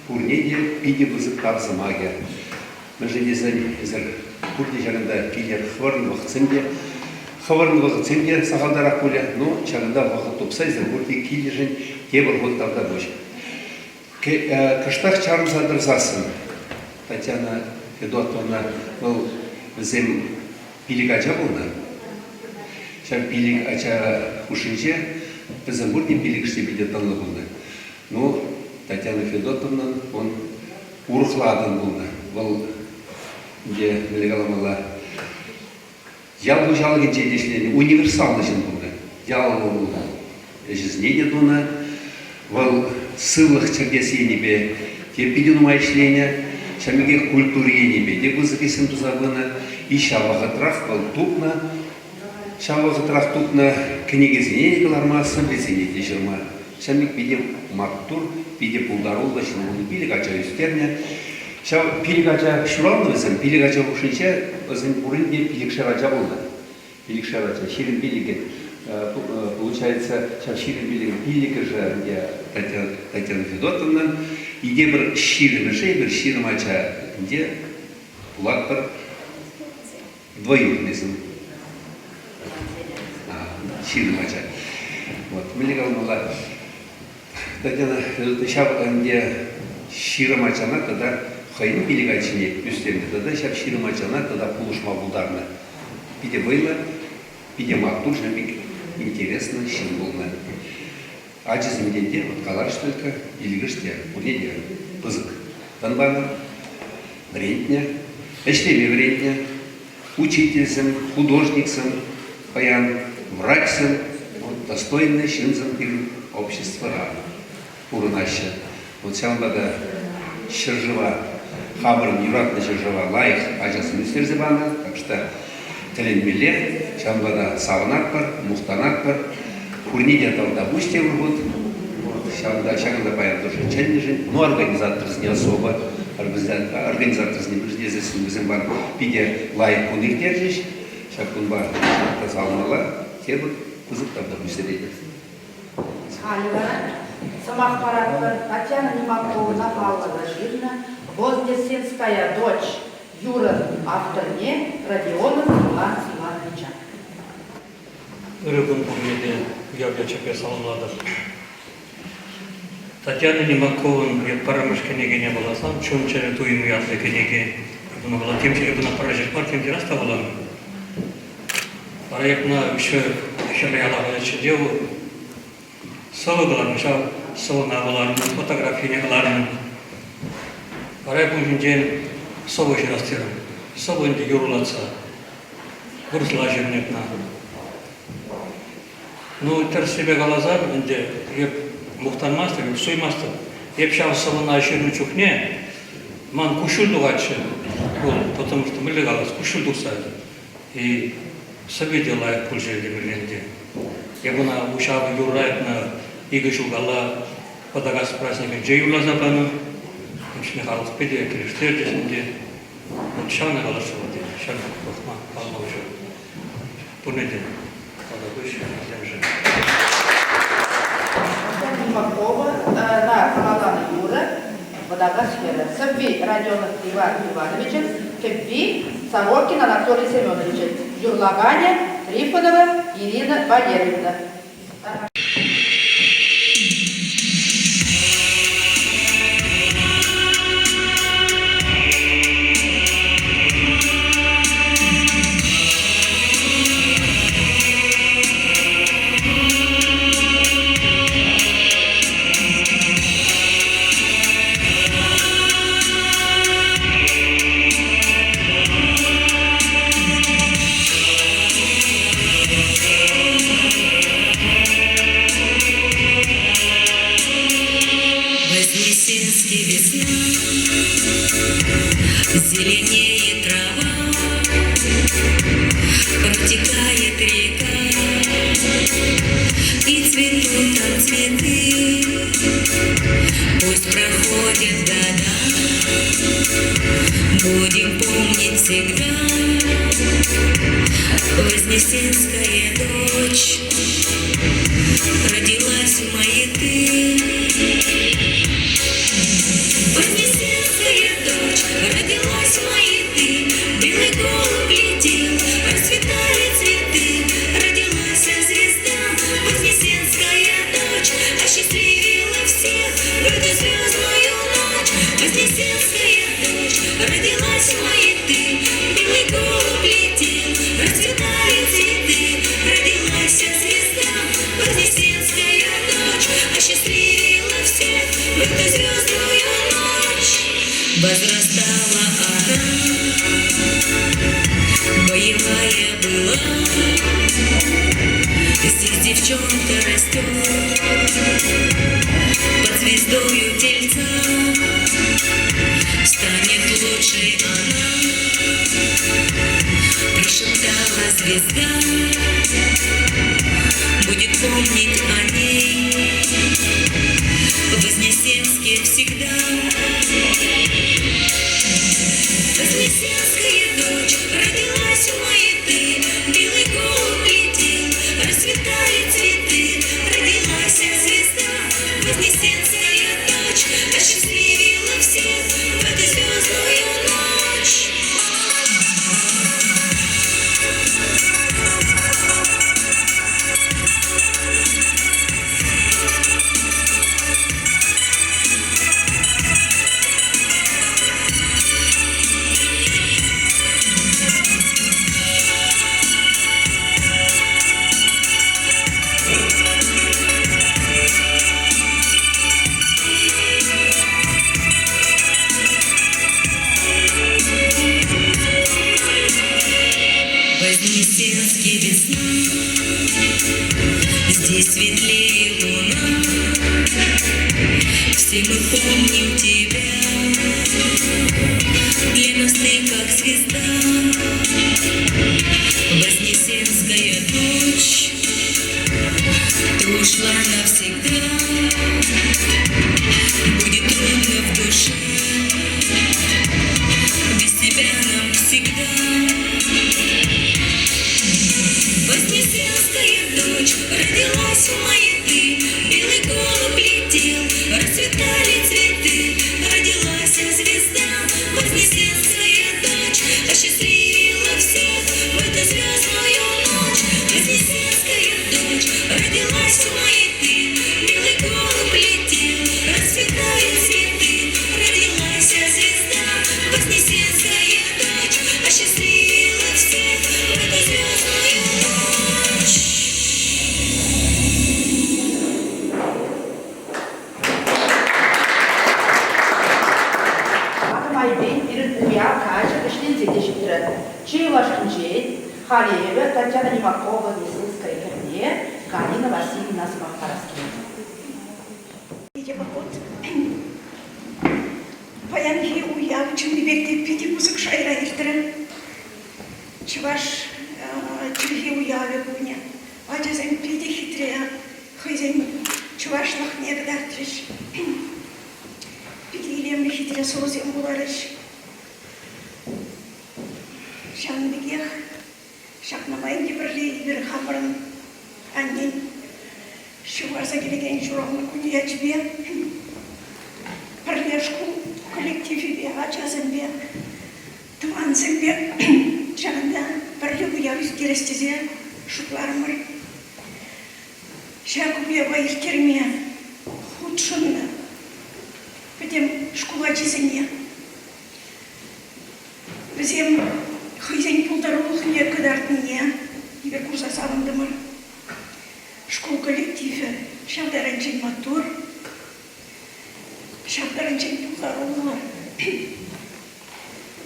Пурне те питӗ пысӑк тав сӑмахӗ. Мӗншӗн тесен эсир пурте ҫакӑнта килӗр хӑвӑрӑн вӑхӑтсем те хӑвӑрӑн вӑхӑтсем те сахалтарах пулӗ, но ҫакӑнта вӑхӑт тупса эсир пурте килнӗшӗн тепӗр хут тавтапуҫ. Кӑштах чарӑнса тӑрсассӑн Татьяна Федотовна вӑл вӗсем пилӗк ача пулнӑ. Ҫав пилӗк ача хушшинче вӗсем пурте пилӗкӗшне питӗ тӑнлӑ пулнӑ. Ну, Татьяна Федотовнӑн он урӑхла пулнӑ. Вӑл ӗнтӗ, мӗнле каламалла, ял хуҫалӑхӗнче те ӗҫленӗ, универсаллӑ ҫын пулнӑ. Ял ӗҫӗсене те тунӑ. Вӑл сывлӑх чӗртес енӗпе те питӗ нумай ӗҫленӗ. Ҫавӑн пекех культура енӗпе те пысӑк ӗҫсем туса пынӑ. И ҫав вӑхӑтрах вӑл тупнӑ, ҫав вӑхӑтрах тупнӑ кӗнекесене те кӑларма, сӑввисене те ҫырма. Ҫав пек питӗ маттур, питӗ пултаруллӑ ҫын пулнӑ. Пилӗк ача ӳстернӗ. Ҫав пилӗк ача ҫуралнӑ вӗсем, пилӗк ача хушшинче вӗсен пурин те пилӗкшер ача пулнӑ. Пилӗкшер ача, 25-ӗн. Получается, ҫав 25-ӗн пиллӗкӗшӗ ӗнтӗ Татьяна Федотовнӑн, и тепӗр ҫирӗмӗшӗ, эпир 20 ача ӗнтӗ пулатпӑр. Двоюродныйсем. Ҫирӗм ача. Вот. Мӗнле каламалла? Татьяна ҫав ӗнтӗ ҫирӗм ачана тата хӑйӗн пилӗк ачине ӳстернӗ тата ҫав ҫирӗм ачана тата пулӑшма пултарнӑ. Питӗ вӑйлӑ, питӗ маттур, ҫав пек интереслӗ ҫын пулнӑ. Ачисемпе те, вот каларӗҫ только, пилӗкӗш те, пурне те пысӑк тӑн панӑ, вӗрентнӗ, ӗҫлеме вӗрентнӗ. Учительсем, художниксем, паян врачсем, вот достойный ҫынсем пирӗн обществӑра пурӑнаҫҫӗ. Вот ҫавӑнпа та ҫӗршыва, хамӑрӑн юратнӑ ҫӗршыва лайӑх ачасем ӳстерсе панӑ, так что тӗлӗнмелле. Ҫавӑнпа та савӑнатпӑр, мухтанатпӑр. Пурне те тавтапуҫ тепӗр хут. Вот ҫавӑнта ҫакӑнта паян тоже чӗннӗшӗн, ну, организаторсене особо, организаторсене пӗлтерсессӗн вӗсем ман питӗ лайӑх кун ирттерчӗҫ. Ҫак кунпа савӑнмалла. Тепӗр пысӑк тавтапуҫ сире. Халӗ вара сӑмах паратпӑр Татьяна Нимаковӑна паллӑ ҫырнӑ «Вознесенская дочь» юрӑ авторне Родионов Иван Ивановича. Ырӑ кун пурне те уяв ячӗпе саламлатӑп. Татьяна Нимаковӑн пӗрремӗш кӗнекене вуласан «Чун-чӗре туйӑмӗ» ятлӑ кӗнеке вула темҫе кӑна пӗрре ҫеҫ мар, темҫе раз та вуланӑ. Вара эп ӑна еще. Хӗрлӗ Ялав хаҫатӗнче сӑвӑ кӑларнӑ, ҫав сӑвӑна кӑларнӑ, фотографине кӑларнӑ. Вара кун ҫинчен сӑвӑ ҫырас терӗм. Сӑвӑ ӗнтӗ юрлатса. Вырӑсла ҫырнӑ кӑна. Ну, тӗрӗссипе каласан, ӗнтӗ эп мухтанмастӑп, эп суймастӑп. Эп ҫав сӑвӑна ҫырнӑ чухне ман куҫҫуль тухатчӗ. Вӑл, потому что мӗнле калас, куҫҫуль тухса. И сӑвви те лайӑх пулчӗ темелле ӗнтӗ. Эп ӑна ҫав юрра эпна икӗ ҫул калла Пӑтакас праздникӗнче юрласа панӑ. Ун халӑх питӗ килӗштерчӗҫ ӗнтӗ. Вот ҫавна каласшӑн вӑл ҫав пӑхма паллӑ ҫул. Пурне те тавтапуҫ вӗсемшӗн. Тимакова на халалланӑ юрӑ Вӑтакас хӗрӗ. Сӑвви Родионов Иван Ивановичӑн, кӗвви Сорокин Анатолий Семеновичӑн, юрлаканӗ Трифонова Ирина Валерьевна. Вознесенский весна, зеленеет трава, протекает река, и цветут там цветы. Пусть проходят года, будем помнить всегда. Вознесенская дочь родилась в Маяты. Вознесенская дочь родилась в Маяты, Белый голубь летел, расцветали цветы, Родилась звезда, Вознесенская дочь, Осчастливила всех в эту звездную ночь. Вознесенская дочь родилась в Маяты, Белый голубь летел, расцветали цветы, Родилась звезда, Вознесенская дочь, Осчастливила всех в эту звездную ночь. Возрастала она, боевая была, Здесь девчонка растет под звездою тельца, Станет лучшей она, прошептала звезда, Будет помнить о ней в Вознесенске всегда. Вознесенская дочь родилась у Маяты, Белый голубь летел, расцветали цветы, Родилась звезда, Вознесенская дочь, Осчастливила всех в эту звездную ночь. Вознесенский весна, здесь светлее луна. Все мы помним тебя, для нас ты как звезда. Вознесенская дочь, ты ушла навсегда. Будет трудно в душе, без тебя нам всегда. Вознесенская дочь родилась в Маяты, Белый голубь летел, расцветали цветы, Родилась звезда, Вознесенская дочь, Осчастливила всех в эту звездную ночь. Вознесенская дочь родилась в Маяты, Белый голубь летел, расцветали цветы, Родилась звезда, Вознесенская дочь, Осчастливила всех. те ҫитрӗ. Чи юлашкинчен халӗ эпӗ Татьяна Нимакова Несынская хӗрне Галина Васильевна сӑмах парас килет. Питӗ поход. Паянхи уяв чӑннипех те питӗ пысӑк шайра иртрӗ. Чӑваш чӗлхи уявӗ кунӗ. Ачасем питӗ хитре хӑйсен чӑвашлӑхне кӑтартрӗҫ. Питӗ илемлӗ хитре сӑвӑсем вуларӗҫ. Ҫавӑн пекех ҫакна май ӗнтӗ пӗрле эпир хамӑрӑн аннен ҫывхарса килекен ҫуралнӑ кунӗ ячӗпе пӗрле шкул коллективӗпе, ачасемпе, тӑвансемпе ҫакӑнта пӗрле уяв ирттерес тесе шутларӑмӑр. Ҫак уява ирттерме хутшӑннӑ пӗтӗм шкул ачисене. Вӗсем хӑйсен пултарулӑхне кӑтартнине эпир курса савӑнтӑмӑр. Шкул коллективӗ ҫав таранччен маттур, ҫав таранччен пултаруллӑ.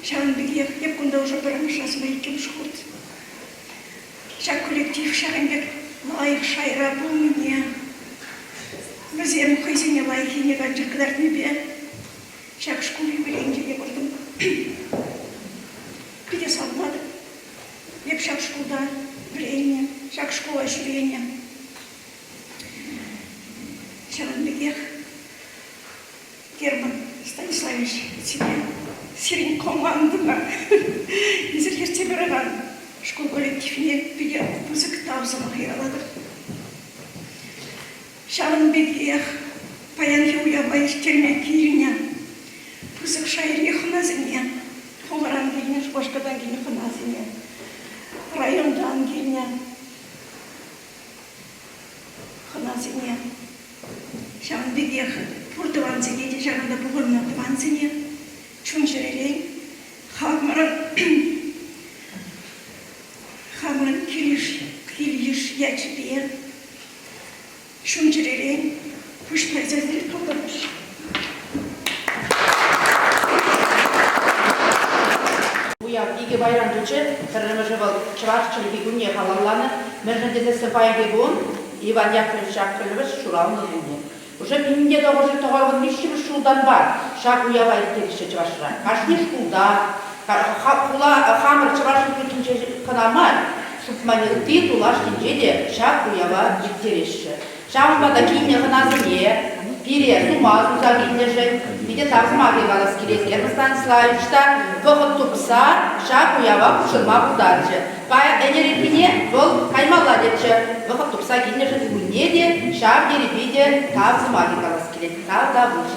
Ҫавӑн пекех эп кунта уже пӗрремӗш раз мар, иккӗмӗш хут. Ҫак коллектив ҫакӑн пек лайӑх шайра пулнине, вӗсем хӑйсене лайӑххине анчах кӑтартнипе ҫак шкул юбилейӗнче те куртӑм. Питӗ савӑнатӑп. Эп ҫак шкулта вӗреннӗ, ҫак шкула ҫӳренӗ. Ҫавӑн пекех Герман Станиславович сире, сирӗн командӑна эсир ертсе пыракан шкул коллективне питӗ пысӑк тав сӑмахӗ калатӑп. Ҫавӑн пекех паянхи уява ирттерме килнӗ пысӑк шайри хӑнасене, хуларан килнӗ, Шупашкартан килнӗ хӑнасене, районтан килнӗ хӑнасене, ҫавӑн пекех пур тӑвансене те ҫакӑнта пухӑннӑ тӑвансене чун-чӗререн хамӑрӑн хамӑрӑн кил-йыш ячӗпе чун-чӗререн пуҫ тайса тӑвӑпӑр. Уяв икӗ пайран тӑчӗ. Пӗрремӗшӗ вӑл чӑваш чӗлхи кунне халалланӑ. Мӗншӗн тесессӗн паянхи кун Иван Яковлевич Яковлевич ҫуралнӑ кунӗ. Уже 1993 ҫултанпа ҫак уява ирттереҫҫӗ Чӑвашра. Кашни шкулта, хула хамӑр Чӑваш Республикинче кӑна мар, Супман ытти тулаш енче те ҫак уява ирттереҫҫӗ. Ҫавӑнпа та килнӗ хӑнасене пире сума суса килнӗшӗн питӗ тав сӑмахӗ калас килет. Герман Станиславович та вӑхӑт тупса ҫак уява хутшӑнма пултарчӗ. Паян ӗнер ирхине вӑл каймалла тетчӗ. Вӑхӑт тупса килнӗшӗн кунне те ҫав тери питӗ тав сӑмахӗ калас килет. Тавтапуҫ.